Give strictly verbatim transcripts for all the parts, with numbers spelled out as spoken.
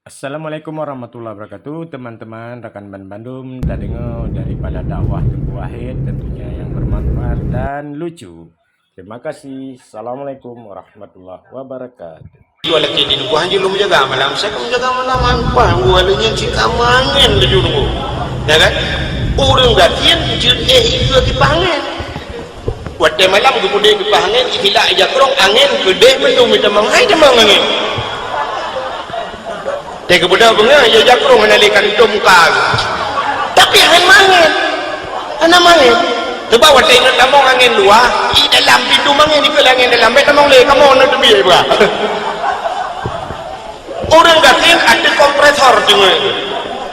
Assalamualaikum warahmatullahi wabarakatuh, teman-teman, rakan ban bandum, tadeungoe daripada dakwah Teungku Wahid, tentunya yang bermanfaat dan lucu. Terima kasih. Assalamualaikum warahmatullahi wabarakatuh. Dua laki di dukuh hanjeuet lôn jaga malam. Saya ka jaga malam, han pah, gua leunyeng cit ka mangén laju nunggu. Ya kan? Ureueng gasien jeuet éh ié kipah angén. Watèe malam geupudeh kipah angén, ikhilak ija krong, angén keudeh mandum itamong. Hai tamong angén. Teuh geubeudôh beungoh, ija krong hana lé kantong muka. Tapi angén mangén. Hana mangén. Sebab watèe inong tamong angén luwa, i dalam pintoe mangén, dikeue angén dalam, bèk tamong lé, kamoe na teubiet bra. Ureueng gasien ateueh kompresor teungoh.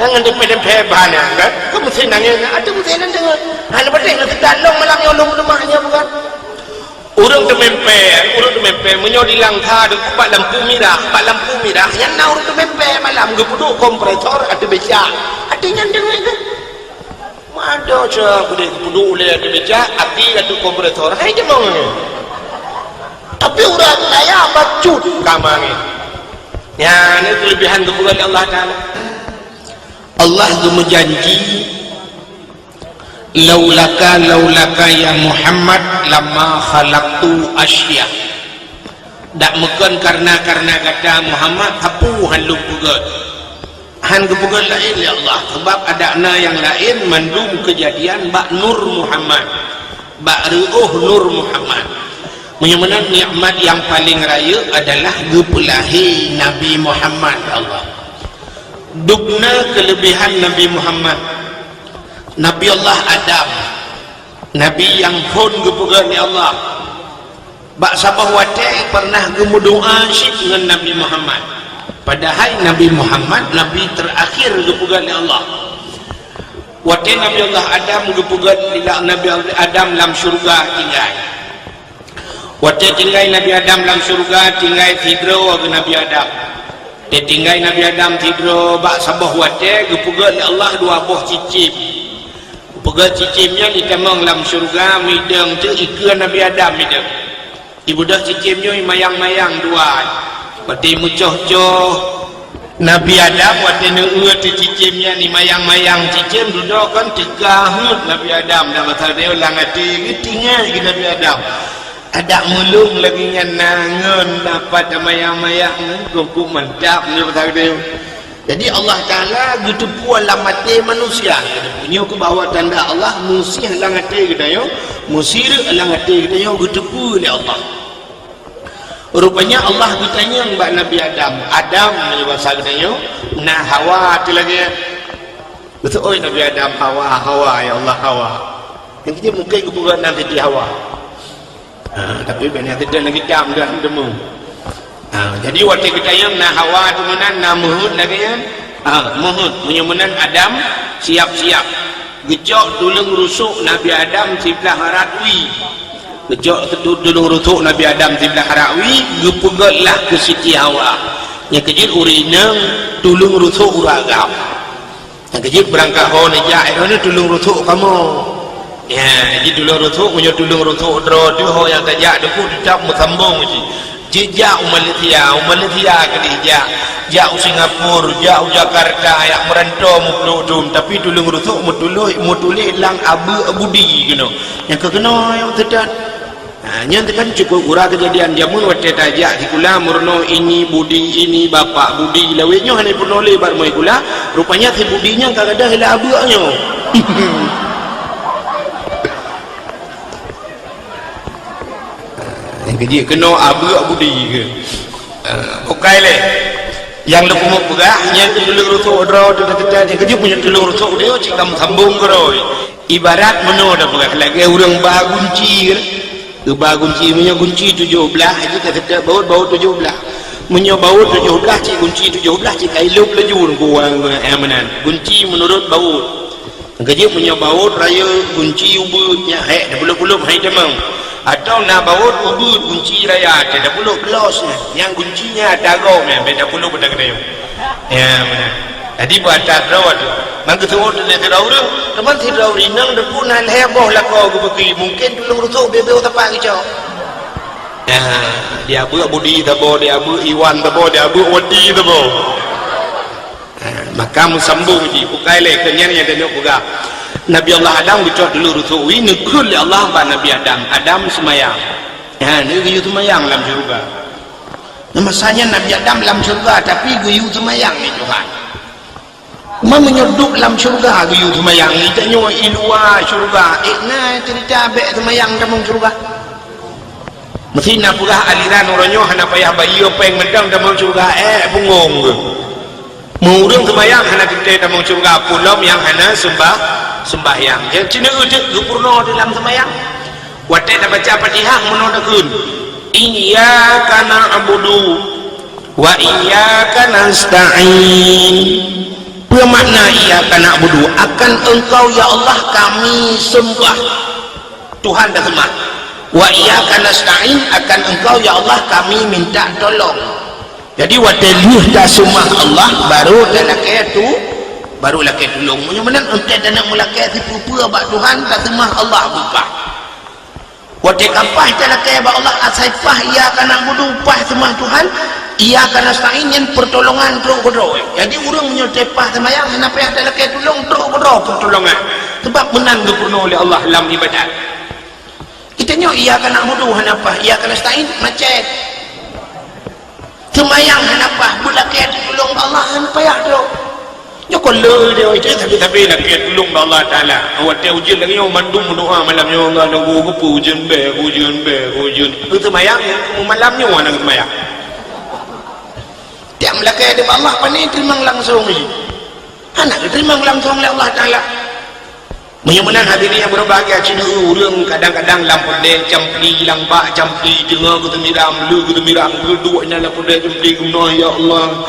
Jangan dempé-dempé bahan nyan, kan? Keu mesin angén, ateueh mesin nyan teungoh. Hana patéh na teuka lôn malam nyoe lôn leumah nyoe bukan. Ureueng teumèmpè, ureueng teumèmpè, meunyoe di Langsa deungon bak lampu mirah, bak lampu mirah, nyan na ureueng teumèmpè malam geupeuduek kompresor ateueh becak. Ateueh nyan teungoh, kan? Mada cara keudeh geupeuduek ulèe ateueh becak, api ateueh kompresor. Hai tamong angén. Tapi ureueng kaya bacut ka mangén. Nyan keulebihan geupeugah lé Allah Taala. Allah geumeujanji, "Laulaka, laulaka ya Muhammad, lama khalaqtu asya." Dak meukon kareuna-kareuna gata Muhammad, sapeue han lôn peugöt. Han geupeugöt laén lé Allah, sabab adak na nyang laén mandum keujadian bak nur Muhammad, bak reuôh nur Muhammad. Meunyoe meunan nikmat nyang paleng rayeuk adalah geupeulahé Nabi Muhammad, ya Allah. Dubna keulebihan Nabi Muhammad. Nabi Allah Adam, nabi nyang phôn geupeugöt lé Allah. Bak saboh watèe pernah geumeudoa cit ngon Nabi Muhammad. Padahai Nabi Muhammad nabi terakhir geupeugöt lé Allah. Watèe Nabi Allah Adam geupeugöt lé Nabi Adam lam syeuruga tinggai. Watèe tinggai Nabi Adam lam syeuruga, tinggai sidroe geuh Nabi Adam. Teutinggai Nabi Adam sidroe bak saboh watèe geupeugöt lé Allah dua boh cicém. Geupeugöt cicém nyan itamong lam syeuruga, midong teuk ikeue Nabi Adam midong. Ibeudôh cicém nyoe imayang-mayang dua. Watèe meucoh-coh Nabi Adam, watèe neueu teuk cicém nyan imayang-mayang cicém, dudoe kon teuka heuet Nabi Adam, dan masa nyoe lam até geutinggai geuh Nabi Adam. Adak meulông lagèe nyan na ngon dapat tamayang-mayang, kok mantap nyoe masa nyoe. Jadi Allah Taala geuteupeue lam até manusia. Nyoe keuh bahwa tanda Allah meusé lam até geutanyoe, meusireuek lam até geutanyoe geuteupeue lé Allah. Rupanya Allah geutanyong bak Nabi Adam, "Adam," nyoe basa geutanyoe, "na Hawa teuh lagèe?" Geuseuôt Nabi Adam, "Hawa, Hawa, ya Allah, Hawa." Nyang keuh mungken geupeugah nan Siti Hawa. Ha, tapi bèk na teudeungoe lagèe tam dan temu. Ha, jadi watèe geutanyong na Hawa teuh meunan, na meuheuet lagèe nyan. Ha, meuheuet. Meunyoe meunan Adam, siap-siap. Geucok tuleueng rusok Nabi Adam siblah rot wie. Geucok tu-, tuleueng rusok Nabi Adam siblah rot wie, geupeugöt lah keu Siti Hawa. Nyang keuh jeuet ureueng inong tuleueng rusok ureueng agam. Nyang keuh jeuet beurangkat ho neujak, eh, droeneuh tuleueng rusok kamoe. Ya, jadi tuleueng rusok, meunyoe tuleueng rusok droe teuh ho nyang tajak, teupeu teutap meusambong cit. Jijak u Malaysia, u Malaysia keudeh jak. Jak u Singapura, jak u Jakarta, jak meuranto meuplueng thon, tapi tuleueng rusok meutuléh, meutuléh lam abeuk budi keunoe. Nyang keuh keunoe nyang teutat. Ha, nyan kan cukup gura keujadian jameun watèe tajak sikula meurunoe ini budi, ini bapak budi, lawét nyoe hana peurunoe lé bak rumoh sikula, rupanya si budi nyan ka gadôh lam abeuk nyoe. Nyang keuh jeuet keunoe abeuk budi keuh. Eh, bukai lé. Nyang lôn peugah, nyan keuh tuleueng rusok droe teuh, teuh, teuh, nyang keuh jeuet meunyoe tuleueng rusok droe cit ka meusambong keudroe. Ibarat meunoe tapeugah lagèe ureueng ba gunci keuh. Geuba gunci, meunyoe gunci tujoh blah, jih ka seutôt baut, baut tujoh blah. Meunyoe baut tujoh blah, cit gunci tujoh blah, cit ka ilop laju ureueng kuwang, eh, meunan. Gunci meunurot baut. Nyang keuh jeuet meunyoe baut rayeuk, gunci ubeuet, nyan hék, tapulop-pulop hai tamong. Atawa na baut ubeuet, gunci raya, tapulop los nyan. Nyang gunci nyan ata gob nyan, bèk tapulop ata geutanyoe. Ya, meunan. Jadi, bak ata droe teuh. Mangkeusuwot lé sidroe ureueng, teuma sidroe ureueng inong teupeu na lhèe boh lakoe geubeuki, mungken tuleueng rusok beu-beu sapat geucok. Ya, di abeuk budi saboh, di abeuk iwan saboh, di abeuk wati saboh. Ka meusambông jih, bukai lé keu nyan nyang tanyoe peugah. Nabi Allah Adam geucok dulu rusuk wie, neukheun lé Allah bak Nabi Adam, "Adam, seumayang." Nyan, geuyue seumayang lam syeuruga. Nah, masa nyan Nabi Adam lam syeuruga, tapi geuyue seumayang lé Tuhan. Meunyoe duek lam syeuruga geuyue seumayang, tanyoe i luwa syeuruga, ék na ceurita bèk seumayang tamong syeuruga? Meusti na peugah aliran uroe nyoe hana payah bayeue péng mantong tamong syeuruga, ék punggong geuh. Meu ureueng seumayang hana teuntèe tamong syeuruga, peue lom nyang hana seumbah, seumbahyang. Nyang ceuneuk udép geupeurunoe di lam seumayang. Watèe tabaca Fatihah meunoe takheun, "Iyyaka na'budu wa iyyaka nasta'in." Peue makna iyyaka na'budu? Akan Engkau, ya Allah, kami seumbah. Tuhan taseumah. Wa iyyaka nasta'in, akan Engkau, ya Allah, kami minta tolong. Jadi, watèe lheueh taseumah Allah, baru talakèe tu, baru lakèe tulông. Meunyoe meunan, 'oh taneuk meulakèe sipeue-peue bak Tuhan, taseumah Allah bukon. Watèe ka paih talakèe bak Allah, asai paih iyyaka na'budu, paih seumah Tuhan, iyyaka nasta'in nyan peurtolongan trôk keudroe. Jadi, ureueng meunyoe teupaih seumayang, hana payah talakèe tulông, trôk keudroe peurtolongan. Sabab meunan geupeurunoe lé Allah lam ibadat. Geutanyoe iyyaka na'budu hana paih, iyyaka nasta'in macet. Seumayang hana paih, beulakèe teutulông bak Allah hana payah trôk. Nyoe kon le dia, tapi, tapi lakèe tulông bak Allah Taala. Watèe ujeuen lagèe nyoe mandum meudoa malam nyoe, "Allah, nunggu keupeue ujeuen bèk, ujeuen bèk, ujeuen." Seumayang malam nyoe hana seumayang. Tiep meulakèe di bak Allah, pane teurimong langsông jih. Hana geuteurimong langsông lé Allah Taala. Meunyoe meunan hadirin nyang beubahgia, ci ureueng kadang-kadang lam peureudèe campli, lam bak campli, teungoh geuteumirang, le geuteumirang, geuduek nyan lam peureudèe campli, geumoe, "Ya Allah,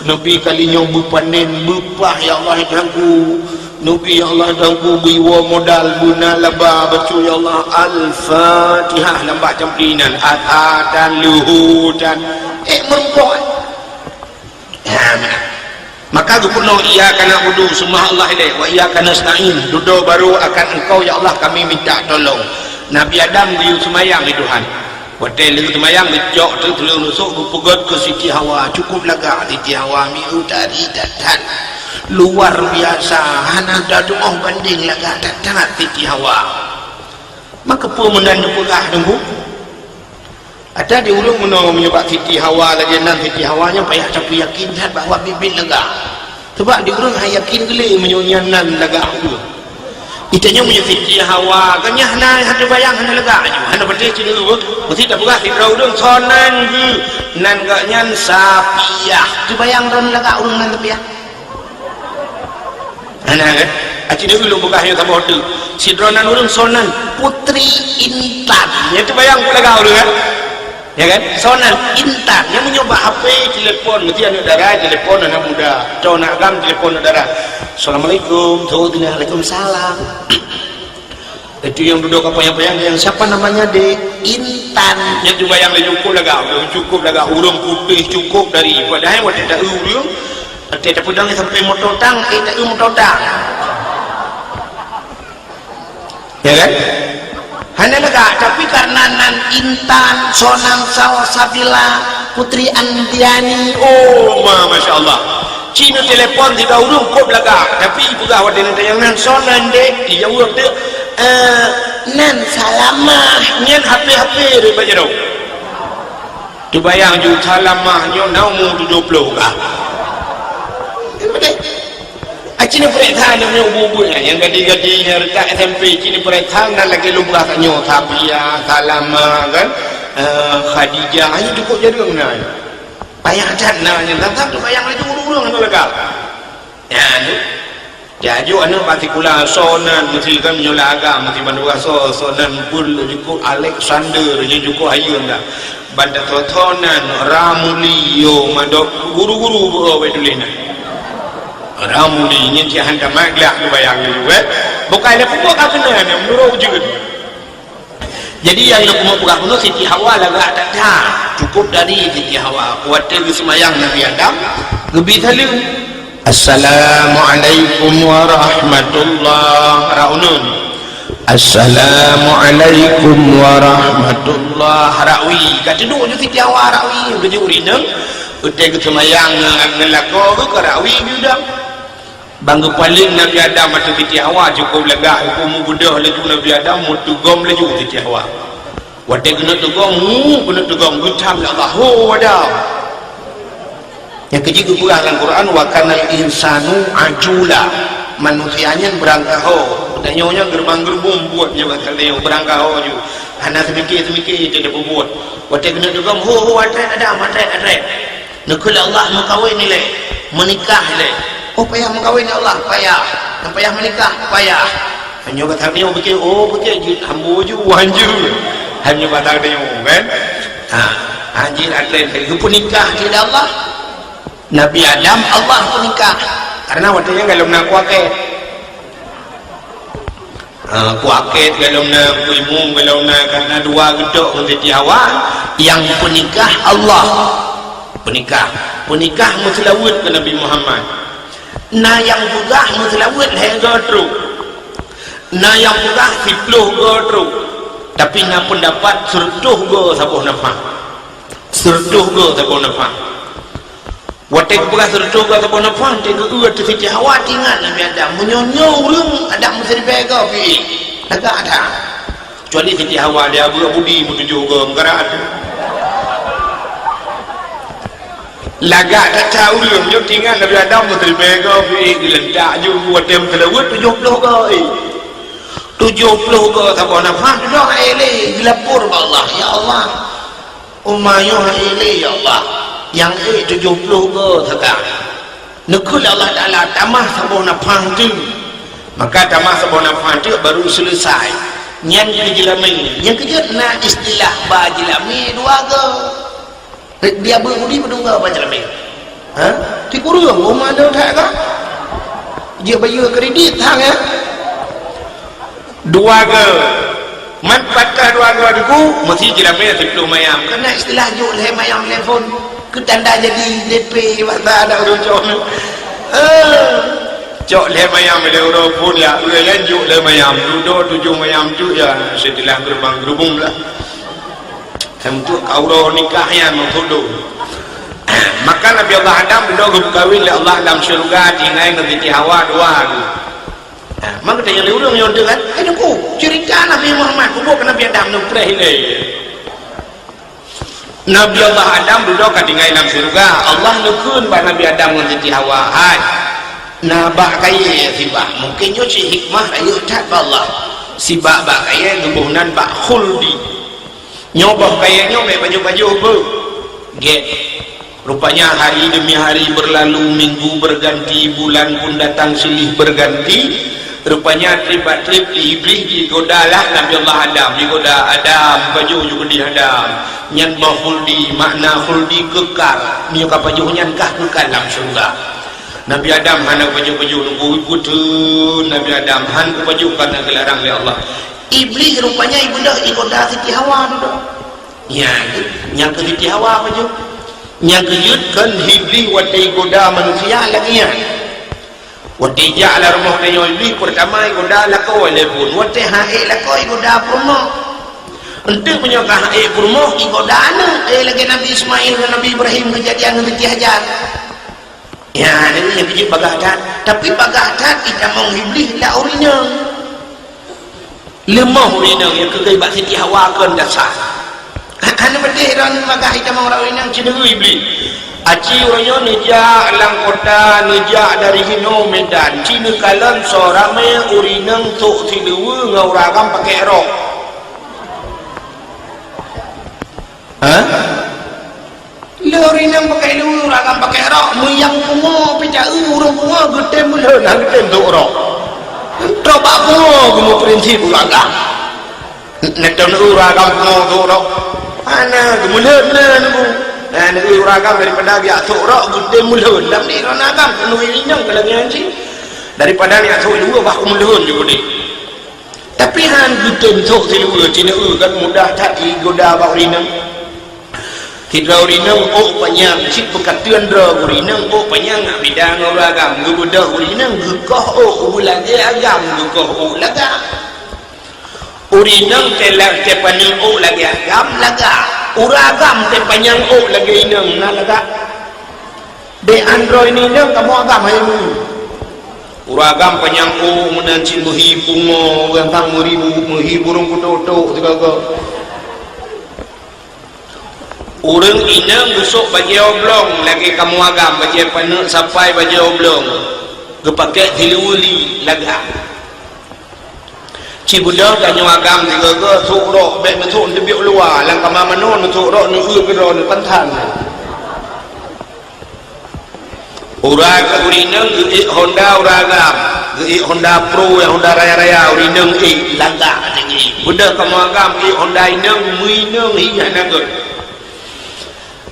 neubi kali nyoe beupanen, beupah, ya Allah, Tuhanku. Neubi, ya Allah, Tuhanku, beuiwoe modal, beuna laba, bacut, ya Allah." Al-Fatihah lam bak campli nyan, ata tan, leuho tan, ék meurumpok. Ha, meunan. Maka geupeurunoe, "Iyyaka na'budu," seumah Allah ilèe, "wa iyyaka nasta'in," dudoe barô, "akan Engkau, ya Allah, kami minta tolong." Nabi Adam geuyue seumayang lé Tuhan. Watèe lheueh seumayang, geucok teuk tulông rusok, geupeugöt keu Siti Hawa. Cukôp lagak Siti Hawa, miseue tari that-that. Luar biasa, hana tateumèe bandeng lagak that-that Siti Hawa. Maka peue meunan neupeugah Teungku? Ata di ureueng meunoe meunyoe bak Siti Hawa lagèe nan, Siti Hawa nyan payah tapeuyakin that bahwa biet-biet lagak. Sabab di ureueng han yakin geulé meunyoe nyan nan lagak ureueng. Geutanyoe meunyoe Siti Hawa, kan nyan hana, hana teubayang, hana lagak aju. Hana patéh ci ureueng, meusti tapeugah sidroe ureueng, "Soe nan geuh?" "Nan geuh nyan Sapiah." Teubayang droe lagak ureueng nan Sapiah? Hana kan? Aci nyoe ulôn peugah nyoe saboh teuk. Sidroe nan ureueng, "Soe nan?" "Putri Intan." Nyan teubayang peue lagak ureueng kan? Ya kan? "Soe nan?" "Intan." Nyan meunyoe bak H P telepon, meusti aneuk dara telepon aneuk muda. Atau aneuk agam telepon aneuk dara. "Assalamualaikum." "Waalaikumsalam." Itu nyang dudoe ka panyang-panyang, "Yang siapa namanya, Dek?" "Intan." Nyan teubayang lé, cukôp lagak ureueng, cukôp lagak ureueng putéh, cukôp dari. Padahai watèe ta-eu ureueng, watèe tapeudong sampoe moto tang, éh, ta-eu moto tang. Ya kan? Hana lagak, tapi karena nan Intan, soe nan Salsabila, Putri Andriani. Oh, ma-, masya Allah. Ci neutelepon sidroe ureueng kôp lagak, tapi ipeugah watèe neutanyong nan, "Soe nan, Dek?" Ijaweueb teuk, "Eh, nan Salamah." Nyan H P-H P daripada jaroe. Teubayang ju Salamah nyoe na umu tujoh ploh kah. Kan beutôi? Aci neupeuriksa aneuk nyoe ubu-ubu nyan, nyang gadih-gadih nyang reutak S M P, ci neupeuriksa nan lagèe lôn peugah tanyoe, Safiya, Salamah, kan? Eh, Khadijah, nyan cukôp jareueng na. Payah that na nyan, teutab teubayang laju ureueng-ureueng hana lagak. Nyan, jajok aneuk bak sikula, soe nan, meusti kan meunyoe lam agam, meusti bandua soe, soe nan beul jukôp Alexander, nyan jukôp hayeue dah. Ban tasoe-soe nan, Ramuli, yo, mandum guru-guru beu wai tuléh nan. Ramuli, nyan cit han tamat gleh teubayang laju, eh. Bukai lé peubuet ka keunan, meunurot ujeuen. Jadi, nyang lôn keumeung peugah bunoe, Siti Hawa lagak that-that, cukôp dari Siti Hawa. Watèe geuseumayang Nabi Adam, geubi saleuem, "Assalamualaikum warahmatullah," rot uneuen. "Assalamualaikum warahmatullah," rot wie. Ka teuduek ju Siti Hawa rot wie, geujok ureueng inong, watèe geuseumayang ngon, ngon lakoe geuh ka rot wie geudong. Ban geupaleng Nabi Adam ateueh Siti Hawa cukôp lagak, ibu meubeudôh laju Nabi Adam, meuteugom laju Siti Hawa. Watée keuneuk teugom, hu, keuneuk teugom, geutham lé Allah, "Ho Adam!" Nyang keujeuet geupeugah lam Quran, "Wa kanal insanu ajula." Manusia nyan beurangkaho. Tanyoe nyan geureumbang-geureumbong buet nyoe bak tanyoe, beurangkaho ju. Hana seumiké-seumiké teuh tapeubuet. Watée keuneuk teugom, "Ho, ho, atrét Adam, atrét, atrét." Neukheun lé Allah meukawen ilée, meunikah ilée. Oh, payah meukawen ya Allah, payah. Nyang payah meunikah, payah. Hanyoe ka tanyoe pike, oh, pike jeuet hamba ju, wan ju. Hanyoe ka tanyoe, kan? Ha, ha, jeuet atrét lagée geupeunikah cit lé Allah. Nabi Adam Allah peunikah. Karena watée nyan golom na kuakét. Ha, kuakét golom na, kuimu golom na, karena dua geutok ngon Siti Hawa, nyang peunikah Allah. Peunikah, peunikah meuseulaweuet keu Nabi Muhammad. Na nyang peugah meuseulaweuet lhée goe trok. Na nyang peugah siplôh goe trok. Tapi na peundapat sireutôh goe saboh nafah. Sireutôh goe saboh nafah. Watée geupeugah sireutôh goe saboh nafah, watée geu-eu ateueh Siti Hawa, teuingat Nabi Adam, meunyoe nyoe ureuëng Adam meusiribée goe pih, lagak that. Kecuali Siti Hawa, dia beureuguih budi meutujoh goe meukarat. Lagak that ureuëng nyoe teuingat Nabi Adam meusiribée goe pih, geuleuntak ju watée meuseulaweuet tujoh ploh goe. Tujoh ploh goe saboh nafah, tujoh hai lé, geulapor bak Allah, "Ya Allah, Umat nyoe hai lé, ya Allah, nyang ék tujoh ploh goe sagai." Neukheun lé Allah Taala, "Tamah saboh nafah teuk." Maka tamah saboh nafah teuk baru seuleusai. Nyan keu jeulamé. Nyang keujeuet na istilah ba jeulamé dua goe. Dia beureuguih padum goe ba jeulamé. Ha? Tikureueng, umat nyoe that ka? Jeuet bayeue kredit hang, ya? Dua goe. Man pat ka dua goe teungku, meusi jeulamé siplôh mayam. Keunan istilah jok lhée mayam lé phon. Keu tanda jadi D P bahasa adak ureuëng cok. Eh, cok lhée mayam lé uroe phon ya, ureuëng nyan jok lhée mayam. Dudoe tujoh mayam tu ya, istilah geureumbang-geureumbong lah. Untuk ka uroe nikah nyan meutudoh. Maka Nabi Allah Adam dudoe geupeukawen lé Allah lam syeuruga tinggai ngon Siti Hawa dua goe. Ha, maka tanya lé ureuëng nyoe kan, "Hai teungku, ceurita Nabi Muhammad, peubuet keu Nabi Adam neupreh ilée." Nabi Allah Adam dudoe ka tinggai lam syeuruga, Allah neukheun bak Nabi Adam ngon Siti Hawa, "Hai, na bak kayée sibak." Mungken nyoe cit hikmah rayeuk that bak Allah. Sibak bak kayée geuboh nan bak khuldi. Nyoe boh kayée nyoe bék pajoh-pajoh beuh. Gét. Rupanya hari demi hari berlalu, minggu berganti, bulan pun datang silih berganti. Rupanya treb bak treb di Iblih digoda lah Nabi Allah Adam. Digoda, "Adam, pajoh ju keudeh Adam." Nyan boh khuldi, makna khuldi kekal. Meunyoe ka pajoh nyan kah kekal lam syeuruga. Nabi Adam hana pajoh-pajoh, nunggu putreun Nabi Adam han pajoh karena geularang lé Allah. Iblih rupanya ibeudôh igoda Siti Hawa dudoe. Nyan, nyang keu Siti Hawa pajoh. Nyang keujeuet kon Iblih watée igoda manusia lagée nyan. Watée ijak lam rumoh tanyoe Iblih, peurtama igoda lakoe lé phon. Watée han ék lakoe igoda peurumoh. Enteuk meunyoe ka han ék peurumoh, igoda aneuëk, eh, lagée Nabi Ismail ngon Nabi Ibrahim keujadian ngon Siti Hajar. Ya, jadi nyang keujeuet bagaih that. Tapi bagaih that itamong Iblih lam ureuëng inong. Leumoh ureuëng inong nyang keugeuh bak Siti Hawa kon dasar. Hana meudeh droe bagaih itamong ureuëng inong, ceudeue Iblih. Aci ureuëng nyoe neujak lam kota, neujak dari hinoe Medan. Ci neukalon soe ramé ureuëng inong sôk siluweue ngon ureuëng agam pakai rok. Ha? Lé ureuëng inong pakai lu, ureuëng agam pakai rok, meuyang pungo pih ta-eu ureuëng pungo geutem meulhon, hana geutem sôk rok. Trok bak pungo geumeuprinsip ureuëng agam. Neutôn ureuëng agam pungo sôk rok. Hana, geumeulhon na nunggu. Nah, nunggu ureuëng agam daripada geujak sôk rok geutem meulhon. Lam di ureuëng agam keuneuk inong keu lagée nyan cit. Daripada geujak sôk luweue bah keumeulhon ju keudeh. Tapi han geutem sôk siluweue, ci neueu kan mudah that igoda bak ureuëng inong. Sidroe ureuëng inong ôk panyang, cit peukateuen droe ureuëng inong ôk panyang, ngat beda ngon ureuëng agam. Geubeudôh ureuëng inong geukoh ôk, beulagée agam geukoh ôk lagak. Ureuëng inong teulang teupaneuk ôk lagée agam lagak. Ureuëng agam teupaneuk ôk lagée inong na lagak. Deh, androe inong kamoe agam hai mu. Ureuëng agam panyang ôk meunan cit meuhi pungo, ureuëng sang meuribu, meuhi burông kutok-tok sigoe-goe. Ureuëng inong geusok bajée oblong lagée kamoe agam, bajée paneuk sapai bajée oblong, geupakée siluweue li lagak. Ci beudôh tanyoe agam sigoe-goe sôk rok, bék neusôk neuteubiet luwa, lam kama manoe neusôk rok, neueu keudroe neupansan. Uroe keu ureuëng inong geuék Honda uroe agam, geuék Honda Pro nyang Honda raya-raya, ureuëng inong ék lagak tinggi. Beudôh kamoe agam ék Honda inong, meu inong hi hana gét.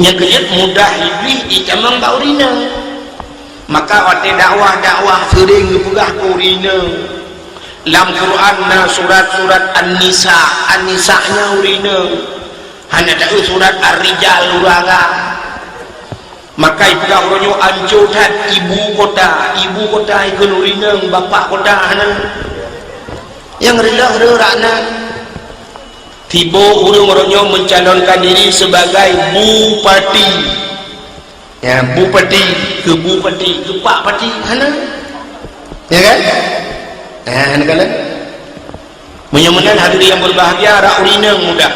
Nyang keujeuet mudah Iblih jitamong bak ureuëng inong. Maka watée dakwah-dakwah seuring geupeugah keu ureuëng inong. Lam Quran na surat-surat An-Nisa, An-Nisa nyan ureuëng inong. Hana taeu surat Ar-Rijal uroe agam. Maka ipeugah uroe nyoe anco that ibu kota, ibu kota ikheun ureuëng inong, bapak kota hana. Nyang reuloh reurak na. Tiboh ureuëng uroe nyoe mencalonkan diri sebagai bupati. Ya, bupati, keu bupati, keu pak pati, hana. Ya kan? Ya, hana kan? Meunyoe meunan hadirin yang berbahagia, rak ureuëng inong mudah.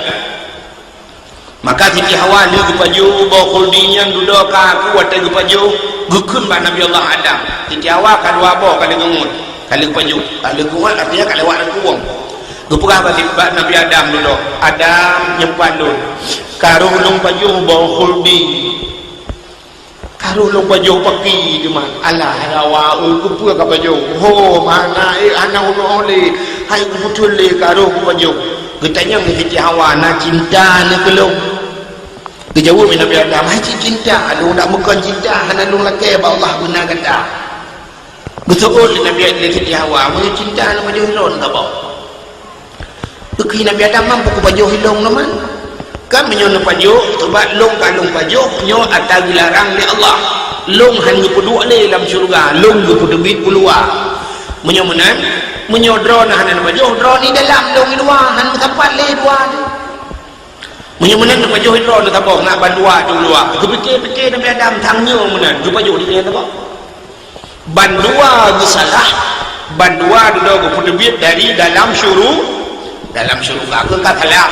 Maka Siti Hawa lheueh geupajoh boh khuldi nyan dudoe ka aku watée geupajoh, geukheun bak Nabi Allah Adam. Siti Hawa ka dua boh ka lheueh geungon, ka lheueh geupajoh, ka lheueh geungon artinya ka lewat reukuwong. Geupeugah bak, bak Nabi Adam dudoe, "Adam, nyoe pat lôn, ka roh lôn pajoh boh khuldi." Ka roh lôn pajoh paki teuma. Alah, Hawa, ui, keupeue ka pajoh? Ho, mana, eh, hana ulôn oleh. Hai, kupeutron lé ka roh kupajoh. Geutanyong lé Siti Hawa, "Na cinta neuh keu lôn?" Geujaweueb lé Nabi Adam, "Hai cit cinta, lôn dak meukon cinta, hana lôn lakée bak Allah beuna gata." Geuseuôt lé Nabi, lé Siti Hawa, "Meunyoe cinta neupajoh ilôn saboh." Geukheun Nabi Adam, "Mampu kupajoh ilôn nyoe man? Kan meunyoe neupajoh, sabab lôn ka lôn pajoh, nyoe ata geularang lé Allah. Lôn hán geupeuduek lé lam syeuruga, lôn geupeuteubiet u luwa. Meunyoe meunan, meunyoe droeneuh hana neupajoh, droeneuh dalam lôn i luwa, hán meusapat lé dua teuh." Meunyoe meunan neupajoh droeneuh saboh ngat bandua teuh u luwa. Geupike-pike Nabi Adam, "Sang nyoe meunan, geupajoh di nyan saboh." Bandua geusalah, bandua dudoe geupeuteubiet dari dalam syuru-, dalam syeuruga. Keu ka salah.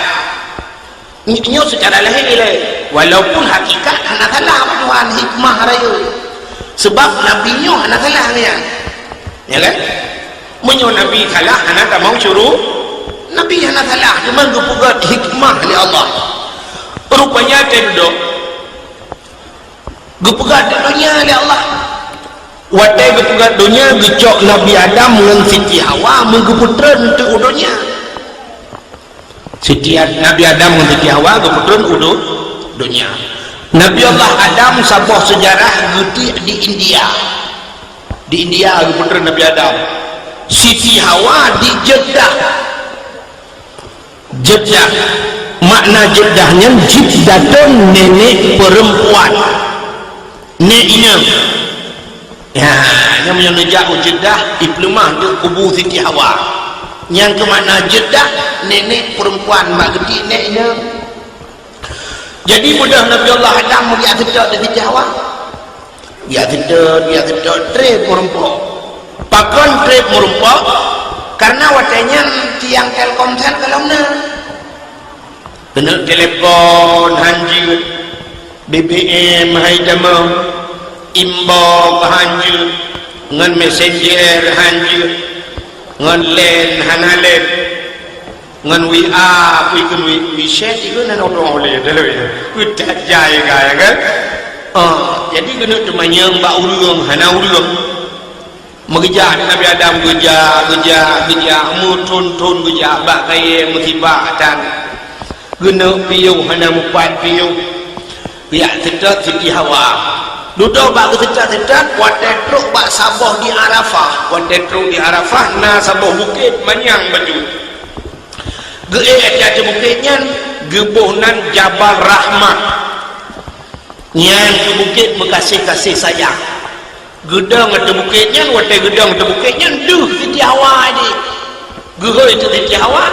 Nyoe seucara lahé lé. Walaupun hakikat hana salah bak Tuhan, hikmah rayeuk. Sebab Nabi nyoe hana salah nyan. Ya kan? Meunyoe Nabi salah, hana tamong syuru-, Nabi hana salah, cuma geupeugét hikmah lé Allah. Rupanya teuh dudoe. Geupeugét di donya lé Allah. Watée geupeugét donya, geucok Nabi Adam ngon Siti Hawa meugeupeutrön teuk u donya. Siti Ad-, Nabi Adam ngon Siti Hawa geupeutreun u do-, donya. Nabi Allah Adam saboh seujarah geutiek di India. Di India geupeutreun Nabi Adam. Siti Hawa di Jeddah. Jeddah. Makna Jeddah nyan Jiddatun, nenek perempuan. Nek inong. Ya, nyang meunyoe neujak u Jeddah, ipeuleumah deuek kubu Siti Hawa. Nyang keumakna Jeddah, nenek perempuan, mak geuti nek inong. Jadi, beudôh Nabi Allah Adam meugiak seutôt di Siti Hawa. Giak seutôt, giak seutôt, trép meurumpok. Pakon trép meurumpok? Karena watée nyan tiang Telkomsel ka lom na. Keuneuk telepon hanjeuet, B B M hai tamong, inbox hanjeuet, ngon messenger hanjeuet, ngon line hana line, ngon W A pih kheun, wi-, WeChat ikheun hana ureuëng oleh, dah lewat. Udah jai ka, ya kan? Ah, jadi keuneuk teumanyong bak ureuëng, hana ureuëng. Meugeujak di Nabi Adam, geujak, geujak, geujak, meuthon-thon geujak, bak kayée musibah dan geuneuk piôh hana mupat piôh. Geujak seutôt Siti Hawa. Dudoe bak geuseutôt-seutôt, watée trok bak saboh di Arafah. Watée trok di Arafah, na saboh bukét manyang bacut. Geuék ateueh bukét nyan, geuboh nan Jabal Rahmah. Nyan keuh bukét meugaséh-gaséh sayang. Geudong ateueh bukét nyan, watée geudong ateueh bukét nyan, deuh Siti Hawa jih. Geuhôi teuk Siti Hawa,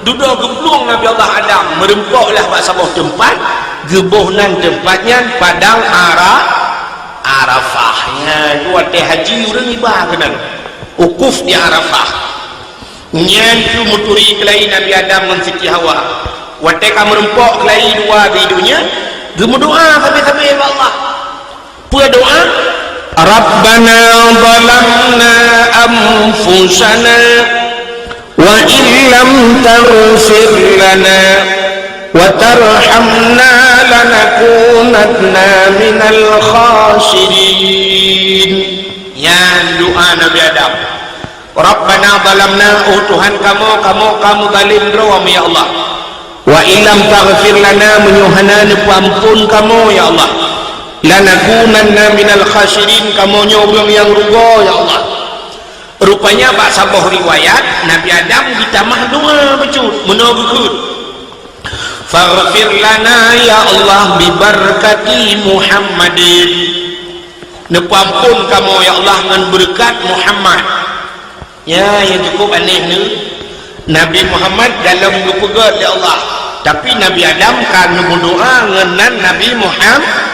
dudoe geuplueng Nabi Allah Adam, meurumpok lah bak saboh teumpat, geuboh nan teumpat nyan Padang Ara-, Arafah. Nyan watée haji ureuëng iba keunan. Wukuf di Arafah. Nyan keuh meuturi keulayi Nabi Adam ngon Siti Hawa. Watée ka meurumpok keulayi dua di donya, geumeudoá sabe-sabe bak Allah. Peue doá? "Rabbana zalamna anfusana wa illam taghfir lana wa tarhamna lanakunanna minal khasirin." Nyan doá Nabi Adam. "Rabbana zalamna," oh Tuhan kamoe, kamoe ka meuzalim droe, ya Allah. "Wa illam taghfir lana," meunyoe hana neupeuamphon kamoe, ya Allah. "Lanakunanna minal khasirin," kamoe nyoe ureuëng nyang rugoe, ya Allah. Rupanya bak saboh riwayat, Nabi Adam geutamah doá bacut, meunoe geukheun, "Faghfir lana, ya Allah, bibarakati Muhammadin." Neupeuamphon kamoe, ya Allah, ngon beureukat Muhammad. Ya, nyang cukup aneh nyoe, Nabi Muhammad gohlom geupeugét lé Allah, tapi Nabi Adam ka geumeudoá ngon nan Nabi Muhammad.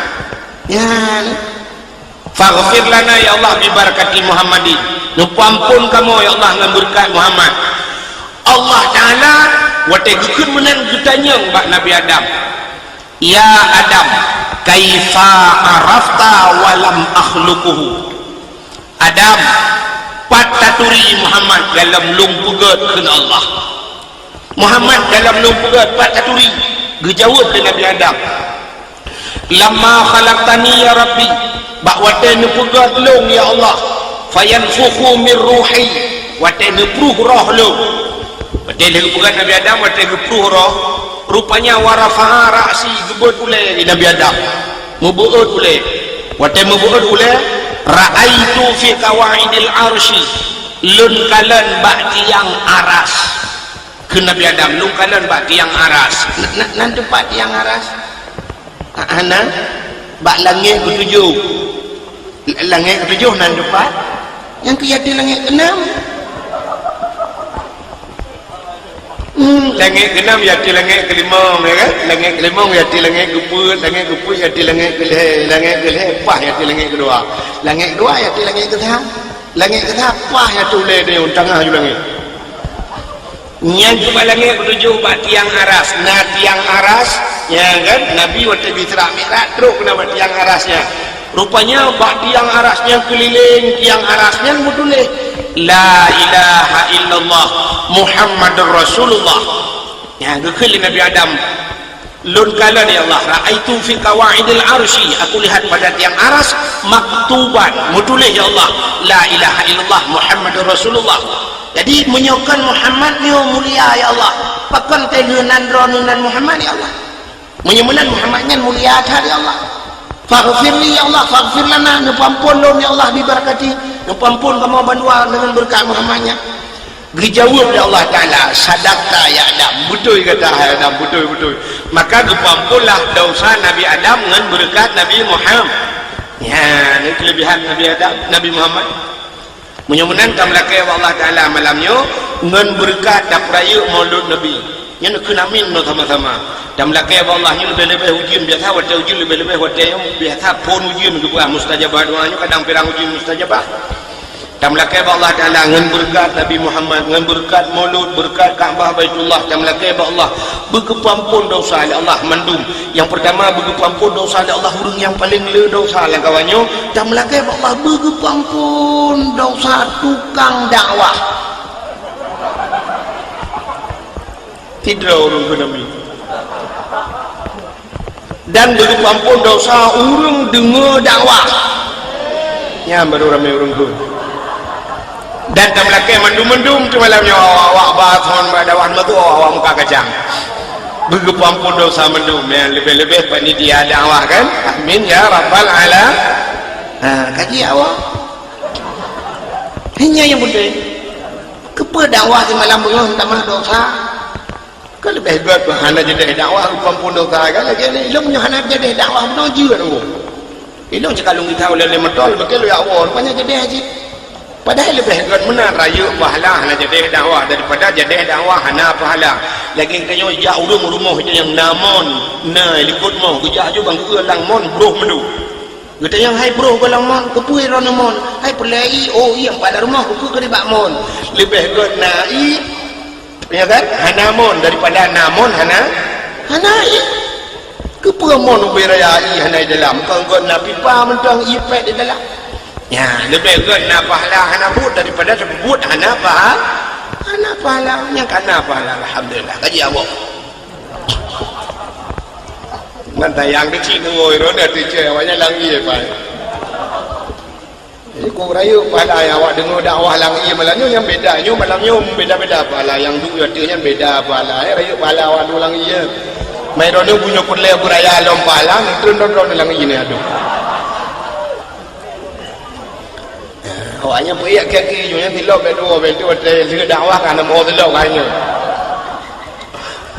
Ya, "Faghfir lana, ya Allah, bibarakati Muhammadin." Neupeuamphon kamoe, ya Allah, ngon beureukat Muhammad. Allah Taala watée geukheun meunan geutanyong bak Nabi Adam, "Ya Adam, kaifa arafta wa lam akhluquhu?" "Adam, pat taturi Muhammad gohlom lôn peugét?" kheun Allah. "Muhammad gohlom lôn peugét, pat taturi?" Geujaweueb lé Nabi Adam, "Lamma khalaqtani ya Rabbi," bak watée neupeugét lôn, ya Allah, "fayanfukhu min ruhi," watée neupruh roh lôn. Watée lheueh geupeugét Nabi Adam, watée geupruh roh, rupanya wa rafa'a ra'si, geubeuet ulée di Nabi Adam. Meubeuet ulée. Watée meubeuet ulée, "Ra'aitu fi qawaidil arsy," lôn kalon bak tiang aras. Kheun Nabi Adam, "Lôn kalon bak tiang aras." Na, na, nan teumpat tiang aras? Ha, hana. Bak langét keutujoh. L-, langét keutujoh nan teumpat. Nyang keu yati langét keuenam. Hmm, langét keuenam yati langét keulimong, ya kan? Langét keulimong yati langét keupeuet, langét keupeuet yati langét keulhée, langét keulhée paih yati langét keudua. Langét keudua yati langét keusam. Langét keusam paih yati ulée di tangah ju langét. Nyan cuma langét keutujoh bak tiang aras. Na tiang aras, ya kan? Nabi watée bi Isra Mi'raj trok keunan bak tiang aras nyan. Rupanya bak tiang aras nyan, keulileng tiang aras nyan meutuléh, "La ilaha illallah Muhammadur Rasulullah." Nyan geukheun lé Nabi Adam, "Lôn kalon, ya Allah, ra'aitu fi qawaidil arsy, aku lihat pada tiang aras, maktuban, meutuléh, ya Allah, la ilaha illallah Muhammadur Rasulullah." Jadi, meunyoe kon Muhammad nyoe mulia, ya Allah, pakon teuh lheueh nan droeneuh nan Muhammad, ya Allah? Meunyoe meunan Muhammad nyan mulia that, ya Allah. "Faghfir li, ya Allah, faghfir lana," neupeuamphon lôn, ya Allah, "bibarakati," neupeuamphon kamoe bandua deungon beureukat Muhammad nyan. Geujaweueb lé Allah Taala, "Sadaqta ya Adam, beutôi gata hai Adam, beutôi, beutôi." Maka geupeuamphonlah desya Nabi Adam ngon beureukat Nabi Muhammad. Nyan, nyan keuleubehan Nabi Adam, Nabi Muhammad. Meunyoe meunan, tameulakée bak Allah Taala malam nyoe ngon beureukat tapeurayeuk Maulud Nabi. Nyan kheun amin nyoe sama-sama. Tameulakée bak Allah nyoe leubeh-leubeh ujeuen biasa, watée ujeuen leubeh-leubeh watée nyoe biasa phon ujeuen geupeugah mustajabah doa nyoe, kadang pirang ujeuen mustajabah. Tameulakée bak Allah Taala ngon beureukat Nabi Muhammad, ngon beureukat Maulud, beureukat Ka'bah Baitullah, tameulakée bak Allah, beugeupeuamphon desya lé Allah mandum. Nyang peurtama, beugeupeuamphon desya lé Allah ureuëng nyang paleng le desya lam kawan nyoe, tameulakée bak Allah beugeupeuamphon desya tukang dakwah. Sidroe ureuëng keunoe. Dan beugeupeuamphon desya ureuëng deungoe dakwah. Nyan barô ramé ureuëng kheun. Dan tameulakée mandum-mandum teuh malam nyoe, awak-awak ba thon ba dakwah meutuoh, awak muka kacang. Beugeupeuamphon desya mandum, ya, leubeh-leubeh panitia dakwah kan. Amin ya rabbal ala. Ha, kaji awak. Hanya yang penting. Keupeue dakwah di malam beungoh tamah desya? Ka leubeh gét bah hana jadeh dakwah, geupeuamphon desya kan, lagée nyan ilong nyoe hana jadeh dakwah bunoe jeuet ngon. Ilong cit ka lôn geuthao lé, lé moto, leubeh gét lôn jak woe, rupanya jadeh cit. Padahai leubeh gét meunan rayeuk pahala hana jadeh dakwah daripada jadeh dakwah hana pahala. Lagée geutanyoe jak ureuëng rumoh nyang na mon, na likot mon, geujak aju bang geueu lam mon broh meundu. Geutanyong, "Hai broh gohlom mon, keupeue droeneuh mon?" "Hai peureulèe ié, oh ié, pat lam rumoh, keupeue keu nibak mon?" Leubeh gèt na ié, ya kan? Hana mon daripada na mon hana, hana ié. Keupeue mon ubé raya ié hana di dalam? Kon gèt na pipa mantong ié pèt di dalam. Ya, leubeh gèt na pahala hana buet daripada tapeubuet hana paha-, hana pahala. Nyang ka na pahala, alhamdulillah. Kaji Allah. Ngon tayang di Cina, oi, roda teucai, awaknyan lam ié pai. Jadi, ku rayeuk pahala nyang awak deungoe dakwah lam ié malam nyoe nyang beda. Nyoe malam nyoe beda-beda pahala. Nyang duek ateueh nyan beda pahala. Eh, rayeuk pahala awak duek lam ié. Mai droeneuh bunoe peureulèe beuraya lom pahala, meuteun droeneuh lam ié nyan, aduh. Awaknyan peuék kaki, nyoe nyan silop bèk tuwoe, bèk tuwoe, watèe lheueh dakwah ka na meuho silop ka nyoe.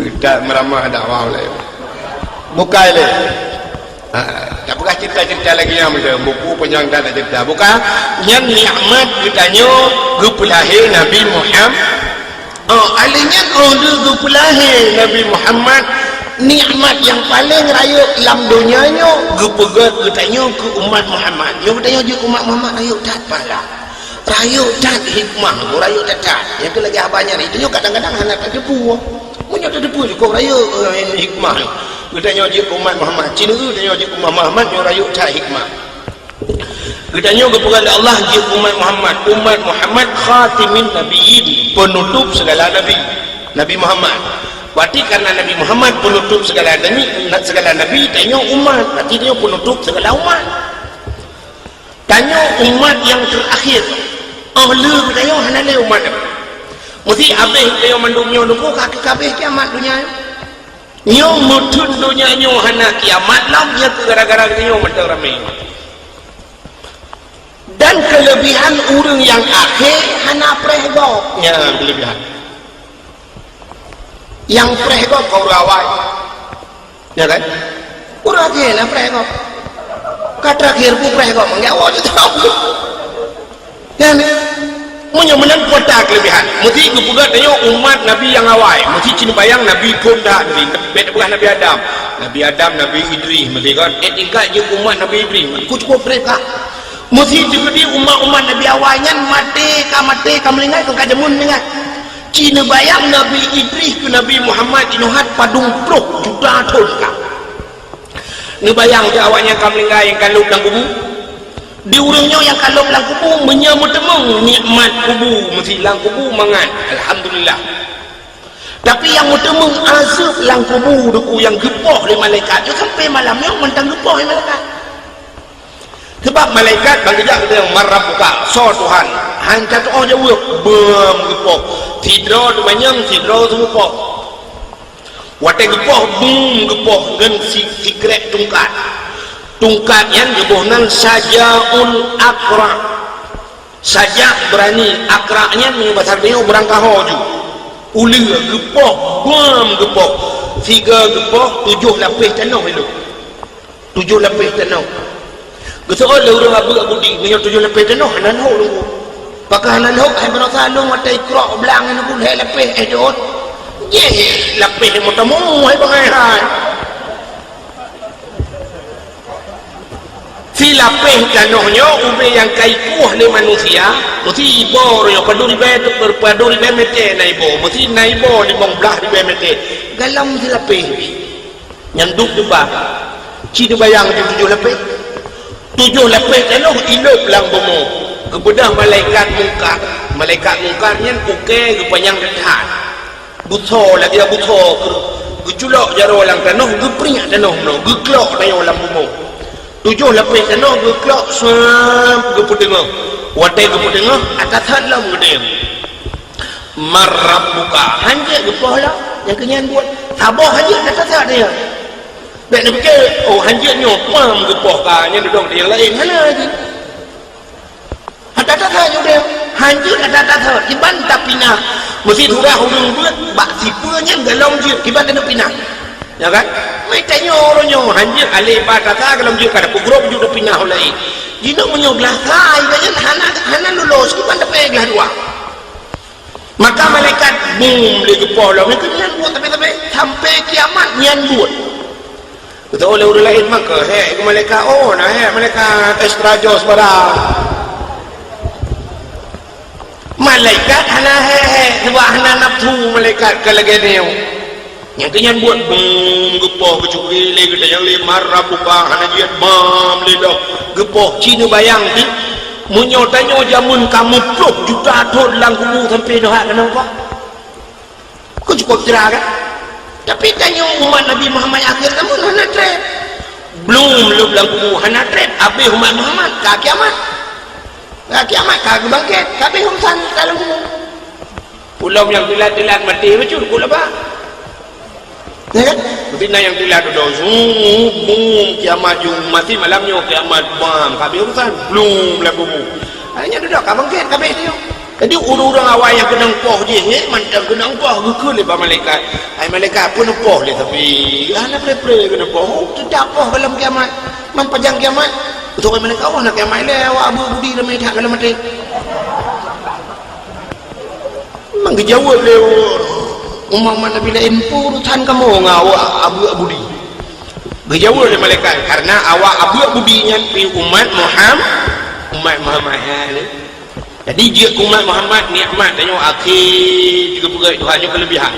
Kita meuramah dakwah ulèe. Bukai lé. Ha, tapeugah cerita-cerita lagèe nyan, buku panyang that cerita. Buka, nyan nikmat geutanyoe geupeulahé Nabi Muhammad. Oh, alèh nyan, oh, lheueh geupeulahé Nabi Muhammad, nikmat nyang paleng rayeuk lam donya nyoe geupeugèt geutanyoe keu umat Muhammad. Nyoe geutanyoe jeuet keu umat Muhammad, rayeuk that pahala. Rayeuk that hikmah, rayeuk that-that. Nyang keu lagèe haba nyan, itu nyoe kadang-kadang hana tateupeue. Meunyoe tateupeue cukôp rayeuk, eh, hikmah. Geutanyoe jeuet keu umat Muhammad, ci neueu tanyoe jeuet keu umat Muhammad, nyoe rayeuk that hikmah. Geutanyoe geupeugah lé Allah jeuet umat Muhammad. Umat Muhammad khatimin nabiyyin, penutup segala nabi. Nabi Muhammad. Berarti karena Nabi Muhammad penutup segala nabi, segala nabi, tanyoe umat. Berarti tanyoe penutup segala umat. Tanyoe umat nyang terakhir. Oh lheueh geutanyoe hana lé umat. Meusti abéh geutanyoe mandum nyoe nunggu ka habéh kiamat donya nyoe. Nyoe meuteun donya nyoe hana kiamat lom, nyan keuh gara-gara geutanyoe mantong ramé. Dan keulebihan ureuëng nyang akhé hana preh gob. Nyan keulebihan. Nyang preh gob ka ureuëng awai. Ya kan? Ureuëng akhé na preh gob. Ka terakhir pun preh gob, enggak awak tu tahu. Nyan, meunyoe meunan kuota keulebihan. Meusti geupeugah tanyoe umat Nabi nyang awai. Meusti cit neubayang Nabi phon that, Nabi, bèk tapeugah Nabi Adam. Nabi Adam, Nabi Idris, meusti kan? Eh, tingkat jeuet umat Nabi Idris. Ku cukup preh ka. Meusti teukeudi umat-umat Nabi awai nyan maté, ka maté, ka meuninggai, ka jameun meuninggai. Cit neubayang Nabi Idris keu Nabi Muhammad jinoe hat padum ploh juta thon ka. Neubayang teuh awaknyan ka meuninggai nyang ka lhôb lam kubu. Di ureuëng nyoe nyang ka lhôb lam kubu, meunyoe meuteumeung nikmat kubu, meusti lam kubu mangat, alhamdulillah. Tapi nyang meuteumeung azeueb lam kubu, Teungku, nyang geupoh lé malaikat, nyoe sampai malam nyoe mantong geupoh lé malaikat. Sabab malaikat ban geujak geutanyong, "Man rabbuka?" "Soe Tuhan?" Hana tatu'oh jaweueb, beuem geupoh. Sidroe teumanyong, sidroe teumeupoh. Watèe geupoh, beuem geupoh ngon si-, sikrek tungkat. Tungkat nyan geuboh nan Sajaul Aqra. Sajak beurani, Aqra nyan meunyoe basa tanyoe beurangkaho ju. Uleue geupoh, beuem geupoh. Sigoe geupoh, tujoh lapéh tanoh ilôh. Tujoh lapéh tanoh. Geuseuôt lé ureuëng abeuek budi, meunyoe tujoh lapéh tanoh hana lhôk lôn. Pakon hana lhôk, hai baroesa lôn watèe ikrok blang nyan lôn lhèe lapéh éh dot. Jih lapéh meutamong hai bangai hai. Si lapéh tanoh nyoe ubé nyang ka ikueh lé manusia, meusti iboh roh nyoe padum ribèe, padum ribèe mètè na iboh, meusti na iboh limong blaih ribèe mètè. Galom si lapéh. Nyan duek teuba. Ci neubayang ju tujoh lapéh. Tujoh lapéh tanoh ilôb lam bumoe. Geubeudôh malaikat Mungkar. Malaikat Mungkar nyan ukèe geupanyang that-that. Beusoe lagèe beusoe keu-, geuculok jaroe lam tanoh, geupriek tanoh meunoe, geuklok tanyoe lam bumoe. Tujoh lapéh tanoh geuklok, swab, geupeuteungoh. Watèe geupeuteungoh, ata that lom geudeh. Man rabbuka? Hanjeuet geupoh lom, nyang keu nyan buet. Saboh hanjeuet ka that-that nyan. Bèk neupike, oh, hanjeuet nyoe, pam geupoh ka, nyan dudong di nyang laén. Hana lagi. Ata that-that nyoe deh, hanjeuet ata that-that. Kiban tapinah. Meusti surah ureueng beuet, bak sipeue nyan galom jeuet, kiban taneuk pinah. Ya kan? Meutanyoe uroe nyoe, hanjeuet alé ba tasa galom jeuet, ka tapeugrôp ju tapinah u laén. Jinoe meunyoe glah sa, iba nyan hana, hana lulus, kiban tapeuék glah dua. Maka malaikat bum lé geupoh lom, nyan keuh nyan buet sabe-sabe, sampai kiamat nyan buet. Beutôi lé ureuëng laén maka, hék keu malaikat, oh, na hék malaikat extra joss barang. Malaikat hana hék-hék, sebab hana nafsu malaikat ka lagée nyoe. Nyang keu nyan buet bum geupoh keucuki lé geutanyoe lé marah buka hana jeuet bam lé doh geupoh ci neubayang ti. Meunyoe tanyoe jameun ka muplôh juta thon lam kubu sampai doh hak keunoe ka. Keu cukup jera kan? Tapi tanyoe umat Nabi Muhammad akhir zaman hana treb. Belum lom lam kubu hana treb, habéh umat Muhammad ka kiamat. Ka kiamat ka geubangket, ka habéh urusan ka lam kubu. Ulôn nyang teulat-teulat maté bacut keu laba. Ya kan? Mesti na nyang teulat dudoe. Subuh kiamat jong mati malam nyoe kiamat bam ka habéh urusan. Belum lam kubu. Hanya dudoe ka bangket ka habéh nyoe. Jadi ureuëng-ureuëng awai nyang keunong poh jih, eh, mantong keunong poh geukheun lé bak malaikat. Hai malaikat, peue neupoh lé sapi? Hana pre-pre keuneuk poh. Oh, teutab poh gohlom kiamat. Man pajan kiamat? Beutôi malaikat, oh, na kiamat lé, awak abu budi ramé that gohlom maté. Memang geujaweueb lé umat-umat Nabi laén, peue urusan kamoe ngon awak abu budi? Geujaweueb lé malaikat, karena awak abu budi nyan pi umat Muham-, umat Muhammad. Ha, ni. Jadi, jeuet keu umat Muhammad, nikmat tanyoe akhé geupeugét Tuhan nyoe keulebihan.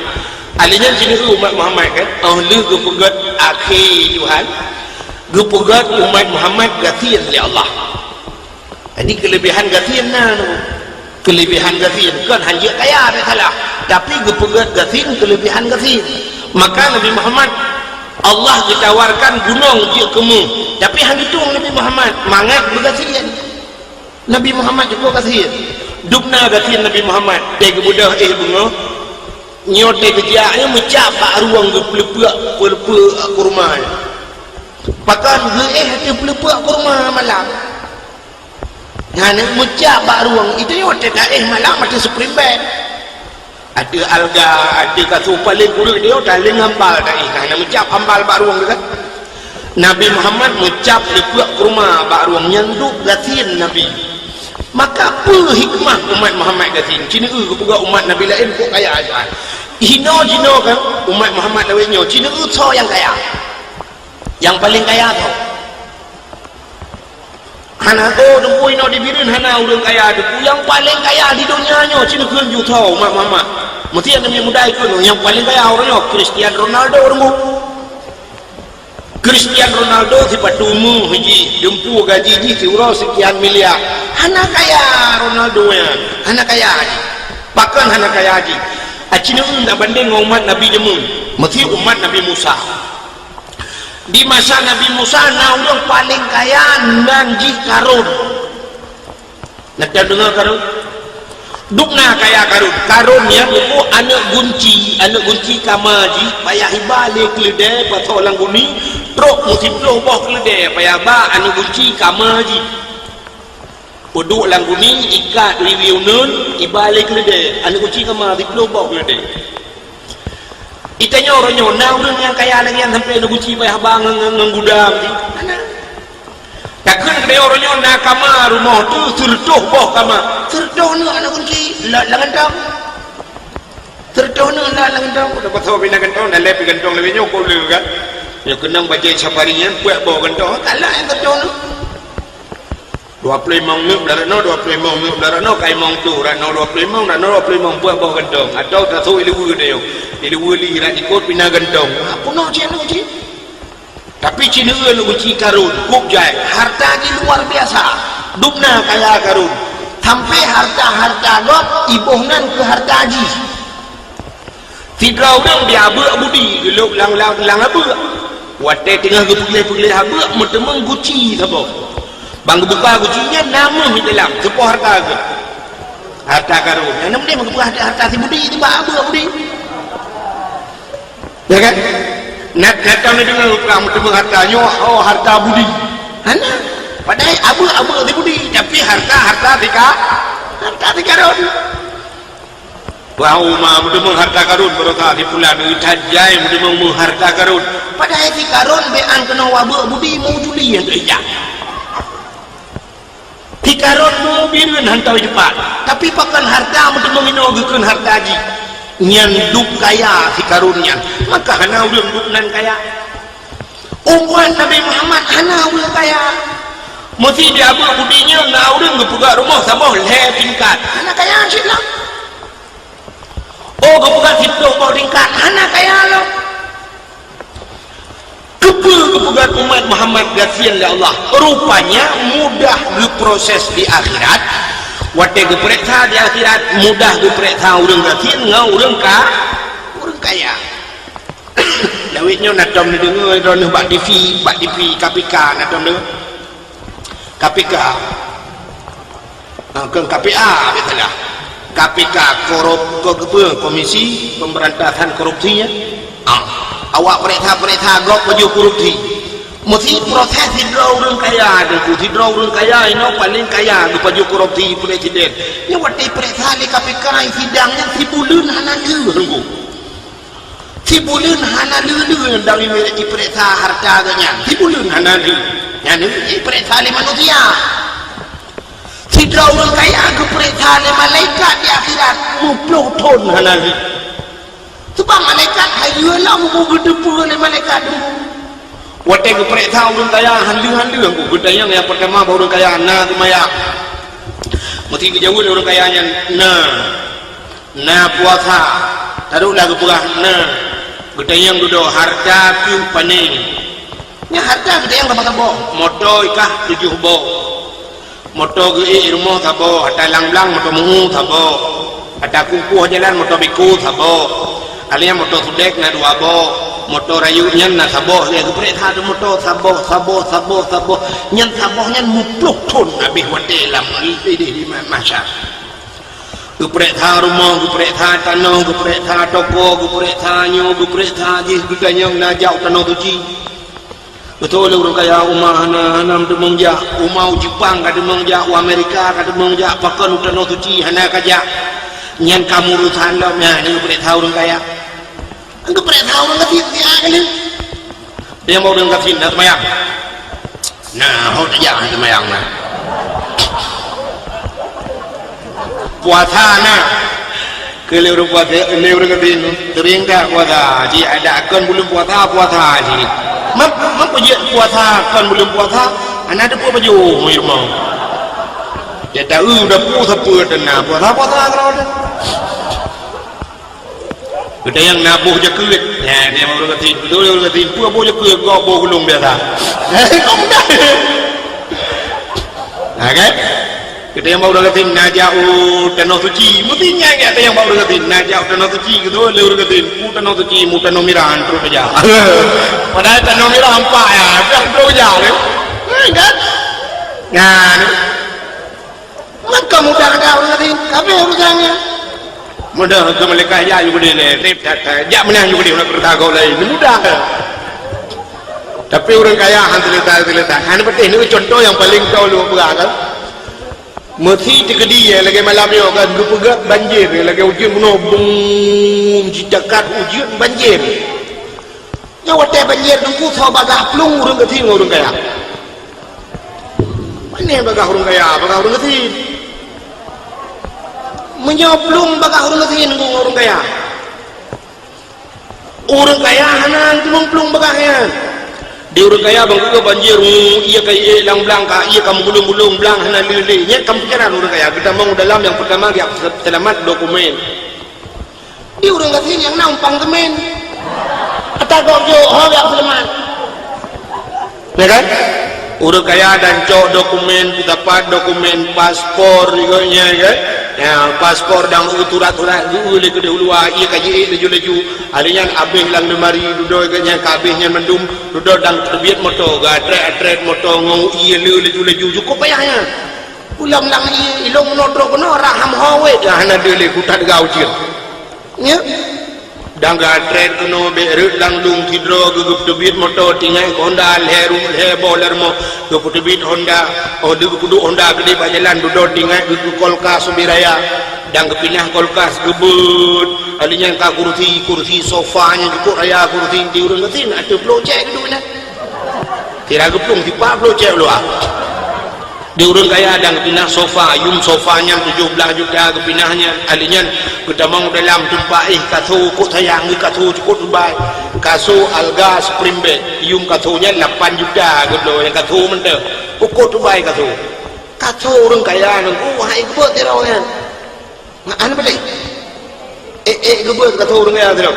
Ahli nyan sineuk umat Muhammad kan, oh lheueh geupeugét akhé Tuhan, geupeugét umat Muhammad gasien lé Allah. Jadi, keulebihan gasien na tu. Keulebihan gasien, kon hanjeuet kaya, tak salah. Tapi geupeugét gasien, keulebihan gasien. Maka Nabi Muhammad, Allah geutawarkan gunong jeuet keu méuh. Tapi han geutueng Nabi Muhammad, mangat beugasien. Nabi Muhammad cukup gasien. Dubna gasien Nabi Muhammad, teuh geubeudôh éh beungoh. Nyoe teuh geujak nyoe meucab bak rueng geupeuleupeuek, peuleupeuek kurma nyoe. Pakon geuéh ateueh peuleupeuek kurma malam. Nyan meucab bak rueng, itu nyoe teuh taéh malam ateueh spring bed. Ateueh alga, ateueh kasô paleng kureueng nyoe, taleng hambal taéh. Ka hana meucab hambal bak rueng teuh kan. Nabi Muhammad meucab leupeuek kurma bak rueng nyan duek gasien Nabi. Maka peue hikmah umat Muhammad gasien? Cineuk geupeugah umat Nabi laén kok kaya ajaran. Hinoe jinoe kan umat Muhammad lawét nyoe, cineuk soe nyang kaya? Nyang paleng kaya soe? Hana, oh, teungku inoe di Bireuen hana ureuëng kaya teungku. Nyang paleng kaya di donya nyoe, cineuk kheun ju soe umat Muhammad. Meusti aneuk muda ikheun, nyang paleng kaya ureuëng nyoe Cristiano Ronaldo teungku. Cristiano Ronaldo sipatu meuh jih, dumpeue gaji jih siuroe sekian miliar. Hana kaya Ronaldo nyan, hana kaya jih. Pakon hana kaya jih? Aci neueu tabandeng ngon umat Nabi jameun, meusti umat Nabi Musa. Di masa Nabi Musa na ureuëng paleng kaya nan jih Karun. Na tadeungoe Karun? Dubna kaya Karun. Karun nyan buku aneuk gunci, aneuk gunci kama jih, payah iba lé keuleudée pasoe lam guni, trok meusiplôh boh keuleudée payah ba aneuk gunci kama jih. Peuduek lam guni, ikat riweueh uneun, iba lé keuleudée, aneuk gunci kama siplôh boh keuleudée. Itanyoe uroe nyoe na ureuëng nyang kaya lagée nyan sampoe aneuk gunci payah ba ngon, ngon, ngon gudang jih? Hana. Takheun keudeh uroe nyoe na kama rumoh tu sireutôh boh kama. Sireutôh nyoe aneuk gunci la-, lam gantong. Sireutôh nyoe la-, lam gantong. Udah pasal pina gantong, dah lep gantong lewat nyoe, kok le kan? Nyoe keunong bajée safari nyan, puet boh gantong. Kalah nyang sireutôh nyoe. Dua ploh limong ngeuk blah rot nyoe, dua ploh limong ngeuk blah rot nyoe, kai mong tuh rot nyoe, dua ploh limong rot nyoe, dua ploh limong buet boh gantong. Atau tasok ileue nyoe. Ileue li rat ikot pina gantong. Apa nyoe cit nyoe cit? Tapi ci neueu lôn ci Karun, kôb jai, harta jih luar biasa. Dubna kaya Karun. Sampai harta-harta gob iboh nan keu harta jih. Sidroe ureuëng di abeuk budi geulôb lam, lam, lam abeuk. Watée teungoh geupeugléh-peugléh abeuk, meuteumeung guci saboh. Ban geubuka guci nyan na meuh di dalam, teupoh harta geuh. Harta Karun. Nyang na meudeh meugeubah harta si budi, tibak abeuk budi. Ya kan? Nat-, natang na deungoe ureuëng meuteumeung harta nyoe, oh, harta budi. Hana. Padahai abeuk-abeuk si budi, tapi harta, harta si Ka-, harta si Karun. Wah, uma meuteumeung harta Karun, baroesa si pulan, ui, that jai meuteumeung harta Karun. Padahai si Karun bék an keunoe abeuk budi, meujuli nyang teuijak. Si Karun meubri hantom dipat, tapi pakon harta meuteumeung inoe geukheun harta jih. Nyan dub kaya si Karun nyan, maka hana ureuëng dub nan kaya. Umat Nabi Muhammad hana ureuëng kaya. Meusi di abeuek budi nyoe na ureuëng geupeugah rumoh saboh lhée tingkat. Hana kaya cit lah. Oh, geupeugah siplôh boh tingkat. Hana kaya lom. Keupeue geupeugah umat Muhammad gasien lé Allah? Rupanya mudah geuproses di akhirat. Watée geupeuriksa di akhirat, mudah geupeuriksa ureuëng gasien ngon ureuëng ka, ureuëng kaya. Lawét nyoe na tom neudeungoe droeneuh bak T V, bak T V K P K na tom deungoe. K P K. Ah, kon K P A, biasalah. K P K korup-, ko-, keupeu, Komisi Pemberantasan Korupsi, ya. Ah, awak peuriksa-peuriksa gob pajoh korupsi. Meusi proses sidroe ureuëng kaya, Teungku, sidroe ureuëng kaya inoe paléng kaya geupajoh korupsi presiden. Nyoe watée peuriksa lé K P K sidang nyan sibuleuen hana lheueh, Teungku. Sibuleuen hana lheueh-lheueh dari ipeuriksa harta geuh nyan. Sibuleuen hana lheueh. Nyan ipeuriksa lé manusia. Sidroe ureuëng kaya geupeuriksa lé malaikat di akhirat muplôh thon hana lheueh. Sebab malaikat hai lheueh lom bu geuteupeue lé malaikat dulu. Watée geupeuriksa ureuëng kaya hana lheueh-hana lheueh, bu geutanyong nyang peurtama bak ureuëng kaya na seumayang. Meusi geujaweueb lé ureuëng kaya nyan na. Na puasa, taruhlah geupeugah na, geutanyong dudoe harta keuh pané. Nyan harta geutanyong saboh-saboh, moto ikah tujoh boh. Moto geuék rumoh saboh, ata lang-blang moto meu saboh. Ata kukuh jalan moto biko saboh. Alia moto sudek na dua boh, moto rayeuk nyan na saboh, lheueh geupreh that moto saboh, saboh, saboh, saboh. Nyan saboh nyan muplôh thon habéh watée lam idéh di ma-, mahsyar. Geupreh that rumoh, geupreh that tanoh, geupreh that toko, geupreh that nyoe, geupreh that jih, geutanyong na jak u Tanoh Suci. Beutôi lé ureuëng kaya, uma hana, hana meuteumong jak, uma u Jepang ka teumong jak, u Amerika ka teumong jak, pakon u Tanoh Suci hana ka jak. Nyan ka meurusan lom nyan, geupreh that ureuëng kaya. Geupreh that ureuëng gasien siat kali. Nyang bak ureuëng gasien na seumayang. Nah, ho tajak seumayang na. Puasa na. Keu lé ureuëng puasa, lé ureuëng gasien, seuring that puasa. Ji ada kon buleuen puasa, puasa ji. Map, map peujeuet puasa kon buleuen puasa, hana teupeue pajoh meunyoe rumoh. Ya taeu udah pu sapeue teuna puasa, puasa kalau ada. Geutanyong na boh jakeuet. Nyan, dia ureuëng gasien. Beutôi ureuëng gasien. Peue boh jakeuet? Gob boh gulong biasa. Kok mudah. Ha, kan? Geutanyong bak ureuëng gasien, na jak u Tanoh Suci. Meusti nyan geutanyong bak ureuëng gasien, na jak u Tanoh Suci. Geutanyong lé ureuëng gasien, u Tanoh Suci, mu Tanoh Mirah, trok tajak. Padahai Tanoh Mirah empat ya, dah trok tajak. Kan? Nah, ni. Maka mudah ada ureuëng gasien, habéh urusan nyan. Mudah keu malaikat jak ju keudeh lé, treb that-that. Jak meunan ju keudeh unak keureuta gob laén. Mudah. Tapi ureuëng kaya han seuleuta-seuleuta. Han patéh ni contoh nyang paleng tau lôn peugah kan. Meusi teukeudi ya, lagée malam nyoe kan geupeugah banjir, lagée ujeuen bunoe bum jicakat ujeuen banjir. Nyoe watée banjir Teungku soe bagah plueng ureuëng gasien ngon ureuëng kaya. Pane bagah ureuëng kaya, bagah ureuëng gasien. Meunyoe plueng bagah ureuëng gasien ngon ureuëng kaya. Ureuëng kaya hana teumong plueng bagah nyan. Di ureuëng kaya bang geuh banjir, ie ka ie lang blang ka, ie ka meugulong-gulong blang hana lé-lé. Nyan ka pikiran ureuëng kaya, geutamong dalam nyang peurtama geujak seulamat dokumen. Di ureuëng gasien nyang na umpang seumén. Ata gob jok ho jak seulamat. Ya kan? Ureuëng kaya dan cok dokumen, peusapat dokumen, paspor, juga nya kan? Ya, paspor dan surat-surat geu lé keudeh uluwa, ie ka jiék laju-laju. Hari nyan abéh lam lemari, dudoe geuh nyan ka abéh nyan mandum, dudoe dan teubiet moto, geuatrét-atrét moto ngon ie le laju-laju. Cukup payah nyan. Ulam lam ie, ilong meunoe trok keunoe, raham ho wét, hana deuh lé kutat gau cit. Nya. Dan geuatrét keunoe bék rhot lam lông sidroe geupeuteubiet moto tinggai keu Honda lhée ru-, lhée boh lhée rumoh geupeuteubiet Honda. Oh, lheueh geupeuduek Honda keudeh bak jalan dudoe tinggai geu-, geu-, kulkas ubé raya. Dan geupinah kulkas geubeuet. Alèh nyan ka kursi, kursi sofa nyang cukôp raya kursi di ureuëng gasien ateueh ploh cék geuduek nyan. Sira geuplueng sipat ploh cék luwa. Di ureuëng kaya dan geupinah sofa, yum sofa nyan tujoh blaih juta geupinah nyan. Ahli nyan geutamong dalam teumpat, eh, kasô, kok sayang geuh kasô cukôp dubai. Kasô alga spring bed, yum kasô nyan lapan juta geubloe, nyang kasô mantong. Cukôp dubai kasô. Kasô ureuëng kaya nyan, oh, hai geubeuet sidroe nyan. Nyan, hana patéh. Eh, eh, geubeuet kasô ureuëng kaya sidroe.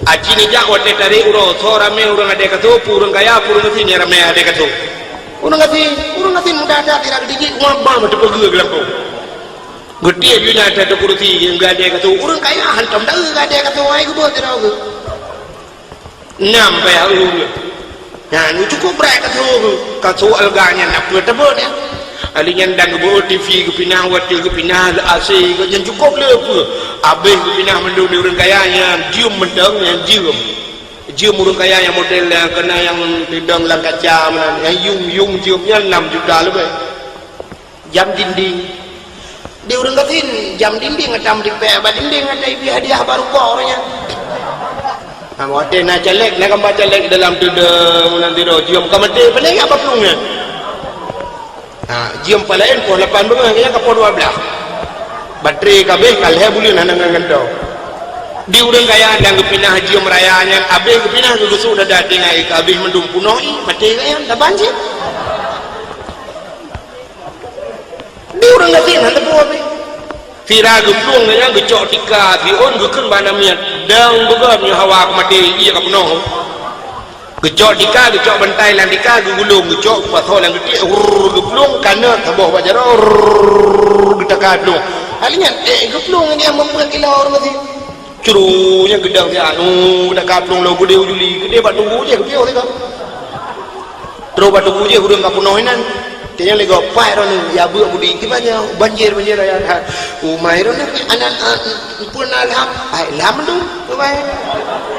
Aci neujak watée tarek uroe, soe ramé ureuëng adé kasô, peue ureuëng kaya, peue ureuëng gasien nyang ramé adé kasô. Ureuëng gasien, ureuëng gasien mudah that, ira geudijik, umat bang, teupeugeuh geulampôh. Geutiek bina ata teukurusi, geuadé kasô. Ureuëng kaya hantom deuh geuadé kasô, hai geubeuet sidroe geuh. Nam payah ureuëng. Nyan cukôp brat kasô, kasô alga nyan na peue teubeuet nyan. Ahli nyan dan geubeuet T V geupinah, watèe geupinah, le A C, nyan cukôp le peue. Abéh geupinah mandum di ureuëng kaya nyan, jeuem mantong nyan jeuem. Jeuem ureuëng kaya nyang model nyang keunan nyang teudong lam kaca meunan, nyang yum-yum jeuem nyan nam juta leubeh. Jam dinding. Di ureuëng gasien, jam dinding ata meutipék bak dinding, ata ibi hadiah bak rukok ureuëng nyan. Ha, watèe na caleg, na gambar caleg dalam teudong, meunan sidroe, jeuem ka maté, pane jak bak plueng nyan. Ha, jeuem palaén poh lapan beungoh, nyan ka poh dua blaih. Baterai ka abéh, ka lhèe buleuen hana ngon gantoe. Di ureuëng kaya nyang geupinah jeuem raya nyan, abéh geupinah geugusôk dada tinggai ka abéh mandum peunoh ié, maté gobnyan, saban cit. Di ureuëng gasien hana teupeu abéh. Sira geuplueng nyan geucok tika siôn geukheun bak aneuk miet, dong beugöt nyoe hawa keumaté ié ka peunoh. Geucok tika, geucok bantai lam tika, geugulong, geucok pasoe lam geutiek, rrrr, geuplueng, kanöt saboh bak jaroe, rrrr, geutaka plueng. Hal nyan, eh, geuplueng nyan meupeuet ilong ureuëng gasien. Curu nyan geudong siat, nu, dak ka plueng lom geudeh u juli, geudeh bak tugu jih, geupiyôh sigoe. Trôh bak tugu jih, ureuëng ka peunoh inan. Tanyong lé gob, "Pai droeneuh, ya beuet budi, kiban nyoe banjir, banjir raya that." "Umai droeneuh, aneuk, a, peue na lham?" "Ai, lham mandum, umai."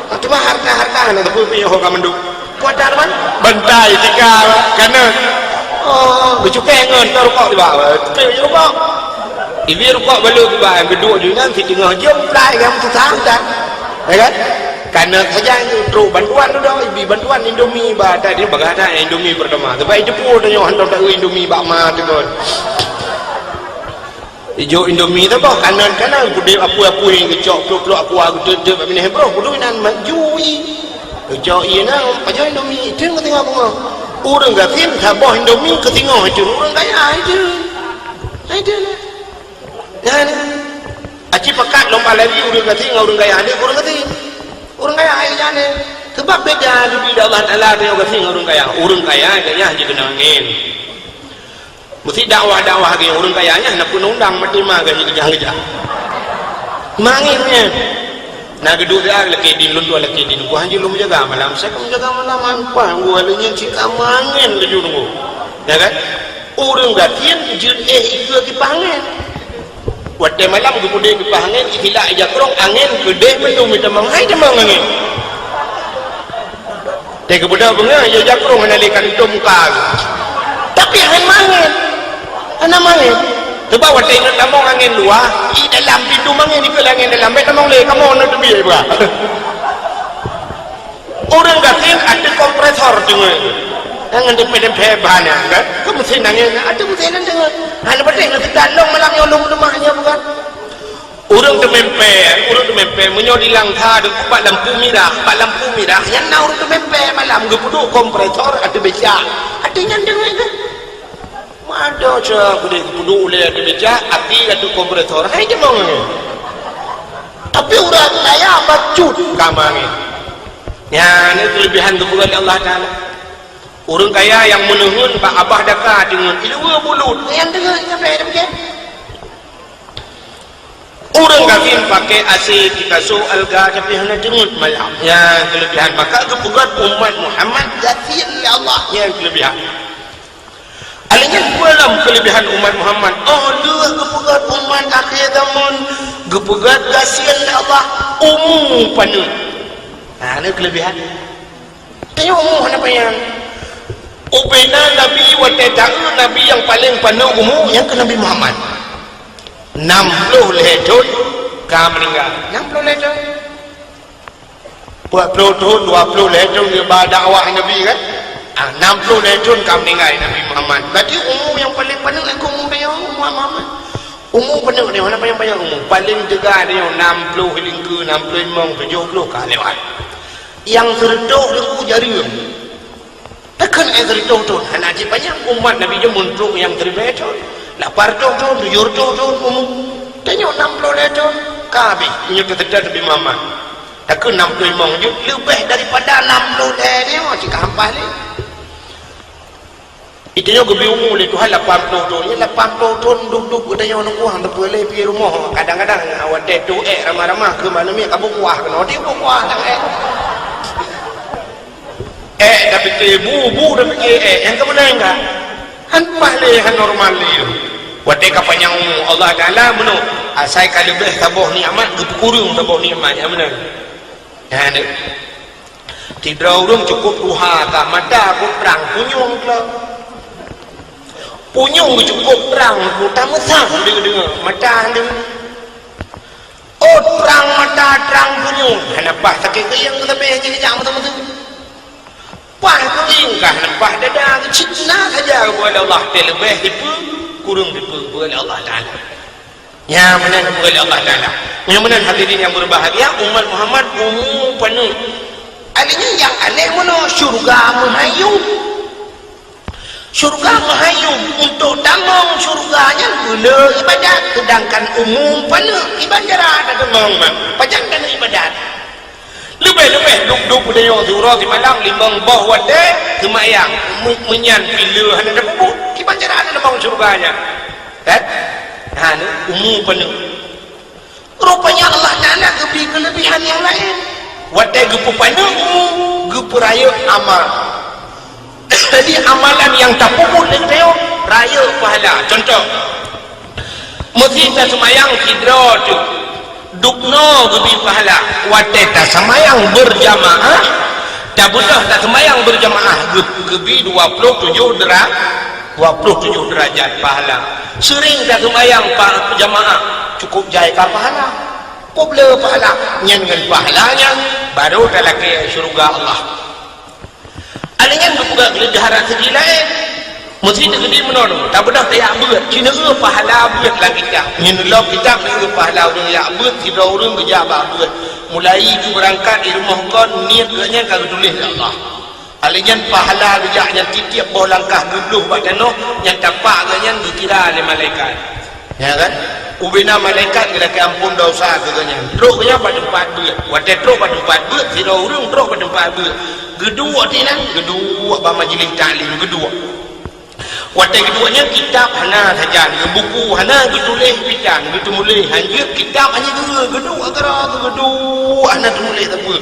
"Ah, teuma harta-harta na teupeu piyôh ka mandum." Kuat that, teuma? Bantai, tika, kanöt. Oh, geucukée ngon, na rukok tiba. Cukée rukok. Ibi rukok balô tiba, geuduek ju inan, siteungoh jeuem plai, nyang susah that. Ya kan? Kanöt saja, trôk bantuan tu dah, ibi bantuan Indomie ba, tadi bagah that Indomie pertama. Sebab itu pun tanyong hantom taeu Indomie bak ma tu kan. Ijok Indomie tu bah, kanöt-kanöt, geudeh apui-apui, geucok pluek-pluek aqua, geuteut-teut bak binéh broh, kudu inan maju i. Geucok ié na, pajoh Indomie, itu keu singoh beungoh. Ureuëng gasien saboh Indomie keu singoh itu, ureuëng kaya itu. Itu lah. Nyan. Aci pakat lom lagi ureuëng gasien ngon ureuëng kaya, dia ureuëng gasien. Ureuëng kaya ai jane. Sebab beda di Allah Taala dengan ureuëng gasien ngon ureuëng kaya. Ureuëng kaya gaya jih keuneuk angén. Meusti dakwah-dakwah lagèe ureueng kaya nyan na peuundang maté ma gaji keujah-keujah. Mangén nyan. Na geuduek siat lakèe dien, lôn tuan lakèe dien. Ku hanjeuet lôn meujaga malam. Siapa meujaga malam? Ampah, gua lé nyan cit ka mangén laju nunggu. Ya kan? Ureueng gasien jeuet éh ikeue kipah angén. Watèe malam geupeudeh kipah angén, isilak ija krong, angén keudeh mandum itamong. Hai tamong angén. Teuh geubeudôh beungoh, ya jakrong hana lé kantong muka. Tapi hana mangén. Hana mangén. Sebab watèe inong tamong angén luwa, i dalam pintoe mangén dikeue angén dalam, bèk tamong lé, kamoe na teubiet beuh. Ureueng gasien ateueh kompresor teungoh. Jangan dempé-dempé bahan nyan, kan? Keu mesin angén, ateueh mesin nyan teungoh. Hana patéh na teutalong malam nyoe lôn leumah nyoe bukan. Ureueng teumèmpè, ureueng teumèmpè, meunyoe di Langsa deungon bak lampu mirah, bak lampu mirah, nyan na ureueng teumèmpè malam geupeuduek kompresor ateueh becak. Ateueh nyan deungon kan? Mado cara geupeuduek ulèe ateueh becak, api ateueh kompresor. Hai jamong nyan. Tapi ureueng kaya bacut ka mangén. Nyan keulebihan geupeugah lé Allah Taala. Ureueng kaya nyang meuneuheun bak abah daka deungon ileue bulut, nyan deungon nyan bèk demikian. Ureueng gasien pakai A C, pikaso, alga, tapi hana deungon malam. Nyan keulebihan. Maka geupeugöt umat Muhammad gasien lé Allah. Nyan keulebihan. Alèh nyan peue lom keulebihan umat Muhammad? Oh lheueh geupeugöt umat akhé zaman, geupeugöt gasien lé Allah, umu paneuk. Ha, nyan keulebihan. Tanyoe umu hana panyang. Ubena Nabi watèe taeu Nabi nyang paleng paneuk umu, nyan keuh Nabi Muhammad. Nam ploh lhèe thon ka meuninggai. Nam ploh lhèe thon. Peuet ploh thon, dua ploh lhèe thon geuba dakwah Nabi kan? Ah, nam ploh lhèe thôn ka meuninggai Nabi Muhammad. Berarti umu nyang paleng paneuk lakoe umu tanyoe, umu Muhammad. Umu paneuk nyoe, hana panyang-panyang umu. Paleng teuga nyoe nam ploh lingkeu, nam ploh limong, tujoh ploh ka lewat. Nyang seureutôh lingkeu jareueng. Takheun nyang seureutôh thôn, hana cit panyang umat Nabi nyoe meuntrok nyang siribèe thôn. Lapan reutôh thôn, tujoh reutôh thôn umu. Tanyoe nam ploh lhèe thôn, ka habéh. Nyoe teuseutôt Nabi Muhammad. Takheun nam ploh limong jeuet, leubeh daripada nam ploh lhèe nyoe cit ka hampa lé. Itanyoe geubri umu lé Tuhan lapan ploh thôn. Nyan lapan ploh thôn duek-duek geutanyoe nunggu hana teupeu lé pih rumoh. Kadang-kadang watèe toh èk ramah-ramah keu malam nyoe ka beukuah keunoe, di beukuah lam èk. Èk tapike bu, bu tapike èk, nyang keumeunang ka. Han paih lé, han normal lé. Watèe ka panyang umu Allah Taala meunoe, asai ka leubeh saboh nikmat geupeukureueng saboh nikmat nyang meunan. Nyan deuh. Sidroe ureueng cukôp tuha ka, mata cukôp trang, punyueng keulong. Punyueng cukôp trang, mata meusang deungoe-deungoe, mata deungoe. Oh, trang mata, trang punyueng, hana paih sakét keuieng sampoe jijak meuteumé. Paih keuieng ka hana paih dada, cit na saja geupeue lé Allah, teuleubeh dipeu, kureueng dipeu, geupeue lé Allah Taala. Nyan meunan geupeue lé Allah Taala. Nyan meunan hadirin nyang beubahgia, umat Muhammad umu paneuk. Artinya nyang aneh meunoe syeuruga meuhayom. Syeuruga meuhayom, untuk tamong syeuruga nyan beuleu ibadat, seudangkan umu paneuk kiban cara tatamong, man. Pajan taneuk ibadat. Leubeh-leubeh duek-duek peutanyoe siuroe simalam limong boh watèe seumayang, meu-, meunyan pih le hana tapeubuet, kiban cara tatamong syeuruga nyan. Kan? Ha, ni umu paneuk. Rupanya Allah Taala geubri keuleubihan nyang laén. Watèe geupeupaneuk umu, geupeurayeuk amal. Jadi amalan nyang tapeubuet lé geutanyoe rayeuk pahala. Contoh, meusé taseumayang sidroe teuk, dubnoe geubri pahala. Watèe taseumayang beurjamaah, tabeudôh taseumayang beurjamaah geu-, geubri dua ploh tujoh dera-, dua ploh tujoh deurajat pahala. Seuring taseumayang pa-, jamaah, cukôp jai ka pahala. Peubleue pahala, nyan ngon pahala nyan barô talakèe syeuruga Allah. Alèh nyan geupeugah lé dara seugi laén. Meusé teukeudi meunoe, tabeudôh tajak beuet, ci neueu pahala beuet lam kitab. Nyan lom kitab neueu pahala ureueng jak beuet, sidroe ureueng geujak bak beuet. Mulai geubeurangkat di rumoh kon, niet geuh nyan ka geutuléh lé Allah. Alèh nyan pahala geujak nyan tiep-tiep boh langkah geubloh bak tanoh, nyan tapak geuh nyan geukira lé malaikat. Ya kan? Ubena malaikat geulakèe ampôn desya keu geuh nyan. Trôk geuh nyan bak teumpat beuet. Watèe trôk bak teumpat beuet, sidroe ureueng trôk bak teumpat beuet. Geuduek di nan, geuduek bak majlis taklim, geuduek. Watèe geuduek nyan kitab hana sajan, geubuku hana geutuléh pitan, geuteumuléh hanjeuet kitab hana geu-, geuduek keudroe, geuduek hana teumuléh sapeue.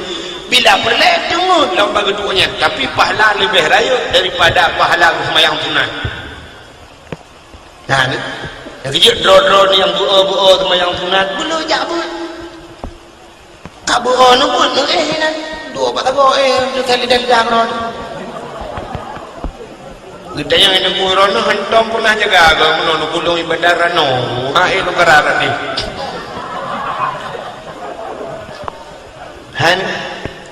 Bila peureulèe teungeut lam bak geuduek nyan, tapi pahala leubeh rayeuk daripada pahala geuseumayang sunat. Nah, ni. Nyang keujeuet droe-droe ni nyang beu-o-beu-o seumayang sunat, beuleu jak beuet. Ka beu-o neubeuet neuéh inan. Dua bak sagoe éh, teuka lidah-lidah keudroe. Geutanyoe nyang neubeuet droe nyoe hantom peunah jaga agama meunoe neupulông ibadat ranoe. Ha, éh, neukara tadi. Han,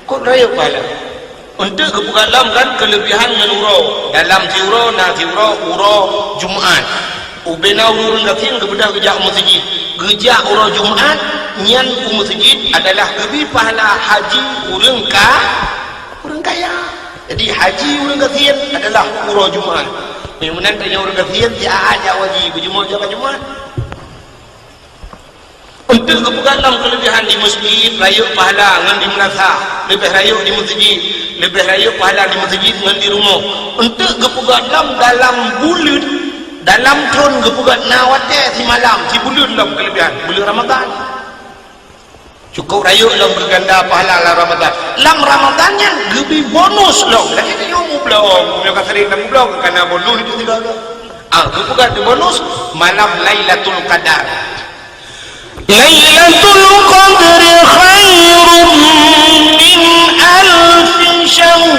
kok rayeuk pahala. Eunteuk geupeugah lom kan keuleubihan ngon uroe. Dalam siuroe na siuroe uroe Jumat. Ubena ureueng gasien geubeudôh geujak u meuseujid. Geujak uroe Jumat, nyan u meuseujid adalah geubri pahala haji ureueng ka-, ureueng kaya. Jadi haji ureueng gasien adalah uroe Jumat. Meunyoe meunan tanyoe ureueng gasien, siat jak haji, beujeumaah jak Jumat. Eunteuk geupeugah lom keuleubihan di meuseujid, rayeuk pahala ngon di meunasah, leubeh rayeuk di meuseujid, leubeh rayeuk pahala di meuseujid ngon di rumoh. Eunteuk geupeugah lom dalam buleuen, dalam thôn geupeugah na watèe simalam, sibuleuen lom keuleubihan, buleuen Ramadhan. Cukôp rayeuk lom geuganda pahala lam Ramadhan. Lam Ramadhan nyan geubri bonus lom. Lagèe tanyoe mublong, meunyoe ka sering na mublong, ka na bonus itu tidak ada. Ah, geupeugah di bonus malam Lailatul Qadar. Lailatul Qadri khairum min alfi syahr.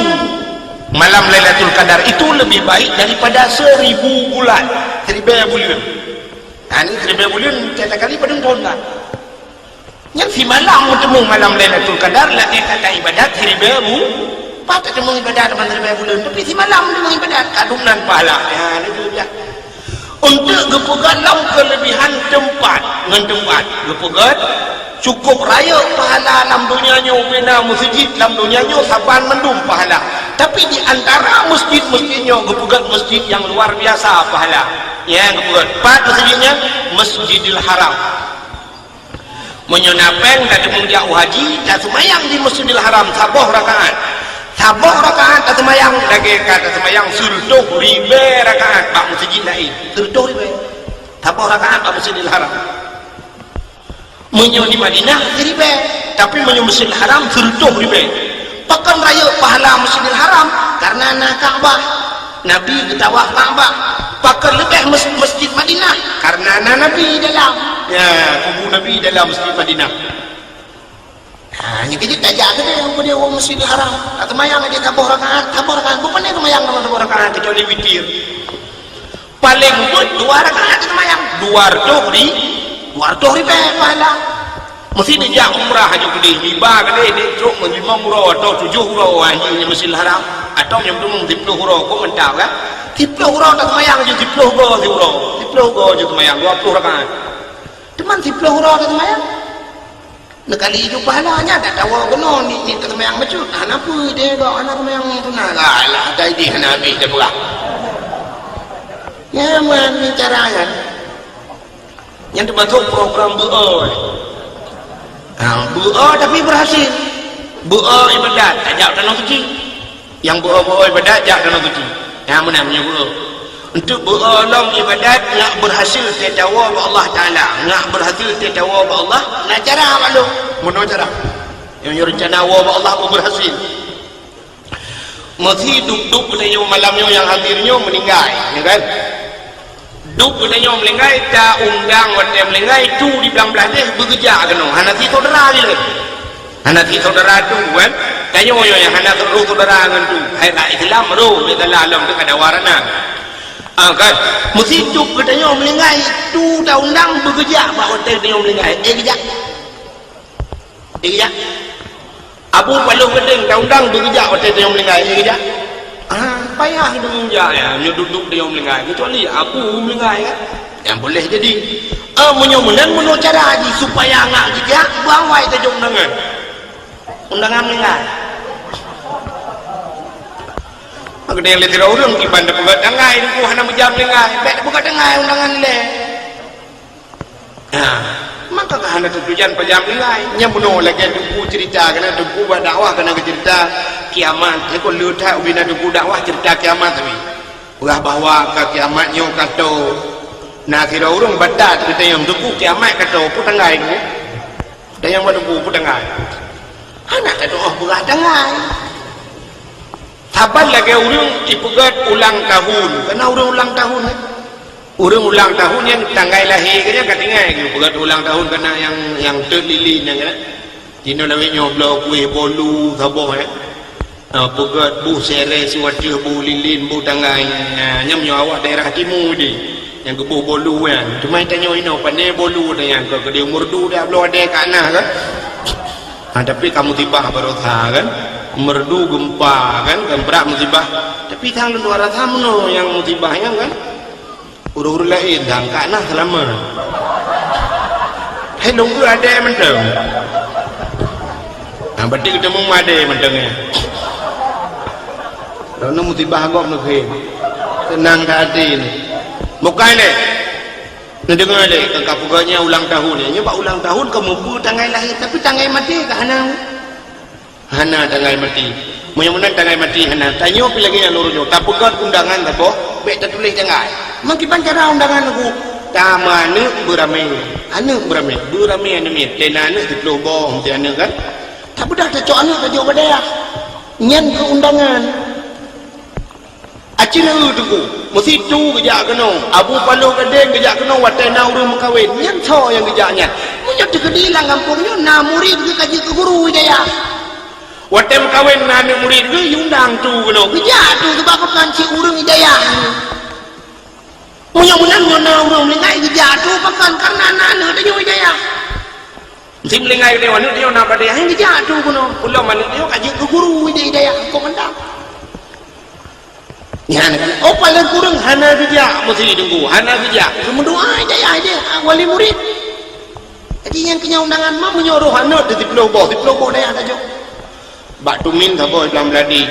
Malam Lailatul Qadar itu lebih baik daripada seribu bulan, siribèe buleuen. Nah, ni siribèe buleuen, tiep kali padum thôn kan? Nyan simalam meuteumé malam Lailatul Qadar, lagèe ka ibadat siribèe bu-, Pat tateumong iébadat ban ribée buleuen, tapi simalam tateumong iébadat, ka dum nan pahala. Ya, itu dia. Untuk geupeugét lom keulebihan teumpat ngon teumpat. Geupeugét cukup rayeuk pahala lam donya nyoe, bina meuseujid lam donya nyoe saban mandum pahala. Tapi di antara meuseujid-meuseujid nyoe geupeugét meuseujid nyang luar biasa pahala. Ya, geupeugét. Pat meuseujid nyan? Masjidil Haram. Meunyoe na péng, tateumong jak u haji, taseumayang di Masjidil Haram saboh rakaat. Saboh rakaat taseumayang lagée ka taseumayang sireutôh ribée rakaat bak meuseujid laén. Sireutôh ribée. Saboh rakaat bak Masjidil Haram. Meunyoe di Madinah siribée, tapi meunyoe Masjidil Haram sireutôh ribée. Pakon rayeuk pahala Masjidil Haram? Karena na Ka'bah. Nabi geutawaf Ka'bah. Pakon leubeh mes-, Masjid Madinah? Karena na Nabi dalam. Ya, kubu Nabi dalam Masjid Madinah. Ha, nyan keuh jeuet tajak keudeh, nyang keudeh u Masjidil Haram. Taseumayang aja saboh rakaat, saboh rakaat. Bukon seumayang saboh rakaat, kecuali witir. Paleng beuet dua rakaat seumayang, dua reutôh ri-, dua reutôh ribée pahala. Meusti neujak umrah aju keudeh, miba keudeh, dek trok ngon limong uroe atau tujoh uroe haji nyan Masjidil Haram, atau nyang dum siploh uroe, kok mantap kan? Siploh uroe taseumayang aju siploh go siuroe, siploh go aju seumayang dua ploh rakaat. Teuma siploh uroe taseumayang. Neukali ju pahala nyan, dak tawoe keunoe ni, ni taseumayang bacut. Hana peue ideh gob, hana seumayang sunat. Alah, ata ideh hana habéh tapeugah. Nyan man ni cara nyan. Nyan teumasok program beuo, eh. Ha, beuo tapi berhasil. Beuo iébadat, tajak tanoh suci. Nyang beuo-beuo iébadat jak tanoh suci. Nyang meunan nyoe beuo. Untuk beuo lom iébadat ngak berhasil teuh tawoe bak Allah Taala. Ngak berhasil teuh tawoe bak Allah, na cara bak lôn. Meunoe cara. Nyang nyoe reuncana woe bak Allah pun berhasil. Meusi duek-duek geutanyoe malam nyoe nyang hadir nyoe meuninggai, ya kan? Duek geutanyoe meuninggai, ta undang watée meuninggai, tu di blang blaih deh beugeujak keunoe. Hana si syedara lé. Hana si syedara tu kan. Tanyoe nyoe nyang hana roh syedara ngon tu. Hai bak Islam roh, beda lah lom teuka dawa rana. Ah, kan? Meusi duek geutanyoe meuninggai, tu ta undang beugeujak bak watée tanyoe meuninggai. Eh, geujak. Eh, geujak. Abu Paloh Gadeng ta undang beugeujak watée tanyoe meuninggai, eh, geujak. Ah, payah deungon jak, ya, nyoe duek-duek tanyoe meuninggai. Kecuali Abu meuninggai, kan? Nyang boleh jadi. Ah, meunyoe meunan, meunoe cara jih supaya ngak geujak, beuawai tajok undangan. Undangan meuninggai. Maka nyang lé sidroe ureuëng kiban tapeugah tanggai, teungku hana meujak meuninggai. Bék tapeugah tanggai undangan lé. Nah, maka ka hana teutujan pajan meuninggai. Nyang bunoe lagée teungku ceurita, keunan teungku bak dakwah keunan geuceurita kiamat. Nyan kon le that ubena teungku dakwah ceurita kiamat tadi. Peugah bahwa ka kiamat nyoe ka toe. Na sidroe ureuëng batat geutanyong, "Teungku, kiamat ka toe, peue tanggai teungku?" Tanyong bak teungku, "Peue tanggai?" Hana tatuoh peugah tanggai. Saban lagée ureuëng ipeugét ulang tahun. Keunan ureuëng ulang tahun, eh? Ureuëng ulang tahun nyan tanggai lahé geuh nyan ka tinggai geuh peugét ulang tahun keunan nyang, nyang teuk lilin nyan keunan. Jinoe lawét nyoe bloe kueh bolu saboh, eh. Ah, peugét boh sireh, su ateueh boh lilin, boh tanggai. Ah, nyan meunyoe awak daerah timu deh. Nyang geuboh bolu nyan. Teuma tanyoe inoe pane bolu teuh nyan, ka keudeh meurdu dak bloe adé ka na kan. Ha, tapi ka musibah baroesa kan. Meurdu geumpa kan, kan brat musibah. Tapi sang lôn rasa meunoe nyang musibah nyan kan. Ureuëng-ureuëng laén nyang ka na seulamat. Hai lôn keu adé mantong. Nah, berarti geutanyoe adé mantong, ya. Lalu musibah gob mungkin. Tenang ka hati ni. Bukan deh. Neudeungoe lé, ka, ka peugah nyan ulang tahun nyan. Nyoe bak ulang tahun ka mupeue tanggai lahé, tapi tanggai maté ka hana. Hana tanggai maté. Meunyoe meunan tanggai maté hana. Tanyoe pih lagée nyan ureuëng nyoe. Tapeugét undangan saboh, bék tatuléh tanggai. Meukiban cara undangan lagu, tameuaneuk beuramé. Aneuk beuramé. Beuramé aneuk miet. Tena aneuk siploh boh, meusti aneuk kan. Tapeugah tacok aneuk tajok bak dayah. Nyan keu undangan. Aci leueu teungku, meusitu geujak keunoe, Abu Paloh Gadeng geujak keunoe watée na ureuëng meukawen, nyan soe nyang geujak nyan. Meunyoe teukeudi lam gampông nyoe na murit geuh ka jeuet keu guru hidayah. Watée meukawen na aneuk murit geuh, jiundang tu keunoe, geujak tu, sabab pakon cit ureuëng hidayah. Meunyoe meunan nyoe na ureuëng meuninggai geujak tu, pakon, kareuna na aneuk tanyoe hidayah. Meusi meuninggai geutanyoe, aneuk tanyoe na bak dayah, han geujak tu bunoe. Peulom aneuk tanyoe ka jeuet keu guru ide-, idayah, kok mantong. Nyan kan, oh, paléng kureueng hana geujak meusi teungku, hana geujak. Geumeudoa idayah ideh, ah, wali murid. Jadi nyang keu nyan undangan ma meunyoe roh aneuk di siplôh boh, siplôh boh dayah tajok. Bak Tumin saboh, i Blang Meuladi,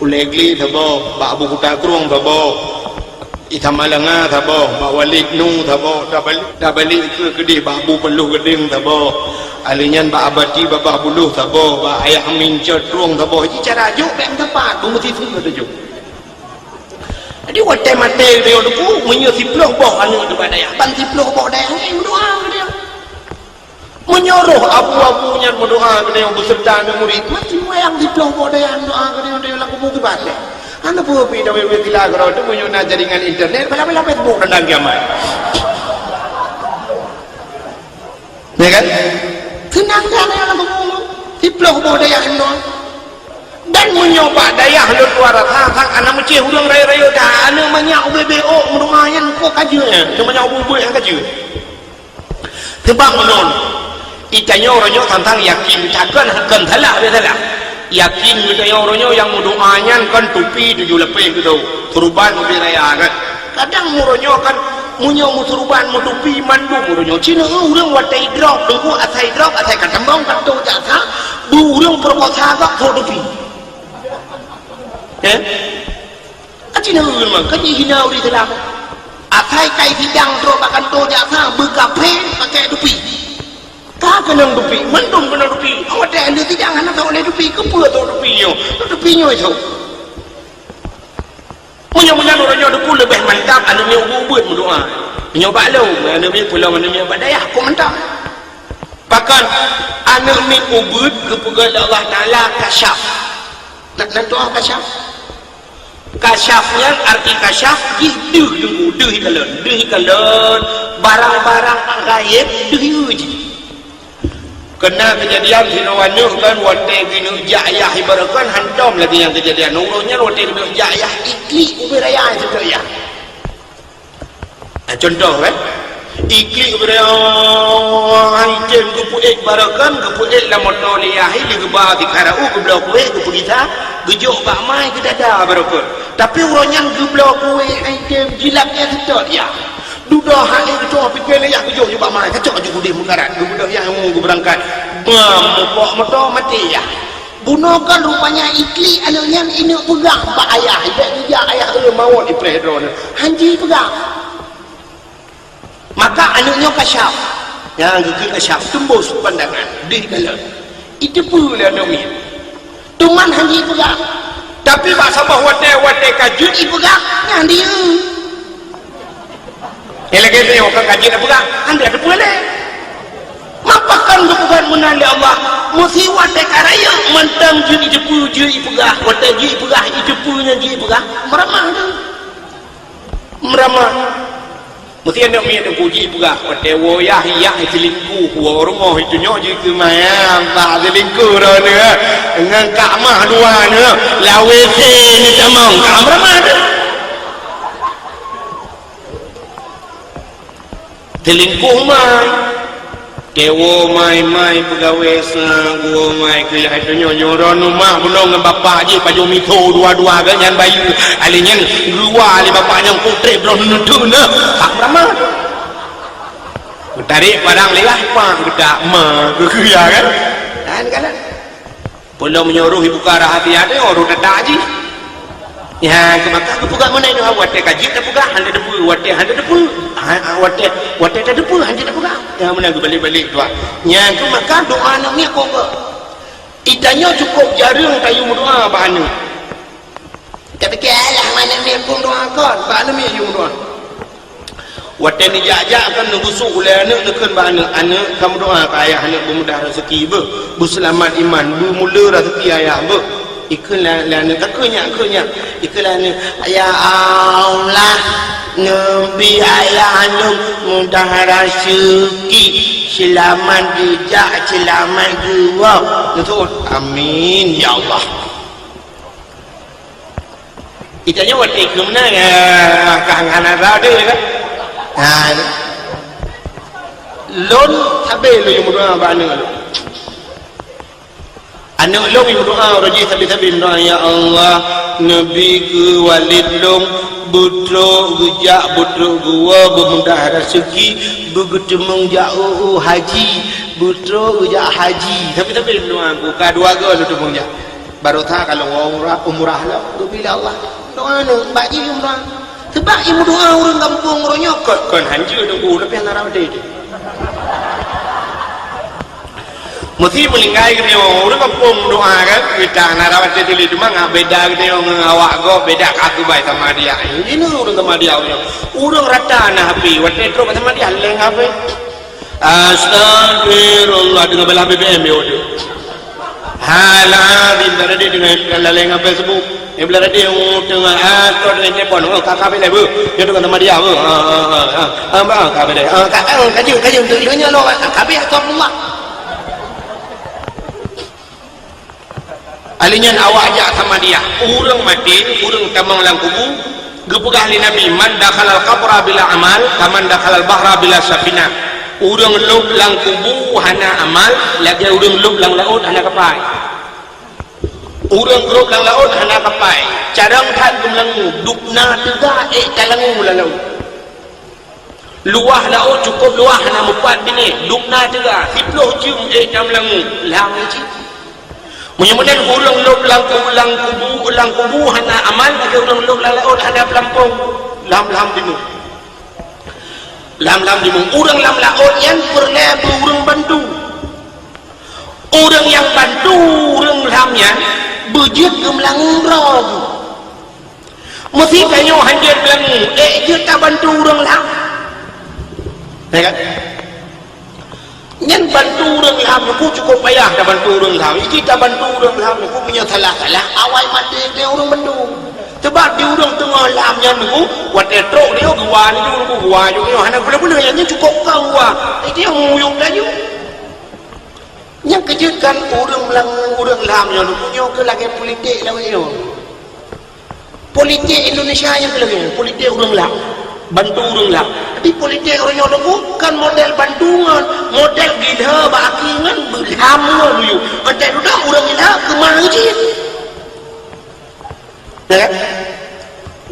u Legli saboh, bak Abu Kuta Krueng saboh, i Samalanga saboh, bak Walid Nu saboh, tabalik, tabalik keu keudeh bak Abu Peuleuh Geudeng saboh, alèh nyan bak Abati Babah Buloh saboh, bak Ayah Amin Cot Krueng saboh. Ji cara jok bèk meusapat, beumeusiseue tajok. Jadi watèe maté geutanyoe teungku, meunyoe siplôh boh aneuk di bak dayah, ban siplôh boh dayah nyan meudoa geutanyoe. Meunyoe roh abu-abu nyan meudoa geutanyoe beuseureuta aneuk murit, maté wayang siplôh boh dayah meudoa geutanyoe, tanyoe lam kubu kiban lé. Hana peue pih dawé-wé sila keudroe teuh meunyoe na jaringan internet, bala-bala Facebook tandang kiamat. Ya kan? Seunang that tanyoe lam kubu, siplôh boh dayah meudoa. Dan meunyoe bak dayah lôn luwa rasa, sang hana meucéh ureueng rayeuk-rayeuk that, aneuk manyak ubé-bé ôk meudoa nyan kok ka jeuet, aneuk manyak ubé-ubé nyan ka jeuet. Sabab meunan, geutanyoe uroe nyoe tantang yakin, takon kon salah, bèk salah. Yakin geutanyoe uroe nyoe nyang meudoa nyan kon tupi tujoh lapéh geutanyoe, suruban ubé raya kan. Kadang uroe nyoe kan, meunyoe meusuruban meutupi mandum uroe nyoe. Cit na ureueng watèe idrop teungku, asai idrop, asai ka teumbong, ka tôh jak sa, beu ureueng peurekosa gop trok tupi. Eh? Ka cit na ureueng memang, ka jihina ureueng Islam. Asai kai sidang trok bak kantô jak sa, beu kafé pakai tupi. Ka keunong tupi, mandum keunong tupi. Watèe aneuk sidang hana trok lé tupi, keupeue trok tupi nyoe? Trok tupi nyoe itu. Meunyoe meunan uroe nyoe teungku leubeh mantap aneuk miet ubeuet-ubeuet meudoa. Meunyoe bak lôn, aneuk miet peulom aneuk miet bak dayah, kok mantap. Pakon aneuk miet ubeuet geupeugah lé Allah Taala kasyaf. Na, na tuan kasyaf? Kasyaf nyan arti kasyaf jih deuh teungku, deuh ikalon, deuh ikalon, barang-barang gaéb deuh ieu jih. Keuna keujadian sidroe aneuk kan watèe geuneuk jak ayah ibaratkan hantom lagèe nyang keujadian. Uroe nyan watèe geuneuk jak ayah iklik ubé raya seutôt ayah. Nah, contoh kan. Iklik ubé raya item geupeuék barokan, geupeuék lam moto lé ayah, lé geuba sikara'u geubloe kuéh, geupeugisa, geujok bak ma geudada barokan. Tapi uroe nyan geubloe kuéh item jilap ayah seutôt ayah. Dudoe hana geucok pike lé ayah geujok bak ma, kacok ju udeh meukarat, geubeudôh ayah ngon geubeurangkat. Bam, mupok moto maté ayah. Bunoe kan rupanya iklik aneuk nyan ineuk peugah bak ayah, ibèk geujak ayah, "Eu, mawöt ipreh droeneuh." Hanji peugah. Maka aneuk nyoe kasyaf. Nyang geukheun kasyaf, teumbus pandangan, deuh ikalon. Iteupeue lé aneuk miet. Teuma hanji peugah. Tapi bak saboh watèe, watèe ka jeuet ipeugah, nyan di eu. Nyang lagèe nyoe ka kaji na peugah, han teupeue lé. Mapakon geupeugah meunan lé Allah, meusi watèe ka rayeuk mantong jeuet jiteupeue, jeuet jipeugah, watèe jeuet jipeugah, jiteupeue nyan jeuet jipeugah, meuramah tu. Meuramah. Meusi aneuk miet teungku jeuet jipeugah, watèe woe yah, yah selingkuh, woe rumoh itu nyoe jeuet keu maya, bah selingkuh droeneuh, ngon kak mah dua nyoe, lawé se ni tamong, ka meuramah tu. Selingkuh mai. Tewo mai-mai peugawée sa, geuwo mai keu yah donya nyoe droeneuh mak bunoe ngon bapak jih pajoh miso dua-dua geuh nyan bayeue. Alèh nyan geuwa lé bapak nyan kok trép droeneuh neuteuh na. Hak beurama. Geutarek parang lé yah pah geutak ma geuh ya kan. Kan kan. Peulom meunyoe roh ibuka rahsia teuh, roh teutak jih. Nyan keuh maka geupeugah meunan nyoe, watée ka jeuet tapeugah, hana tateupeue, watée hana tateupeue, ha, ha, watée, watée tateupeue, hana tapeugah. Nyan meunan geubalek-balek tuah. Nyan keuh maka doa aneuk miet kok geuh. Geutanyoe cukôp jareueng tayue meudoa bak aneuk. Tapike, "Alah, aneuk miet phon doa kon," bak aneuk miet yue meudoa. Watée neujak-jak kan neubusôk ulée aneuk, neukheun bak aneuk, "Aneuk, ka meudoa keu ayah aneuk beumudah raseuki beuh, beuseulamat iman, beumule raseuki ayah beuh." Ikheun lé, lé aneuk, "Ka kheun nyak, kheun nyak." Ikheun lé aneuk, "Ya Allah, neubri ayah aneuk mudah raseuki, seulamat geujak, seulamat geuwoe." Neuseuôt, "Amin, ya Allah." Geutanyoe watée keu meunan, ya, ka hana rasa deh, kan? Ha. Lôn sabe lôn meudoa bak aneuk lôn. Aneuk lôn meudoa, uroe jih sabe-sabe meudoa, "Ya Allah, neubi keu Walid lôn beutrok geujak, beutrok geuwoe, beumudah raseuki, beugeuteumeung jak u, u haji, beutrok geujak haji." Sabe-sabe meudoa, ka dua goe lôn teumeung jak. Baroesa ka lôn umrah, umrah lom, geubi lé Allah. Doa aneuk, bak jih meudoa. Sabab i meudoa ureueng gampông uroe nyoe kon, kon hanjeuet teungku, leubeh na rab até teuh. Meusi meuninggai geutanyoe, ureueng gampông meudoa kan, kita na rab até teuh lé, cuma ngat beda geutanyoe ngon awak gob, beda ka keubai sama dia. Ini ureueng sama dia ureueng. Ureueng rata na H P, watèe trok sama dia leng H P. Astagfirullah, deungon bala B B M yo tu. Halah, di bela tadi deungon laleng ngon Facebook. Di bela tadi, oh, teungoh, ah, trok deungon telepon. Oh, kakak bela bu. Dia deungon sama dia bu. Ah, ah, ah, ah. Ah, bah, kakak bela. Ah, kak, ah, kaji, kaji untuk dia lo, kakak bela, astagfirullah. Alèh nyan awak jak sama dia. Ureueng maté, ureueng tamong lam kubu, geupeugah lé Nabi, "Man dakhalal qabra bila amal, kaman dakhalal bahra bila safinah." Ureueng lôb lam kubu hana amal, lagèe ureueng lôb lam laôt hana kapai. Ureueng lôb lam laôt hana kapai, carông that geumeulangue, dubna teuga ék talangue lam laôt. Luwah laôt cukôp luwah, hana meupat binéh, dubna teuga, siplôh jeuem ék tameulangue, lam cit. Meunyoe meunan ureueng lôb lam ku-, lam kubu, lam kubu hana amal, lagèe ureueng lôb lam laôt hana peulampông, lam-lam dimueng. Lam-lam dimueng. Ureueng lam laôt nyan peureulèe beu ureueng bantu. Ureueng nyang bantu ureueng lam nyan beujeuet geumeulangue droe geuh. Meusi tanyoe hanjeuet meulalu, ék jeuet tabantu ureueng lam. Ya kan? Nyan bantu ureueng lam nyoe cukôp payah tabantu ureueng lam. Iki tabantu ureueng lam nyoe meunyoe salah-salah, awai maté lé ureueng bandum. Sebab di ureueng teungoh lam nyan nyoe, watèe trok dia geuwa laju, geuwa laju, hana guna-guna, nyan cukôp ka geuwa. Iki muyueb laju. Nyang keujeuet kan ureueng lam, ureueng lam nyoe, nyoe keuh lagèe politik lawét nyoe. Politik Indonesia nyang keuh lagèe nyoe, politik ureueng lam, bantu ureueng lam. Tapi politik ureueng nyoe bukan model bantu ngon, model gila bak aki ngon beulam ngon luyu. Entah dudoe ureueng gila keumah cit. Ya kan?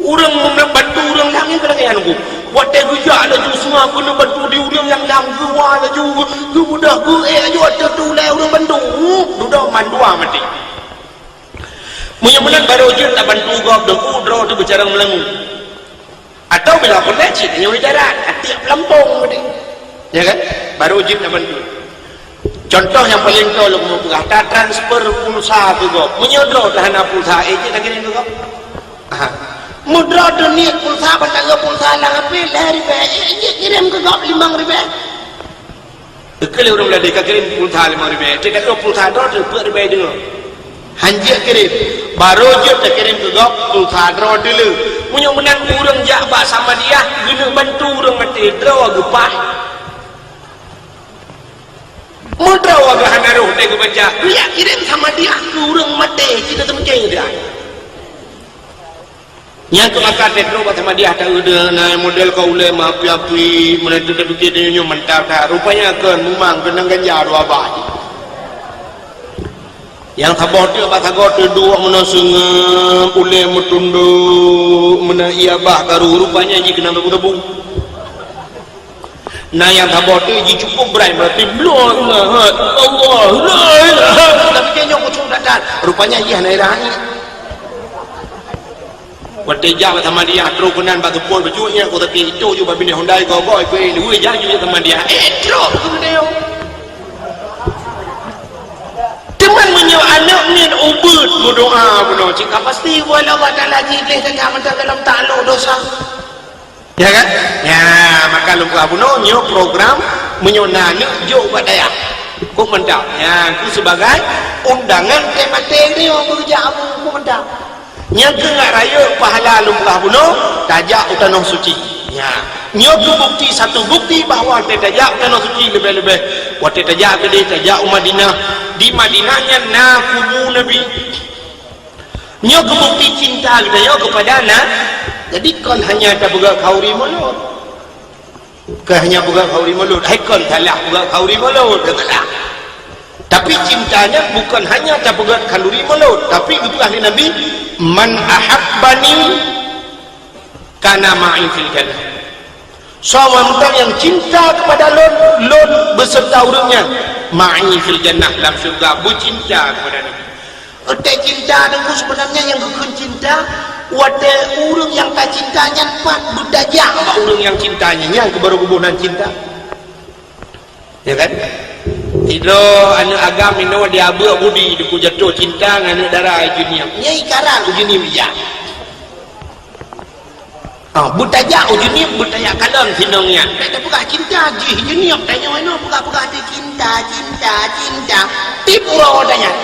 Ureueng meunang bantu ureueng lam nyan kadang nyan nunggu. Watèe geujak laju seungoh keuneuk bantu di ureueng nyang lam geuwa laju, geubeudôh geuék laju watèe tulèe ureueng bantu. Dudoe mandua maté. Meunyoe meunan barô jeuet tabantu gob deungon droe teuh beucarông meulangue. Atau bila peureulèe cit nyoe darat, atiek peulampông tadi. Ya kan? Barô jeuet tabantu. Contoh nyang paleng toe lôn peugah, tatransfer pulsa keu gob. Meunyoe droe teuh hana pulsa, ék jeuet takirém keu gob? Aha. Meudroe teuh niet pulsa, ban taeu pulsa lam H P lhèe ribèe, ék jeuet kirém keu gob limong ribèe? Keu lheueh ureueng ladé ka kirém pulsa limong ribèe, teuka pulsa droe teuh peuet ribèe deungoe. Hanjeuet kirém, barô jeuet takirém keu gob pulsa droe teuh le. Meunyoe meunan ureueng jak bak Samadiyah, geuneuk bantu ureueng maté, droe geupaih. Meudroe geuh hana roh teuh geubaca, geujak kirém Samadiyah keu ureueng maté, cit teumeucé dia. Nyang keu maka teutroh bak Samadiyah taeu deuh na model ka ulèe meuapi-api, meunan teuka-teuka tanyoe nyoe mantap that. Rupanya kon, memang keunong ganja dua bah jih. Nyang saboh teuk bak sagoe teuduek meunan seungab, ulèe meutundok, meunan ié bah karu, rupanya jih keunong tebu-tebu. Na nyang saboh teuk jicukôp brai meuratéb, "La ilaha illallah, la ilaha." Tapi kayèe nyoe keucok that-that. Rupanya jih hana irah angén. Watèe jak bak Samadiyah, trok keunan bak seupôt bacut nyan, ku sakét itoh ju bak binéh Hyundai gogoe, ku, "Eh, luweh jak ju jak Samadiyah." Eh, trok keunan. Teuma meunyoe aneuk niet ubit meudoa bunoe, cit ka pasti, "Wah, Allah Taala jih lé saja mantong dalam taklok dosa." Ya kan? Ya, maka lôn peugah bunoe nyoe program meunyoe na aneuk jok bak dayah. Kok mantap. Ya, ku sibagai undangan teuh maté nyoe beujak abu, kok mantap. Nyang keu ngat rayeuk pahala lôn peugah bunoe tajak u Tanoh Suci. Ya. Nyoe keu bukti, satu bukti bahwa watèe tajak u Tanoh Suci leubeh-leubeh watèe tajak keudéh tajak u Madinah. Di Madinah nyan na kubu Nabi. Nyoe keu bukti cinta geutanyoe keupada na-, jadi kon hanya tapeugah khauri mulod. Bukan hanya peugöt khanduri mulod, hai kon salah peugöt khanduri mulod, dak salah. Tapi cinta nyan bukan hanya tapeugöt khanduri mulod, tapi geupeugah lé Nabi, "Man ahabbani kana ma'i fil jannah." Soe mantong nyang cinta kepada lôn, lôn beserta ureuëng nyan ma'i fil jannah, lam syeuruga, beucinta kepada Nabi. Watée cinta Teungku, sebenarnya nyang geukheun cinta, watée ureuëng nyang tacinta nyan pat beutajak bak ureuëng nyang cinta nyan, nyan keuh baru geuboh nan cinta. Ya kan? Sidroe aneuëk agam inoe di abeuk budi, Teungku, jatuh cinta ngon aneuëk dara Ujeunieb. Nyan ikaran Ujeunieb ijak. Ah, beutajak Ujeunieb, beutajak kalon sinong nyan. Bèk tapeugah cinta jih Ujeunieb, tanyoe inoe peugah-peugah di cinta, cinta, cinta. Tiep uroe tanyan.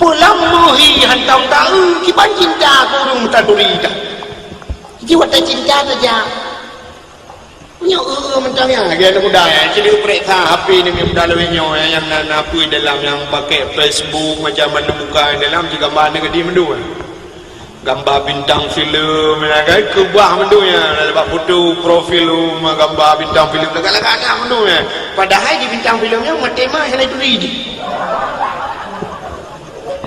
Peue lam meuhi hantom taeu, kiban cinta keu ureuëng meutaduri dah. Ji watée cinta tajak. Nyoe, eh, eh, mantong nyan lagée aneuk muda, eh, cit peuriksa H P ni, aneuk muda lawét nyoe, eh, nyang na, na peue dalam, nyang pakai Facebook, macam mana buka dalam, cit gambar aneuk gadih mandum, eh. Gambar bintang filem, ya kan, keubah mandum, ya, bak foto profil, oh, gambar bintang filem, lagak-lagak that mandum, ya. Padahai di bintang filem nyan maté mah hana turi jih.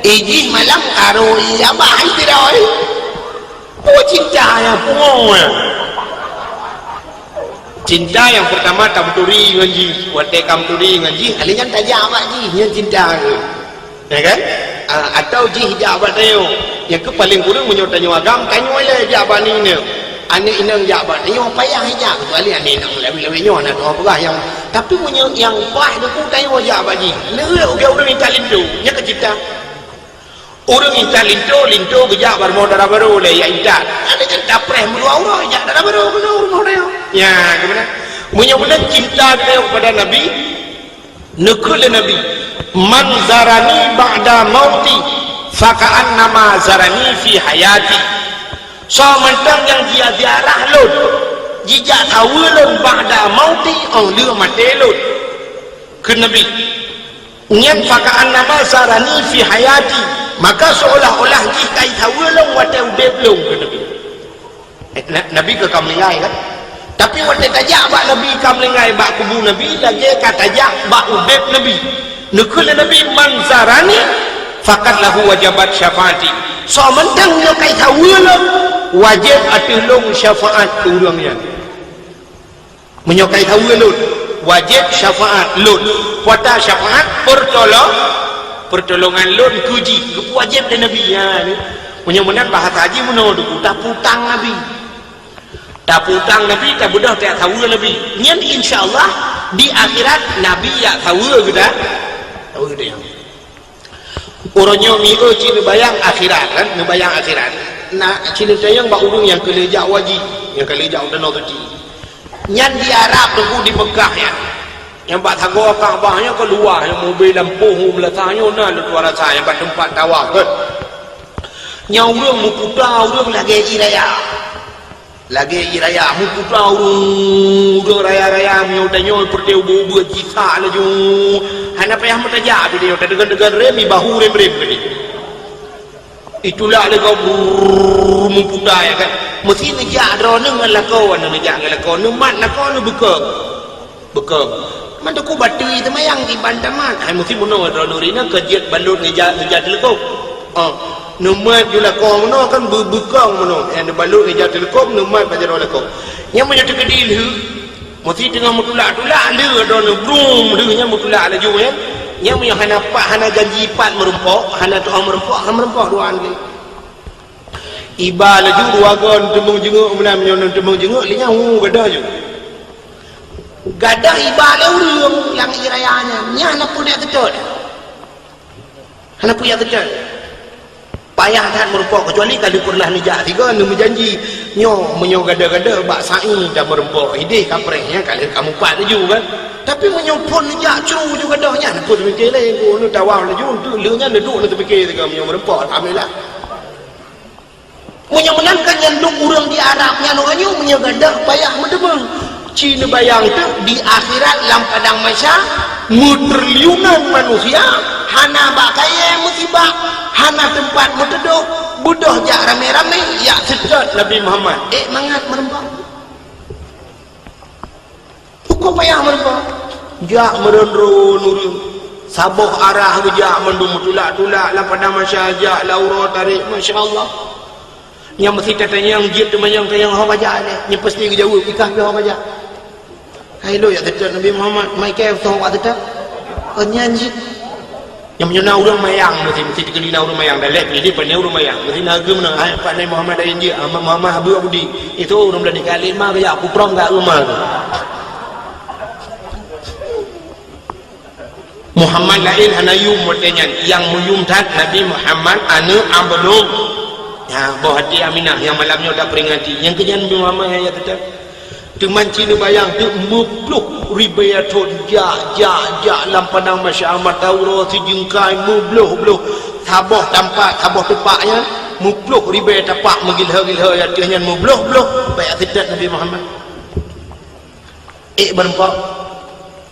Ijih malam karo, iya bah, hai sidroe. Peue cinta nyang pungo, eh. Cinta nyang peurtama tameuturi ngon jih. Watée ka meuturi ngon jih, alèh nyan tajak bak jih, nyan cinta tu. Ya kan? Ah, atau jih jak bak tanyoe. Nyang keu paleng kureueng meunyoe tanyoe agam, tanyoe ilée jak bak aneuk inong. Aneuk inong jak bak tanyoe payah ijak, keucuali aneuk inong lawét-lawét nyoe, na tuha peugah nyang. Tapi meunyoe nyang paih Teungku, tanyoe jak bak jih. Neu ureuëng intat linto, nyan keu cinta. Ureuëng intat linto, linto geujak bak rumoh dara barô lé, jak intat. Ada kan tapreh meudua uroe jak dara barô keunoe rumoh tanyoe. Ya, gimana? Meunyoe beuna cinta tanyoe kepada Nabi, neukheun lé Nabi, "Man zarani ba'da mauti, faka'annama zarani fi hayati." Soe mantong nyang jia-, ziarah lôn, jijak saweue lôn ba'da mauti, óh lheueh maté lôn. Kheun Nabi, Nyan faka'annama zarani fi hayati, maka seolah-olah jih ka jisaweue lôn watée udeb lôn, kheun Nabi. Eh, Na-, Nabi ka, ka meuninggai kan? Tapi watée tajak bak Nabi ka meuninggai bak kubu Nabi, lagée ka tajak bak udeb Nabi. Neukheun lé Nabi, "Man zarani faqad lahu wajabat syafaati." Soe mantong nyoe ka jisaweue lôn, wajéb ateueh lôn syafaat keu ureuëng nyan. Meunyoe ka jisaweue lôn, wajéb syafaat lôn. Peue ata syafaat? Peurtolong-, peurtolongan lôn keu jih. Geupeuwajéb lé Nabi. Ya, ni. Meunyoe meunan bahasa jih meunoe Teungku, tapeutang Nabi. Tapeutang Nabi, tabeudôh tajak saweue Nabi. Nyan insya Allah di akhirat Nabi jak saweue geutanyoe. Saweue geutanyoe. Uroe nyoe miseue cit neubayang akhirat, kan? Neubayang akhirat. Na cit neutanyong bak ureuëng nyang keu lheueh jak u haji, nyang keu lheueh jak u Danau Suci. Nyan di Arab Teungku, di Meukah nyan. Nyang bak sagoe Ka'bah nyan ka luwah, nyang mubé lampôh u meunasah nyoe na lôn tuan rasa, nyang bak teumpat tawaf, kan? Nyan ureuëng meuputa, ureuëng lagée ié raya. Lagée ié raya, meuputa ureuëng, ureuëng raya-raya, meunyoe tanyoe peureute ubeuet-ubeuet jisak laju. Hana payah meutajak pih tanyoe, tadeungon-deungon rem, ibahu rem-rem tadi. Itulak lé gob, brrrr, meuputa, ya kan. Meusi neujak droeneuh ngon lakoe, neujak ngon lakoe, neumat lakoe, neubeukong. Beukong. Man Teungku batui teumayang kiban tamat. Hai meusi meunoe droeneuh ri na keu jeuet balot ngeja, ngeja teuleukob. Oh, neumat ju lakoe meunoe kan beu-, beukong meunoe. Nyang neubalot ngeja teuleukob, neumat bak jaroe lakoe. Nyang meunyoe teukeudi lheueh, meusi teungoh meutulak-tulak lheueh droeneuh brum lheueh nyan meutulak laju nyan. Nyang meunyoe hana pat, hana janji pat meurumpok, hana tu'oh meurumpok, hana meurumpok dua lé. Iba laju dua goe teumeung jeungok meunan, meunyoe teumeung jeungok lé nyan hu gadoh ju. Gadoh iba lé ureuëng lam ié raya nyan, nyan hana peue jak seutôt. Hana peue jak seutôt. Payah that meurumpok, keucuali ka lheueh peureunah neujak sigoe neumeujanji, nyoe meunyoe gadoh-gadoh bak sa'i dan meurumpok, ideh kapreh nyan ka lheueh ka mupat laju kan. Tapi meunyoe phon neujak cru ju gadoh nyan, hana peue teupike lé, keu neutawaf laju, enteuk lheueh nyan neuduek neuteupiké sigoe meunyoe meurumpok, alhamdulillah. Meunyoe meunan kan nyan dum ureuëng di Arab nyan uroe nyoe meunyoe gadoh payah meuteumeung. Ci neubayang teuk di akhirat lam padang mahsyar, meutriliunan manusia, hana bak kayée meusibak, hana teumpat meuteudôh, beudôh jak ramé-ramé, jak seutôt Nabi Muhammad. Ék mangat meurumpok. Kok payah meureumpok? Jak meuron-ron ureuëng. Saboh arah geujak mandum, tulak-tulak lam padang mahsyar, jak lam uroe tarek, masya Allah. Nyang meusti tatanyong jeuet teumanyong tanyong ho bajak lé. Nyang pasti geujaweueb, "Ikah pih ho bajak?" Hai lôn jak seutôt Nabi Muhammad, mai kèe soe wak seutôt? Kon nyan jeuet. Nyang meunyoe na ureuëng mayang, meusti, meusti teukeudi na ureuëng mayang. Daleh pih di pane ureuëng mayang. Meusti na geumeunan, "Hai Pak Nabi Muhammad, ayo jeuet, Ahmad Muhammad habeuet budi." Itu ureuëng dah dikali ma geujak kuprong kat rumah tu. Muhammad laén hana yum watée nyan, nyang meuyum that Nabi Muhammad aneuëk Abdul. Ya, boh até Aminah nyang malam nyoe taperingati. Nyang keu nyan Nabi Muhammad nyang ya teutab. Teuma ci neubayang teuk meuploh ribée thon jak, jak, jak lam padang mahsyar, mata uroe sijeungkai meubloh-bloh. Saboh tampat, saboh teupak nyan meuploh ribée tapak meugilhô-gilhô, ya teuh nyan meubloh-bloh, bak teutab Nabi Muhammad. Ék meureumpok.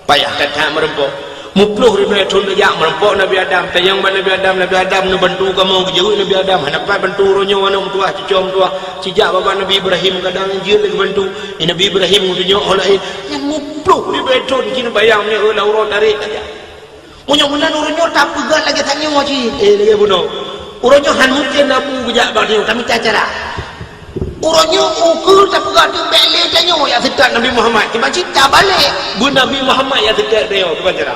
Payah that-that meureumpok. Meuploh ribée thon geujak meureumpok Nabi Adam. Tanyong bak Nabi Adam, "Nabi Adam, neubantu kamoe geujeuet Nabi Adam." "Hana pat bantu uroe nyoe, aneuëk meutuah, cucoe meutuah. Sijak babah Nabi Ibrahim kadang jeuet lé geubantu. Eh, Nabi Ibrahim geutunyok ho laén." Nyang meuploh ribée thon ci neubayang nyoe lam uroe tarek saja. Meunyoe meunan uroe nyoe tapeugah lagée tanyoe cit, eh, lagée bunoe. Uroe nyoe hana mungken Nabi geujak bak tanyoe, tamita cara. Uroe nyoe ukeue tapeugah teuk bék lé tanyoe jak seutôt Nabi Muhammad. Tiba cit tabalek beu Nabi Muhammad jak seutôt tanyoe, kiban cara.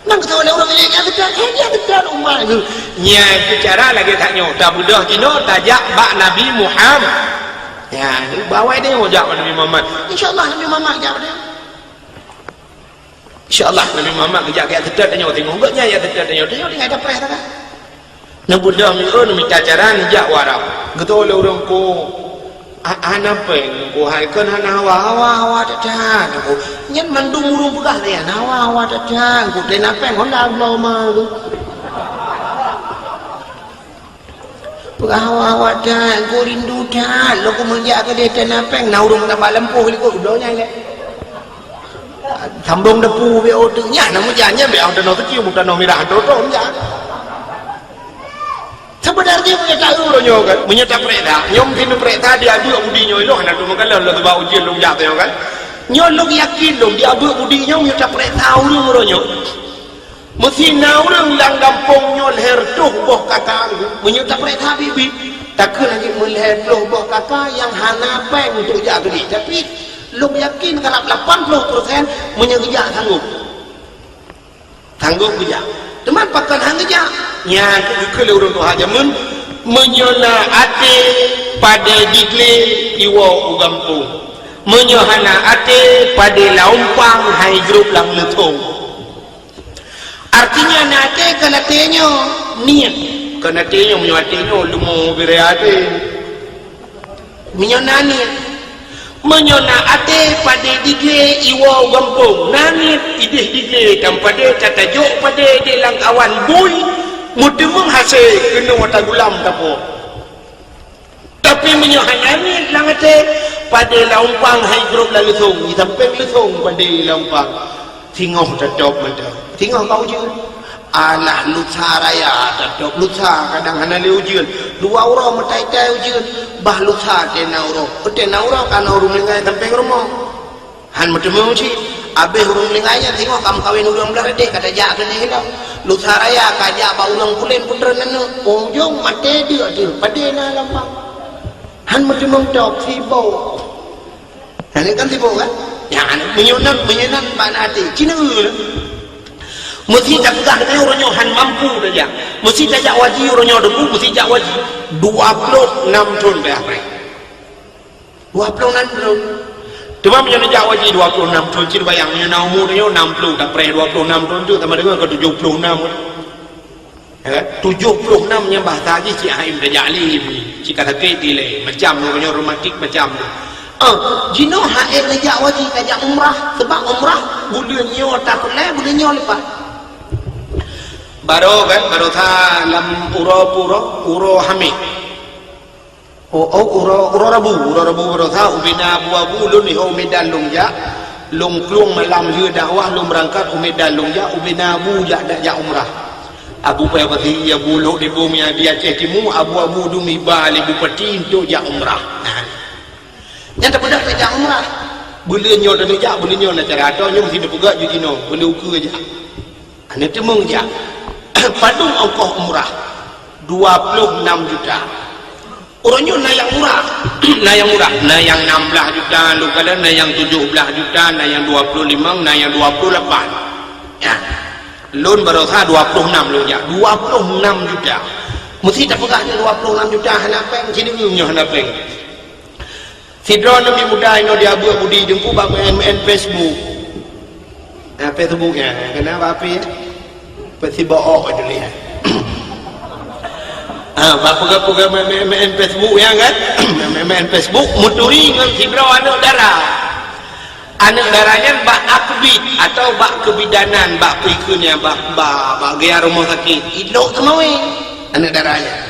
Nang keutoe lé ureuëng laén jak seutôt, eh, jak seutôt umat geuh. Nyan keuh cara lagée tanyoe, tabeudôh jinoe tajak bak Nabi Muhammad. Ya, bawai tanyoe jak bak Nabi Muhammad. Insya Allah Nabi Muhammad jak bak tanyoe. Insya Allah, Nabi Muhammad geujak keu jak seutôt tanyoe, singoh gobnyan jak seutôt tanyoe, tanyoe tinggai tapreh sagai. Neubeudôh miseue neumita cara neujak u Arab. Geutôi lé ureuëng ko, ha-, hana péng ko, hai kon hana hawa, hawa, hawa that-that ko. Nyan mandum ureuëng peugah lé nyan, hawa, hawa that-that ko. Teuh na péng Honda bloe ma ko. Peugah hawa-hawa that, engkau rindu that, lôn keumeung jak keudeh teuh na péng, na ureuëng tabak lampôh likot, bloe nyan lé. Sambong depu bak oto nyan, na meujan nyan, bak tanoh keucium, tanoh mirah, trotoar nyan. Sebenarnya meunyoe taeu uroe nyoe kan, meunyoe tapeuriksa, nyoe mungkin tapeuriksa di abeuek budi nyoe ilong, hana lôn meukalon lôn teuba ujeuen lôn jak nyoe kan. Nyoe lôn yakin lôn di abeuek budi nyoe meunyoe tapeuriksa ureuëng uroe nyoe. Meusi na ureuëng lam gampông nyoe lhèe reutôh boh kaka, meunyoe tapeuriksa biet-biet, takheun lagèe meulhèe ploh boh kaka nyang hana péng untuk jak keudeh. Tapi lôn yakin karab lapan ploh persen meunyoe geujak sanggob. Sanggob geujak. Teuma pakon han geujak? Nyan keuh geukheun lé ureuëng tuha jameun, meunyoe na até padé diglé iwoe u gampông. Meunyoe hana até padé lam umpang hai jrob lam leuthong. Artinya na até kon até nyoe, niet. Kon até nyoe, meunyoe até nyoe leumo bire até. Meunyoe na niet. Meunyoe na até padé diglé iwoe u gampông, na niet idéh diglé tam padé tatajok padé di lam awan bui, meuteumeung hasé keunoe tagulam tapo. Tapi meunyoe hana niet lam até, padé lam umpang hai jrob lam leuthong, di sampéng leuthong padé lam umpang. Singoh tatôb mantong. Singoh ka ujeuen. Alah lusa raya tatôb lusa kadang hana lé ujeuen. Dua uroe meutai-tai ujeuen, bah lusa tena uroe. Tena uroe ka na ureuëng meuninggai sampéng rumoh. Han meuteumé cit, abéh ureuëng meuninggai nyan singoh ka meukawen ureuëng blah leudeh ka tajak keunoe ilong. Lusa raya ka jak bak ureuëng pulen peutreun aneuëk, ujong maté deuk teuh padé na lam umpang. Han meuteumé tôb sibok. Nah, ini kan sibok kan? Ya, meunyoe nan, meunyoe nan bak na até, cina. Meusi tapeugah keunoe uroe nyoe han mampu tajak. Meusi tajak waji uroe nyoe debu, meusi jak waji. Dua ploh nam thon payah preh. Dua ploh nam thon. Teuma meunyoe neujak waji dua ploh nam thon, cit bayang meunyoe na umu tanyoe nam ploh, tapreh dua ploh nam thon tu sama dengan ke tujuh puluh enam. Ya kan? Tujuh puluh enam nyang bahasa jih cit haim tajak lé, cit ka sakét dilèe, macam nyoe reumatik macam tu. Ah, jinoe haid neujak waji tajak umrah, sebab umrah buleuen nyoe tapeulai, buleuen nyoe leupah. Baroe kan, baroe sa lam uroe pura, uroe hamé. Oh, oh, uroe, uroe Rabu, uroe Rabu baroe sa, ubena abu-abu lôn di Medan lôn jak, lôn plueng malam lheueh dakwah lôn beurangkat u Medan lôn jak, ubena abu jak, jak, jak umrah. Abu Paya Pasi, abu Lhok Dibong nyang di Aceh Timu, abu-abu dum iba lé bupati untuk jak umrah. Nah. Nyan tapeugah tajak umrah. Buleuen nyoe taneuk jak, buleuen nyoe na cara, atau nyoe meusti tapeugah jeuet jinoe, buleuen ukeue jak. Aneuk teumeung jak. Padum ongkoh umrah? Dua ploh enam juta. Uroe nyoe na nyang murah. Na nyang murah, na nyang nam blaih juta, lôn kalon na nyang tujoh blaih juta, na nyang dua ploh limong, na nyang dua ploh lapan. Ya. Lôn baroesa dua ploh enam lôn jak. Dua ploh enam juta. Meusti tapeugah nyoe dua ploh enam juta hana péng, sineuk nyoe hana péng. Sidroe aneuk muda inoe di Abue Budi Teungku bak meu'en-meu'en Facebook. Ah, Facebook nyan, keunan bak api, ya? Facebook tuléh, ya. Ah, bak peugah-peugah meu'en-meu'en Facebook nyan kan? Meu'en-meu'en Facebook, meuturi ngon sidroe aneuk dara. Aneuk dara nyan bak akbid atau bak kebidanan, bak peue ikheun nyan, bak, bak, bak gaya rumoh sakét. Ilok teumawé aneuk dara nyan.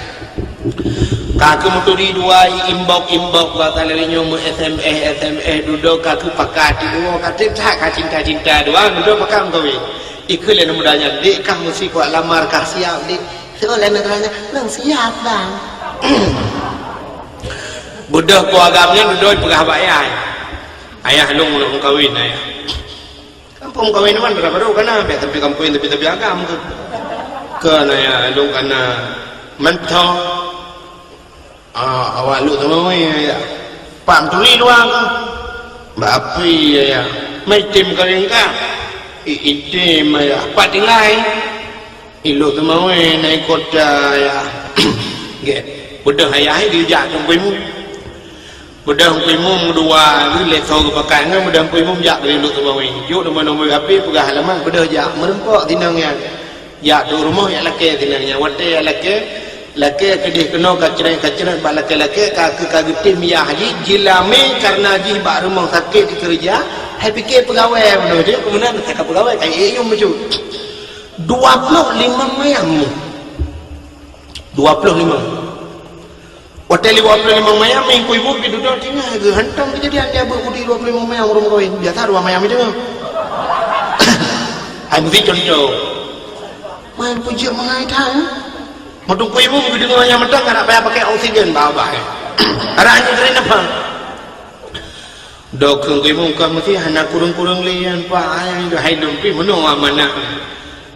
Ka keuh meuturi dua, i-inbox-inbox, bak salary nyoe meu-S M S, S M S dudoe, ka keuh pakat, di uroe ka trép that ka cinta-cinta dua, dudoe pakat meukawen. Ikheun lé aneuk muda nyan, "Dek, kah meusi kuat lamar, kah siap, Dek?" Seuôt lé aneuk dara nyan, "Lôn siap, Bang." Beudôh po agam nyan dudoe peugah bak ayah, "Ayah, lôn, lôn meukawen, Ayah." Kampông kawin wan dara barô kana, biasa pi kampung tapi-tapi agam tu. Kana ya, lôn kana mantong. Ah, awak lôn sama wei ya. Pak meuturi luwa ka. Bak api ya, ya. Mai item kawin ka. I-, item ya. Pak tinggai. Ilok teuma weh na i kota ya. Gét. Beudôh ayah ai geujak Teungku Imum. Beudôh Teungku Imum dua lé tho geupakat ngon beudôh Teungku Imum jak keu Ilok teuma weh. Jok nomor-nomor H P peugah alamat beudôh jak meureumpok tinong nyan. Jak tu rumoh jak lakée tinong nyan. Watée jak lakée, lakée keudeh keunoe ka cret-ka cret bak lakée-lakée ka keu ka geutem yah jih jilamé kareuna jih bak rumoh sakét dikeureuja. Hai pike peugawée meunoe jih keumudian ka peugawée ka yum bacut. Dua ploh limong mayam. Dua ploh limong. Watée dua ploh limong mayam, Teungku Imum pi dudoe tinggai geuhantom keujadian di Abue Budi dua ploh limong mayam ureuëng kawin. Biasa dua mayam itu. Hai meusi contoh. Main puji mengai tan. Meutungku Imum geudeungoe nyang mantong, hana payah pakai oksigen babah. Arah nyoe keurin apa? Dokeng Teungku Imum ka meusti hana kureueng-kureueng lé nyan, Pak, hai, hai lôn pi meunoe amanah.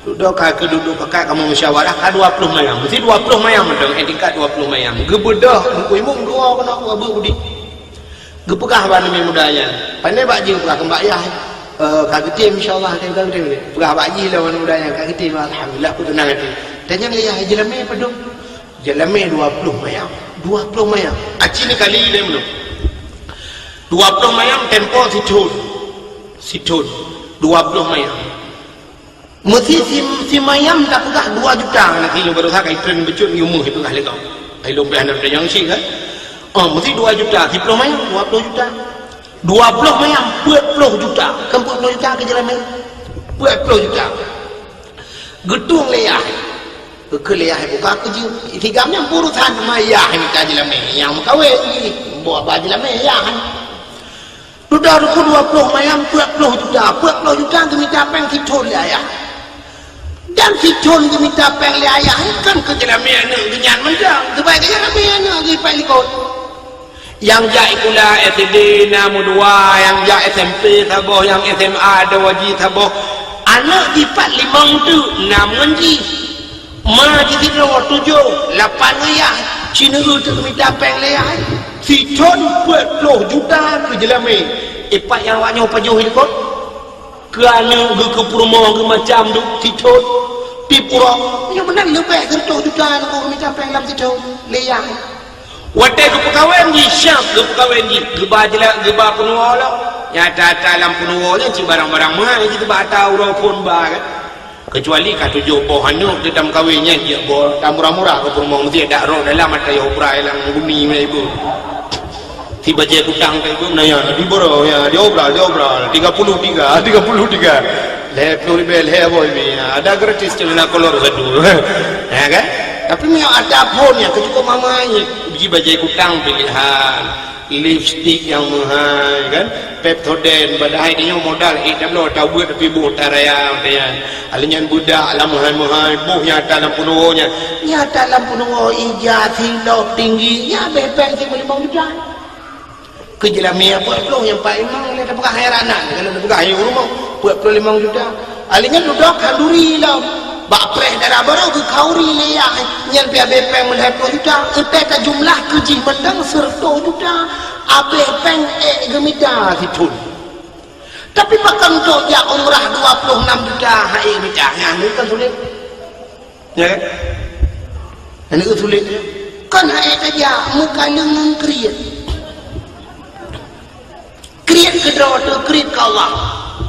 Dudoe ka keuduek pakat kamoe musyawarah ka dua ploh mayam. Meusti dua ploh mayam mantong, eh, tingkat dua ploh mayam. Geubeudôh Teungku Imum dua keunoe Abue Budi. Geupeugah bak aneuk muda nyan. Pandai bak jih peugah keu bak yah. Eh, ka geutem insya-Allah, ka geutem. Peugah bak jih lom aneuk muda nyan ka geutem, alhamdulillah, ku teunang até. Tanyong lé yah, jilamé padum? Jilamé dua ploh mayam. Dua ploh mayam. Aci ni kali lé meunoe. Dua ploh mayam tempo sithon. Sithon. Dua ploh mayam. Meusi si, si mayam tapeugah dua juta, na kilo baru sakai tren becut ni umuh peugah lé kau. Ai lôn pih hana tanyong si kan. Oh, meusi dua juta, siploh mayam dua ploh juta. Dua ploh mayam peuet ploh juta. Kan peuet ploh juta keu jilamé? Peuet ploh juta. Geutueng lé yah. Keu lé yah buka keu jih. Tigam nyang urusan sama yah ni ka jilamé. Nyang meukawen jih. Buah ba jilamé yah. Dudoe Teungku dua ploh mayam peuet ploh juta. Peuet ploh juta geumita péng sithon lé ayah. Dan sithon geumita péng lé ayah nyan kan keu jilamé aneuk geuh nyan mantong. Keubai keu jilamé aneuk geuh ipat likot. Nyang jak sikula S D na meudua, nyang jak S M P saboh, nyang S M A dua ji saboh. Aneuk jipat limong teuk, nam ngon jih. Ma jih sidroe tujoh, lapan ngon yah. Sineuk teuk mita péng lé yah. Sithon peuet ploh juta keu jilamé. Ipat nyang awak nyoe pajoh likot. Keu aneuk geuh keu peurumoh geuh macam duek sithon. Di pura. Nyoe meunan leubeh seratus juta nyoe mita péng lam sithon. Lé yah. Watée geupeukawen jih, syab geupeukawen jih, geuba jeula-, geuba peunuwoe lom. Nyang ata-ata lam peunuwoe nyan cit barang-barang meuhai jih geuba ata uroe phon ba kan. Keucuali ka tujoh boh aneuk teuh tameukawen nyan jeuet boh tamurah-murah keu peurumoh meusti dak rot dalam ata yoh ubra lam gumi meunan ibu. Si bajée kutang ka ibu meunan ya, di boro ya, di obral, di obral, tiga puluh tiga, tiga puluh tiga. Lhée ploh ribée lhée boh ibi. Ada gratis celana kolor satu. Ya kan? Tapi miyok ada phon ya, keucukup mama ni. Biji bajée kutang pilihan, lipstik nyang meuhai kan, Pepsodent, padahai tanyoe modal ék tabloe tabeuet tapi boh taraya meunan. Alèh nyan beudak lam meuhai-meuhai, boh nyang ata lam peunuwoe nyan. Nyang ata lam peunuwoe ija, silop, tinggi, nyan abéh péng sibuleuen limong juta. Keu jeulamé peuet ploh nyang paléng mahal, lé tapeugah hai ranan, kalau tapeugah hai ureueng peuet ploh limong juta. Ahli nyan dudoe khanduri lom. Bak preh dara barô geukhauri lé yah nyan pih abéh péng meulhèe ploh juta. Eutai tajumlah keu jih mantong seureutôh juta. Abéh péng ék geumita sithon. Tapi pakon trok jak umrah dua ploh nam juta hai mita, nyan kan sulet. Ya kan? Nyan sulet. Kan hai tajak meukaleng ngon kriet. Kriet keudroe teuh kriet keu Allah.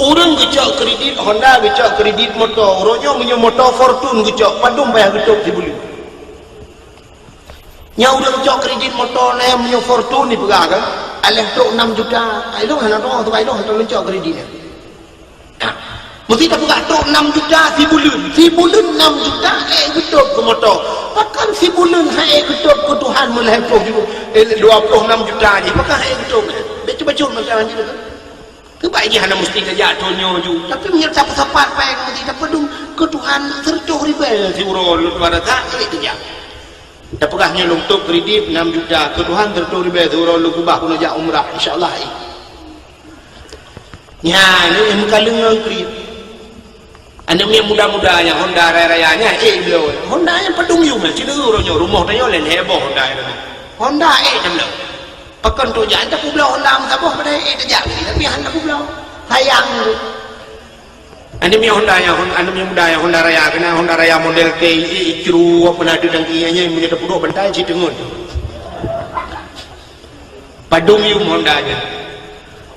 Ureueng geucok kredit Honda, geucok kredit moto. Uroe nyoe meunyoe moto Fortune geucok, padum payah geutôb sibuleuen. Nyan ureueng cok kredit moto nyan meunyoe Fortune dipeugah kan, aléh trok nam juta, ai lôn hana tuoh, sabab ai lôn hana lôn cok kredit nyan. Meusti tapeugah trok nam juta sibuleuen, sibuleuen nam juta ék geutôb keu moto. Pakon sibuleuen hai ék geutôb keu Tuhan meulhèe ploh juta, eh, dua ploh nam juta jih, pakon hai ék geutôb? Bèk cuba cut masa nyan kan. Keubai jih hana meusti tajak thon nyoe ju, tapi meunyoe tapeusapat péng meusti tapeudong keu Tuhan seureutôh ribèe siuroe lôn tuan rasa ék tajak. Tapeugah nyoe lôn tôb kredit nam juta keu Tuhan seureutôh ribèe siuroe lôn keubah keuneuk jak umrah, insya Allah ék. Nyan, nyoe meukaleng ngon kredit. Aneuk miet muda-muda nyang Honda raya-raya nyan ék bloe. Honda nyan padum yum, sineuk uroe nyoe rumoh tanyoe lé lhèe boh Honda nyan. Honda ék tabloe. Pakon trok jak, tapeubloe Honda meusaboh padahai ék tajak, tapi hana tapeubloe. Sayang tu. Aneuk miet Honda nyang, aneuk miet muda nyang Honda raya, keunan Honda raya model T I, icru, apa na deuh tangki nyan, meunyoe tapeuduek bantai cit teungeut. Padum yum Honda nyan.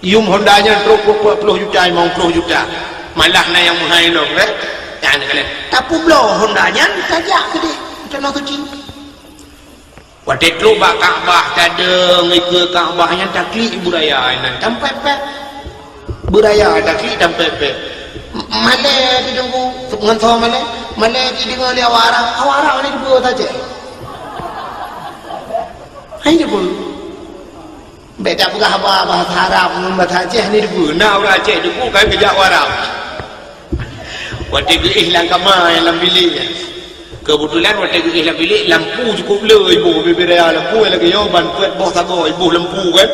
Yum Honda nyan trok peuet ploh juta, limong ploh juta. Malah na nyang meuhai lom, eh? Nyan kalian. Tapeubloe Honda nyan, tajak keudeh. Tanah suci. Watèe trok bak Ka'bah, tadong ikeue Ka'bah nyan taklik beuraya nyan, tampet-pet. Beuraya taklik tampet-pet. M-, malèe di Teungku, ngon soe malèe? Malèe jideungö lé awak Arab. Awak Arab ni dipeue saja. Hai dipeue. Bèk tapeugah haba bahasa Arab ngon bahasa Aceh ni dipeue. Na ureueng Aceh dipeue kan geujak u Arab. Watèe geuéh lam kama nyang lam bilék nyan. Keubeutulan watèe geuéh lam bilék, lampu cukôp le iboh, bibiraya lampu nyang lagèe nyoe ban peuet boh sagoe iboh lampu kan.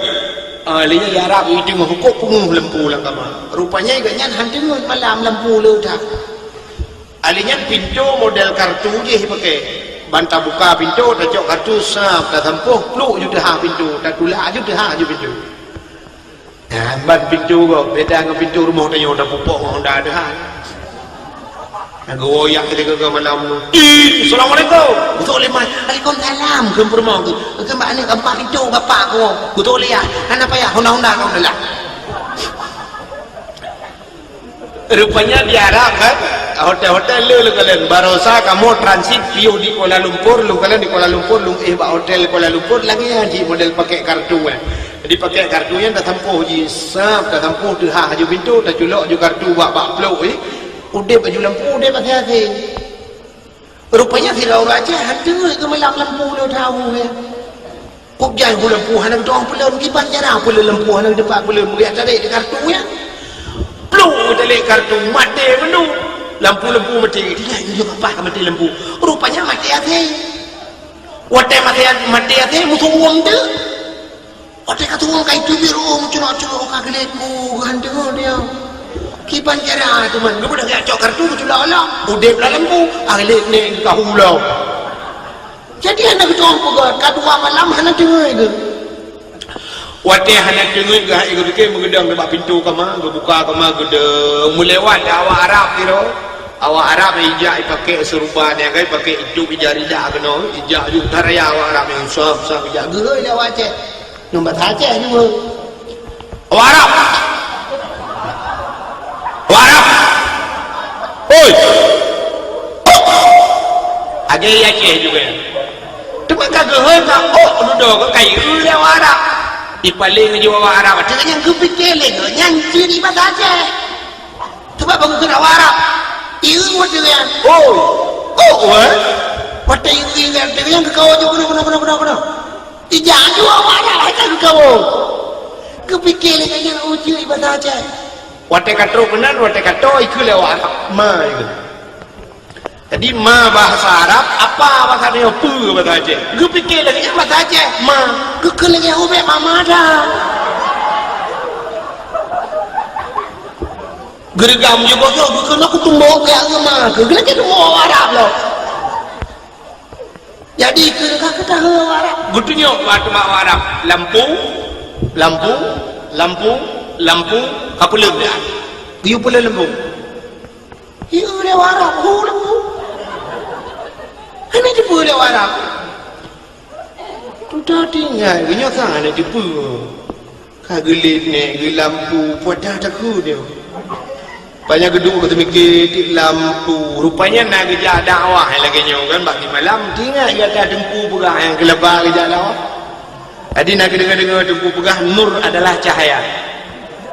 Ah, lé nyan di Arab iteungoh hukôk peungeuh lampu lam kama. Rupanya gobnyan han teungeut malam lampu le that. Ahli nyan pintoe model kartu jih jipakè. Ban tabuka pintoe, tacok kartu, sab, tasampôh, pluk ju teuhah pintoe, tatulak ju teuhah ju pintoe. Nah, ban pintoe gob, beda ngon pintoe rumoh tanyoe, tapupok ngon Honda teuhah. Nah, geuwoe yak keudéh malam tu. "Ih, assalamualaikum." Geutok lé mai. "Waalaikumsalam." Keu peurumoh tu. Keu bak ni, keu bak pintoe bapak ku. Geutok lé yak. Hana payah, Honda-Honda kau dah lah. Rupanya di Arab kan, hotel-hotel le leukalon. Barosa kamoe transit piôh di Kuala Lumpur, leukalon di Kuala Lumpur, lung éh bak hotel Kuala Lumpur, lagèe nyan jih model pakè kartu kan. Jadi pakè kartu nyan tasampôh jih, sab, tasampôh teuhah ju pintoe, taculok ju kartu bak, bak plôk jih. Udép ju lampu, udép asai-asai. Rupanya sidroe ureueng Aceh han teungeut keu malam lampu le that hu nyan. Kôb jai hu lampu hana geutueng peulon, kiban cara peulon lampu hana geutueng peulon, meugah tarék di kartu nyan. Plôk tarék kartu, maté mandum. Lampu-lampu maté, dia nyoe papah maté lampu. Rupanya maté asai. Watèe maté, maté asai, meusuwöm teuk. Watèe ka tuwöm ka iteubiet, oh, meuculok-culok ka geulék, oh, geuhanteung dia. Kiban cara teuma, geubeudôh jak cok kartu geuculok lom. Udép lam lampu, ah, geulék nèk ka hu lom. Jadi hana geutueng peugöt, ka dua malam hana teungeut geuh. Watèe hana teungeut geuh, hai geuh meugedong bak pintoe kama, geubuka kama, geudong. Meulewat awak Arab sidroe. Awak Arab ijak ipakè seuruban, ya kan, ipakè ijôb ija rida keunoe, ijak ju taraya awak Arab nyang sab-sab ijak geuhôi lé awak Aceh. Ngon bahasa Aceh nyoe. Awak Arab. Awak Arab. Oi. Lagèe Aceh juga. Teuma ka geuhôi ka, oh, dudoe ka kayue lé awak Arab. Ipaleng ju awak Arab. Teuka nyang geupike lé nyan ciri bahasa Aceh. Teuma bak geukheun awak Arab. Ieu watèe nyan. Oh. Oh, weh. Watèe ieu nyan, teuka nyang geukawo ju keunoe, keunoe, keunoe, keunoe, keunoe. Ijak ju awak Arab, hai ka geukawo. Geupike lé nyan, oh, jeuet bahasa Aceh. Watèe ka trok keunan, watèe ka toe, ikheun lé awak Arab. Ma, ikheun. Jadi, ma bahasa Arab, apa bahasa nyoe? Peue bahasa Aceh? Geupike lagèe nyan bahasa Aceh. Ma. Geukheun lagèe ubé mama dah. Geureugam jeuet boh nyoe, geukheun aku tumbok keu agama, keu geulakèe tumbok Arab lom. Jadi, keu ka keutahu Arab. Geutunyok bak teuma Arab, lampu, lampu, lampu, lampu, ka peuleueh dah. Geuyue peuleueh lampu. Iya, lewat Arab, hu, lampu. Hana jeuet peue lewat Arab. Tutoe tinggai, geuh nyoe sang hana jeuet peue. Ka geulet nèk, geulampu, peue dah takheun nyoe. Rupanya geuduek geuteumike tiep lampu. Rupanya na geujak dakwah lagèe nyoe kan, bak di malam. Teuingat gata teungku peugah nyang keulaba geujak dakwah. Jadi na geudeungoe-deungoe teungku peugah, nur adalah cahaya.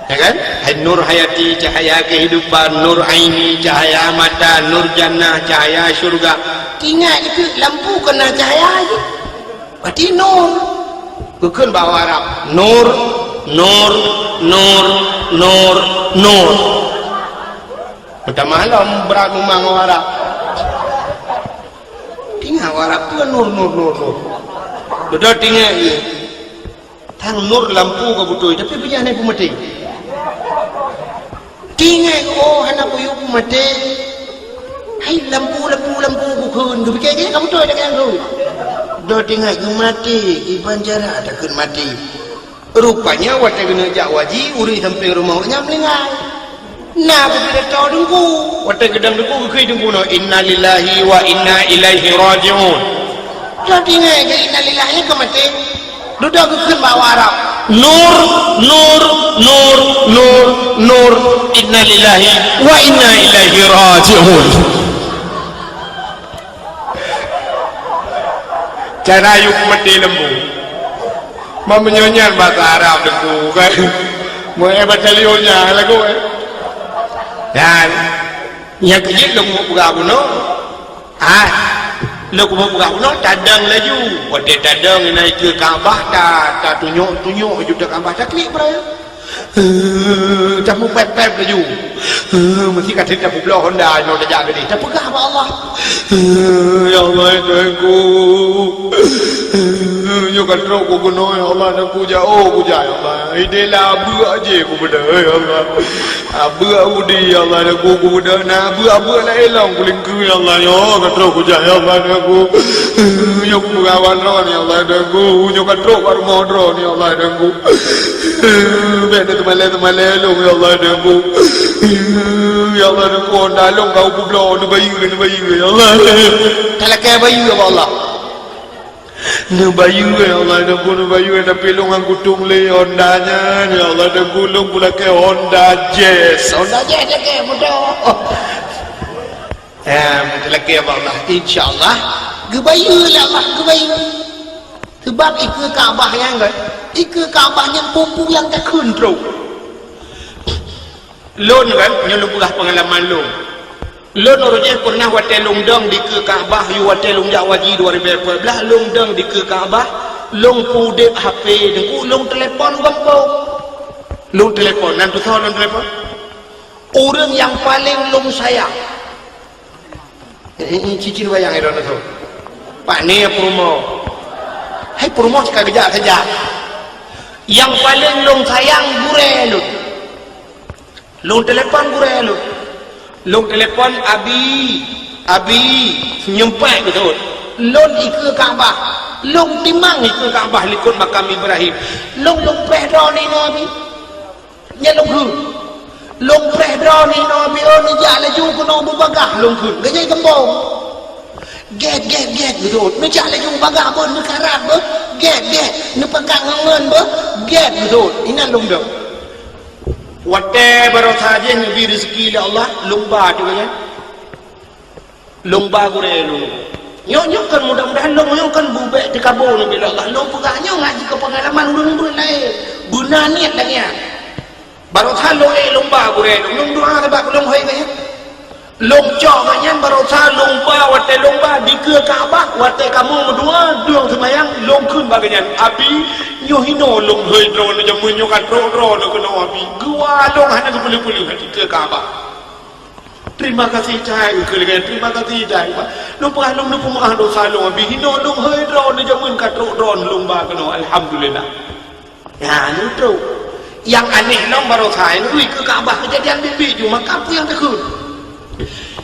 Ya kan? Hai nur hayati, cahaya kehidupan, nur aini, cahaya mata, nur jannah, cahaya syurga. Teuingat itu lampu keu na cahaya jih. Berarti nur. Geukheun bak Arab, nur, nur, nur, nur, nur. Meutamah lom brat meumang Arab. Teuingat Arab tu nur, nur, nur, nur. Beutôi teuingat je. Tang nur lampu ka beutôi, tapi peue nyang hana peumaté. Teuingat, oh, hana peue peumaté. Hai lampu, lampu, lampu bukon, geupike ka beutôi dah nyang tu. Dah teuingat geumaté, kiban cara takheun maté. Rupanya watèe geuneuk jak waji, ureueng sampéng rumoh nyan meuninggai. Na beutôi teungku. Watèe geudong teungku, geukheun teungku nyoe, "Innalillahi wa inna ilaihi raji'un." Dah teuingat keu innalillahi ka maté. Dudoe geukheun bak Arab. Nur, nur, nur, nur, nur. Innalillahi wa inna ilaihi raji'un. Cara yue maté lampu. Meunyoe nyan basa Arab teungku kan. Meu eh basa liôh nyan lagu eh. Dan nyang keujeuet lôn peugah bunoe. Ah, lôn kupeugah bunoe tadong laju. Watèe tadong inan ikeue Ka'bah ta, tatunyok-tunyok ju Ka'bah taklik peuraya. Eh, tameupép-pép laju. Eh, meusti ka that tapeubloe honda nyoe tajak keudeh. Tapeugah bak Allah. Eh, ya Allah, ya Tuhanku. Eh, nyoe ka trok ku keunoe, ya Allah, dan ku jak, oh, ku jak, ya Allah. Ideh lah beuek aja ku beudôh, ya Allah. Abeuek udi, ya Allah, dan ku, ku beudôh na abeuek-abeuek laén lom ku lingkue, ya Allah, nyoe ka trok kujak, ya Allah, dan ku. Nyoe ku peugawai droe ni, ya Allah, dan ku. Nyoe ka trok bak rumoh droe ni, ya Allah, dan ku. Bèk na teumalèe-teumalèe lôn, ya Allah, dan ku. Ya Allah, dan ku, honda lôn ka peubloe, neubayeue, neubayeue, ya Allah. Talakèe bayeue bak Allah. Neubayeue, ya Allah, dan ku neubayeue, tapi lôn han kutong lé honda nyan, ya Allah, dan ku lôn kulakèe Honda Jazz. Honda Jazz lakèe moto. Ya, meutalakèe bak Allah, insya Allah. Geubayeue lé Allah, geubayeue. Sebab ikeue Ka'bah nyan kan, ikeue Ka'bah nyan peue-peue nyang takheun trok. Lôn kan, nyoe lôn peugah peungalaman lôn. Lôn uroe jih peureunah watèe lôn dong dikeue Ka'bah, yôh watèe lôn jak waji dua ribèe empat belas, lôn dong dikeue Ka'bah, lôn peudeb H P teungku, lôn telepon gampông. Lôn telepon, nan tutoe lôn telepon. Ureueng nyang paleng lôn sayang. Eh, eh, cicin wayang eh, droeneuh tu. Pak ni peurumoh. Hai peurumoh cit ka geujak saja. Nyang paleng lôn sayang gurèe lôn. Lôn telepon gurèe lôn. Lôn telepon, "Abi, Abi, senyum pèng beutôi. Lôn ikeue Ka'bah. Lôn timang ikeue Ka'bah likot makam Ibrahim. Lôn, lôn preh droeneuh inoe, Abi." Nyan lôn kheun. Lôn preh droeneuh inoe, Abi, oh, neujak laju keunoe beubagah lôn kheun. Geujak gampông. Gèt, gèt, gèt, beutôi. Neujak laju bagah beuh, neukarat beuh. Gèt, gèt, neupakat ngon ngon beuh. Gèt, beutôi. Inan lôn dong. Watèe baroesa jih neubri reuzeki lé Allah, lôn ba teuk nyan. Lôn ba gurèe lôn. Nyoe, nyoe kan mudah-mudahan lôn nyoe kan beubèk teukabô neubi lé Allah. Lôn peugah nyoe ngat jeuet keu peungalaman ureueng-ureueng laén. Beuna niet lagèe nyan. Baroesa lôn èk lôn ba gurèe lôn. Lôn dua sabab lôn hôi geuh nyan. Lôn cok geuh nyan baroesa lôn ba watèe lôn ba dikeue Ka'bah, watèe kamoe meudua dong seumayang lôn kheun bak geuh nyan, "Abi, nyoe hinoe lôn hôi droeneuh jameun nyoe ka trok droeneuh keunoe Abi." Geuwa lôn hana geupeuleueh-peuleueh dikeue Ka'bah. Terima kasih cai, keu lagèe terima kasih cai, Pak. Lôn peugah lôn neupeumaaf dosa lôn, Abi. Hinoe lôn hôi droeneuh jameun ka trok droeneuh lôn ba keunoe. Alhamdulillah. Nyan lôn trok. Nyang aneh lom barosa, nyang ui keu Ka'bah, keujadian biet-biet ju, maka peue nyang takheun?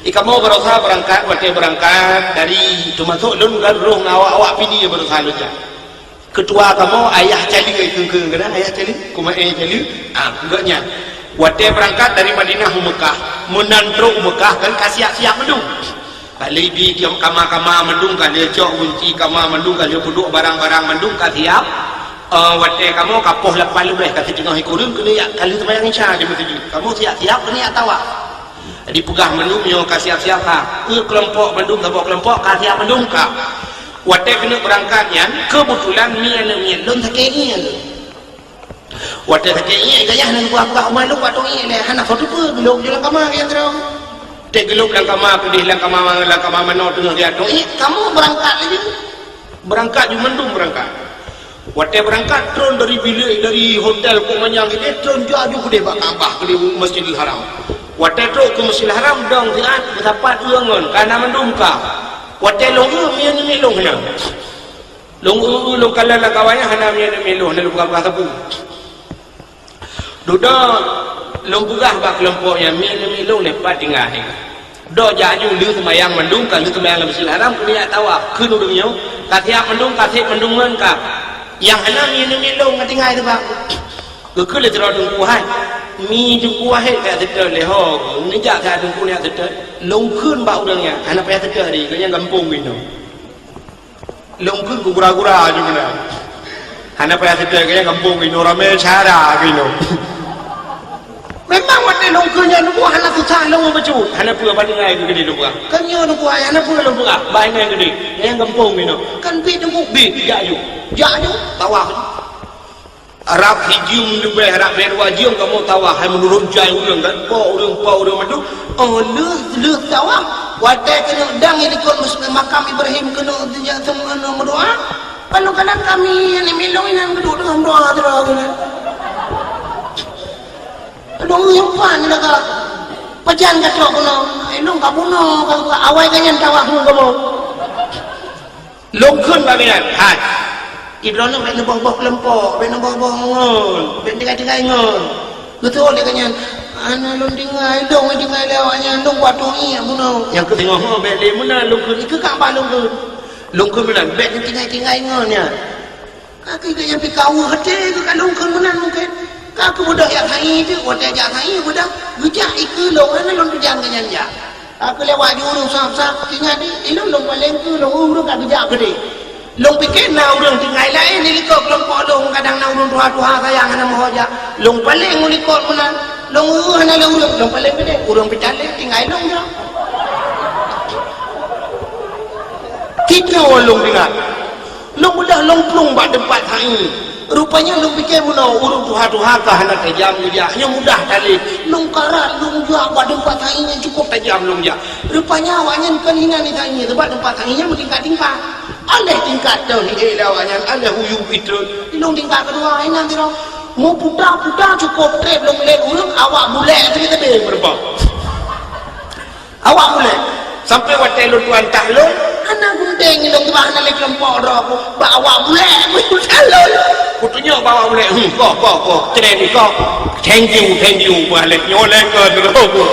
Di kamoe barosa beurangkat, watée beurangkat dari, teumasok lôn kan roh ngon awak-awak Pidie barosa lôn nyan. Keutua kamoe Ayah Cali, keu-keu keunan Ayah Cali, kuma eh Cali, ah, geuh nyan. Watée beurangkat dari Madinah u Meukah, meunan trok u Meukah kan ka siap-siap mandum. Ka lheueh bi tiom kama-kama mandum, ka lheueh cok gunci kama mandum, ka lheueh peuduek barang-barang mandum ka siap. Eh, watée kamoe ka poh lapan leubeh, ka siteungoh sikureueng keuneuk jak, ka lheueh seumayang Isya di meuseujid. Kamoe siap-siap keuneuk jak tawaf. Dipeugah mandum nyoe ka siap-siap ka. Eh, keulompok mandum, saboh keulompok ka siap mandum ka. Watée keuneuk beurangkat nyan, keubeutulan mi aneuk miet lôn sakét ngieng. Watée sakét iék, gayah na geupeugah-peugah, "Uma lôn bak tong iék lé, hana soe teupeue, geulok ju lam kama," geuyang keudroe. Watée geulok lam kama, keudeh lam kama, lam kama manoe teungoh geuyue tong iék, kamoe beurangkat laju. Beurangkat ju mandum beurangkat. Watée beurangkat, tron dari bilék, dari hotel kok manyang keudeh, tron ju aju keudeh bak Ka'bah, keudeh Masjidil Haram. Watée trok keu Masjidil Haram, dong siat, meusapat ureuëng ngon, ka na mandum ka. Watée lôn eu, mié nyoe lôn hana. Lôn eu-eu lôn kalon lam kawan nyan hana mié aneuk miet lôn, hana lôn peugah-peugah sapeue. Dudoe lôn peugah bak keulompok nyan, mié aneuk miet lôn leupah tinggai. Dudoe jak aju lheueh seumayang mandum ka, lheueh seumayang lam Masjidil Haram keuneuk jak tawaf. Kheun ureuëng nyoe, ka siap mandum, ka sép mandum ngon ka. Nyang hana mié aneuk miet lôn ka tinggai teuh bak. Geukheun lé sidroe teungku, "Hai, mi teungku, hai, ka seutôt lé ho, neujak ka teungku neujak seutôt." Lôn kheun bak ureuëng nyan, "Hana payah seutôt, di gobnyan gampông inoe." Lôn kheun keu gura-gura ju meunan. Hana payah seutôt, gobnyan gampông inoe ramé syara keunoe. Memang watée lôn kheun nyan, lôn buet hana susah lôn bacut. Hana peue, bak tinggai keu keudeh lôn peugah. Kan nyoe lôn buet, hana peue lôn peugah. Bak tinggai keudeh. Gobnyan gampông inoe. Kan biet teungku, biet, jak ju. Jak ju, tawaf. Rab sijeuem leubeh, rab bée dua jeuem kamoe tawaf, hai meunurot jai ureuëng kan, po ureuëng, po ureuëng mandum. Oh, lheueh, lheueh tawaf, watée keuneuk dang i likot mus-, makam Ibrahim keuneuk sinyak seumeunyoe meudoá, ban lôn kalon ka mi aneuk miet lôn inan geuduek teungoh meudoá sidroe geuh. Lôn nyoe pan lagak, pajan ka trok keunoe, eh, lôn ka bunoe, ka, ka awai ka nyan tawaf ngon kamoe. Lôn kheun bak gobnyan, "Hai, droeneuh bék neuboh-boh keulompok, bék neuboh-boh ngon, bék tinggai-tinggai ngon." Geuteuôt lé gobnyan, "Hana lôn tinggai, lôn tinggai lé awaknyan, lôn kuat tueng iék bunoe." Nyang keuteungoh, "Ho, bék lé meunan," lôn kheun, "Ikeu Ka'bah lôn kheun." Lôn kheun meunan, "Bék neutinggai-tinggai ngon nyan." Ka keuh gobnyan pih ka weueh até geuh ka lôn kheun meunan mungken. Ka keuh beudôh jak sa'i teuk, watée jak sa'i beudôh, geujak ikeue lôn, hana lôn teujan gobnyan jak. Ka keuh lewat ju ureuëng sab-sab, ingat di, ilôn lôn paleng keu lôn ureuëng ka geujak keudeh. Lôn pike na ureuëng tinggai laén di likot keulompok lôn, kadang na ureuëng tuha-tuha sayang hana meuho jak. Lôn paleng u likot meunan, lôn ureuëng hana lé ureuëng, lôn paleng keudeh, ureuëng peucalek tinggai lôn jak. Tiga lôn tinggai. Lôn beudôh lôn plueng bak teumpat sa'i. Rupanya lôn pike bunoe ureuëng tuha-tuha ka hana tajam geujak, nyoe mudah talé. Lôn karat lôn jak bak teumpat sa'i nyang cukup tajam lôn jak. Rupanya awaknyan kon hinan di sa'i, sabab teumpat sa'i nyan meutingkat-tingkat. Aléh tingkat teuh hi lé awaknyan, aléh u yup itrön. Di lôn tingkat keudua, hinan sidroe. Meuputa-puta cukup treb lôn lét ureuëng, awak bulek sabe-sabe meureubah. Awak mulai. Sampai watée lôn tuan tah lôn, hana geunteng lôn, bah hana lé keulompok droe ku. Bak awak mulai, mulai lôn. Kutunyok bak awak mulai, "Hmm, koh, koh, koh, keren ni koh. Thank you, thank you, bah lé nyoe lé keu droe ku."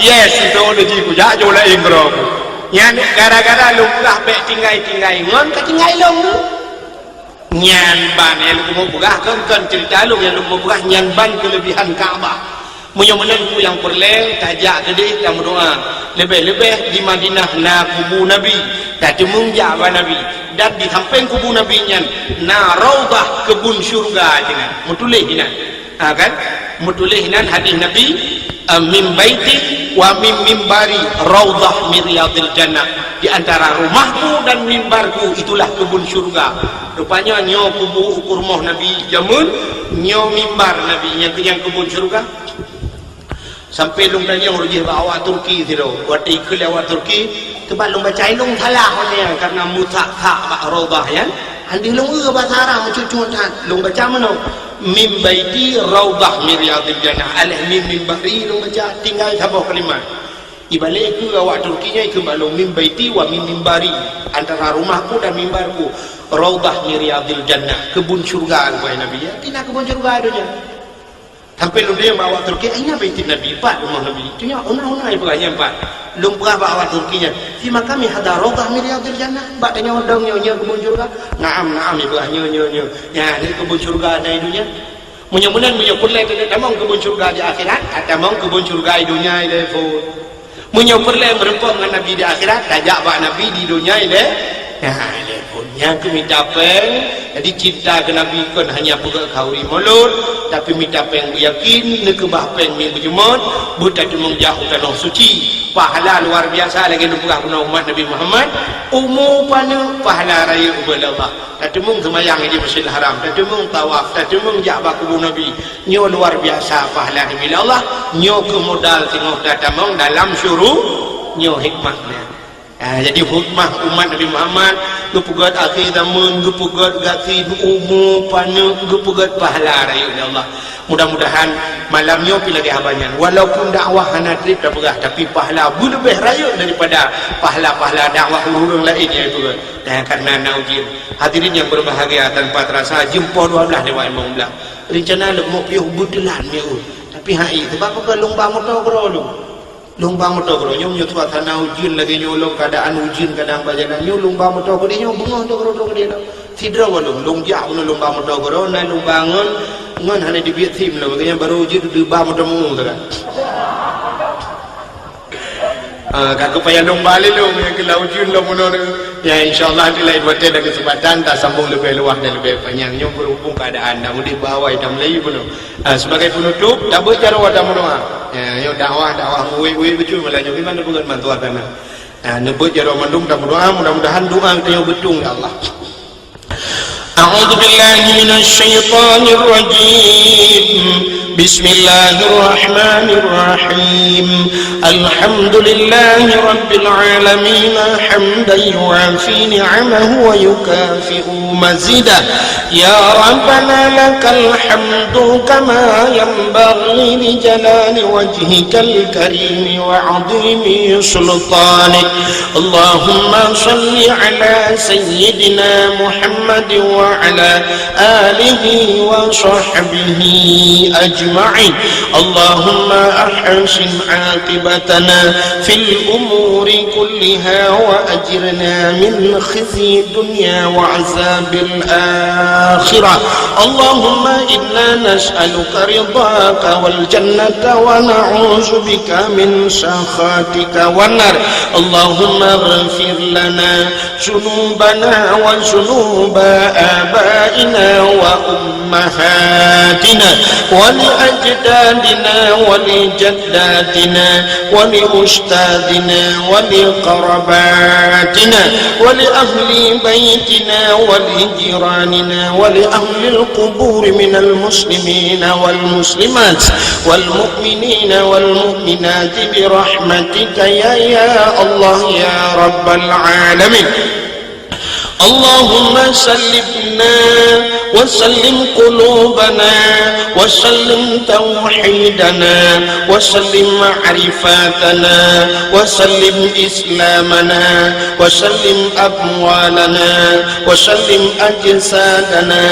Yes, itu lé ji ku jak jo laén droe ku. Nyan gara-gara lôn peugah bék tinggai-tinggai ngon, ka tinggai lôn tu. Nyan ban nyang lôn keumeung peugah, kon, kon ceurita lôn nyang lôn keumeung peugah, nyan ban keuleubehan Ka'bah. Meunyoe meunan peue nyang peureulée, tajak keudeh tameudoá. Leubeh-leubeh di Madinah na kubu Nabi, tateumeung jak bak Nabi. Dan di sampéng kubu Nabi nyan na raudhah, keubun syeuruga sinan. Meutuléh sinan. Ha, kan? Meutuléh nan hadis Nabi, eh, "Min baiti wa min mimbari raudhah min riyadil jannah." Di antara rumahku dan mimbarku itulah kebun syurga. Rupanya nyoe kubu ukeue rumoh Nabi jameun, nyoe mimbar Nabi nyang keu nyang kebun syurga. Sampai lôn tanyong rujih bak awak Turki sidroe. Watée ikheun lé awak Turki, teuma lôn baca ilong salah watée nyan, karena meusak-sak bak raudhah nyan. Andeuh lôn eu bahasa Arab meucut-cut that. Lôn baca meunoe, "Min baiti raudhah min riyadil jannah." Aléh mim mimbari lôn baca, tinggai saboh kalimat. Ibalek keu awak Turki nyan ikheun bak lôn, "Min baiti wa min mimbari." Antara rumahku dan mimbarku, raudhah min riyadil jannah. Kebun syurga, kheun Nabi, ya. Tina kebun syurga tu nyan. Sampai lôn tanyong bak awak Turki, "Aina baitin Nabi?" Pat rumoh Nabi. Tanyong, "Ona-ona ipeugah nyan pat." Lôn peugah bak awak Turki nyan, "Fi maqami hadha raudhah min riyadhil jannah." Bak tanyoe dong nyoe, nyoe keubun syurga. "Na'am, na'am," ipeugah, "Nyoe, nyoe, nyoe. Nyan keubun syurga na i dunia." Meunyoe meunan, meunyoe peureulèe tamong keubun syurga di akhirat, tamong keubun syurga i dunia ilèe phôn. Meunyoe peureulèe meureumpok ngon Nabi di akhirat, tajak bak Nabi di dunia ilèe. Nah, ilèe phôn. Nyang keu mita pèng, jadi cinta keu Nabi kon hanya peugèt khauri mulod, tapi mita pèng beuyakin, neukeubah pèng miet beujeumot, beutateumong jak u tanoh suci. Pahala luar biasa lagèe lôn peugah keunoe umat Nabi Muhammad, umu paneuk pahala rayeuk ubé Allah. Tateumong seumayang di Masjidil Haram, tateumong tawaf, tateumong jak bak kubu Nabi. Nyoe luar biasa pahala neubri lé Allah. Nyoe keuh modal singoh tatamong dalam syuru-, nyoe hikmahnya. Ah, jadi hikmah umat Nabi Muhammad, geupeugèt akhé zaman, geupeugèt gasien umu paneuk, geupeugèt pahala rayeuk lé Allah. Mudah-mudahan malam nyoe pih lagèe haba nyan. Walaupun dakwah hana trép tapeugah, tapi pahala beuleubèh rayeuk daripada pahala-pahala dakwah ureueng laén nyang peugèt. Nah, karena na ujeuen. Hadirin yang berbahagia, tanpa terasa jeuem poh dua blah lewat lima blah. Rencana lôn meupiôh beuteulat meu'un. Tapi hai, sebab apa lôn ba moto keudroe lôn. Lôn ba moto keudroe nyoe, nyoe suasana ujeuen lagèe nyoe lom, keadaan ujeuen kadang bak jalan nyoe, lôn ba moto keudroe nyoe, beungoh moto keudroe keudroe. Sidroe lôn, lôn jak bunoe lôn ba moto keudroe, na lôn ba ngon, ngon hana dibiet sim lom, lagèe nyan barô ujeuen deuba moto meu'un sagai. Ah, ka keu payah lôn ba lé lôn, nyang keu lam ujeuen lom bunoe. Ya, insya Allah di lain watèe dan kesempatan tasambong leubèh luwah dan leubèh panyang. Nyoe berhubung keadaan dak udép bak awai tamulai bunoe. Ah, sebagai penutup, tabeuet jaroe dan meudoa. Ya, nyoe dakwah, dakwah uwit-uwit beutôi malam nyoe. Gimana bukan bantuan tanah? Ah, neubeuet jaroe mandum dan meudoa, mudah-mudahan doa kita nyoe beutong ya Allah. أعوذ بالله من الشيطان الرجيم. بسم الله الرحمن الرحيم. الحمد لله رب العالمين، حمدا يوافي نعمه ويكافئ مزيده. يا ربنا لك الحمد كما ينبغي لجلال وجهك الكريم وعظيم سلطانك. اللهم صل على سيدنا محمد وعلى آله وصحبه أجمعين. اللهم أحسن عاقبتنا في الأمور كلها وأجرنا من خزي الدنيا وعذاب الآخرة. اللهم إنا نسألك رضاك والجنة ونعوذ بك من سخطك والنار. اللهم اغفر لنا ذنوبنا وذنوب آبائنا وأمهاتنا ولأجدادنا ولجداتنا ولأستاذنا ولقرباتنا ولأهل بيتنا ولجيراننا ولأهل القبور من المسلمين والمسلمات والمؤمنين والمؤمنات برحمتك يا، يا الله يا رب العالمين. اللهم سلمنا وسلم قلوبنا وسلم توحيدنا وسلم معرفتنا وسلم إسلامنا وسلم أموالنا وسلم أجسادنا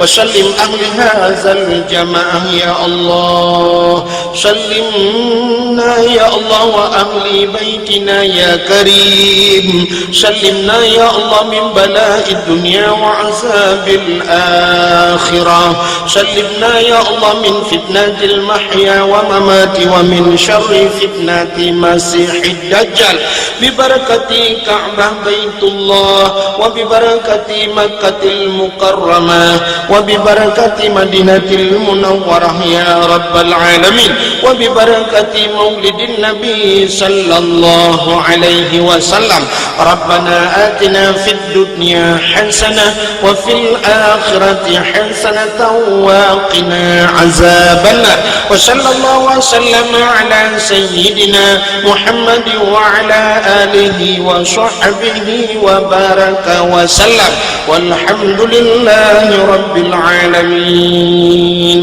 وسلم أهل هذا الجماعة يا الله. سلمنا يا الله وأهل بيتنا يا كريم. سلمنا يا الله من بلاء الدنيا وعذاب الآخرة. سلمنا يا الله من فتنة المحيا وممات ومن شر فتنة المسيح الدجال. ببركة كعبة بيت الله وببركة مكة المكرمة وببركة مدينة المنورة يا رب العالمين وببركة مولد النبي صلى الله عليه وسلم. ربنا آتنا في الدنيا حسنة وفي الآخرة حسنة وقنا عذاب النار. وصلى الله وسلم على سيدنا محمد وعلى آله وصحبه وبارك وسلم. والحمد لله رب العالمين.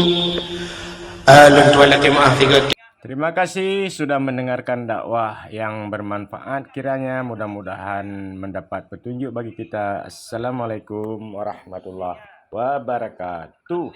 Ah, lôn tuan lakèe meu'ah sigoe. Terima kasih sudah mendengarkan dakwah yang bermanfaat. Kiranya mudah-mudahan mendapat petunjuk bagi kita. Assalamualaikum warahmatullahi wabarakatuh.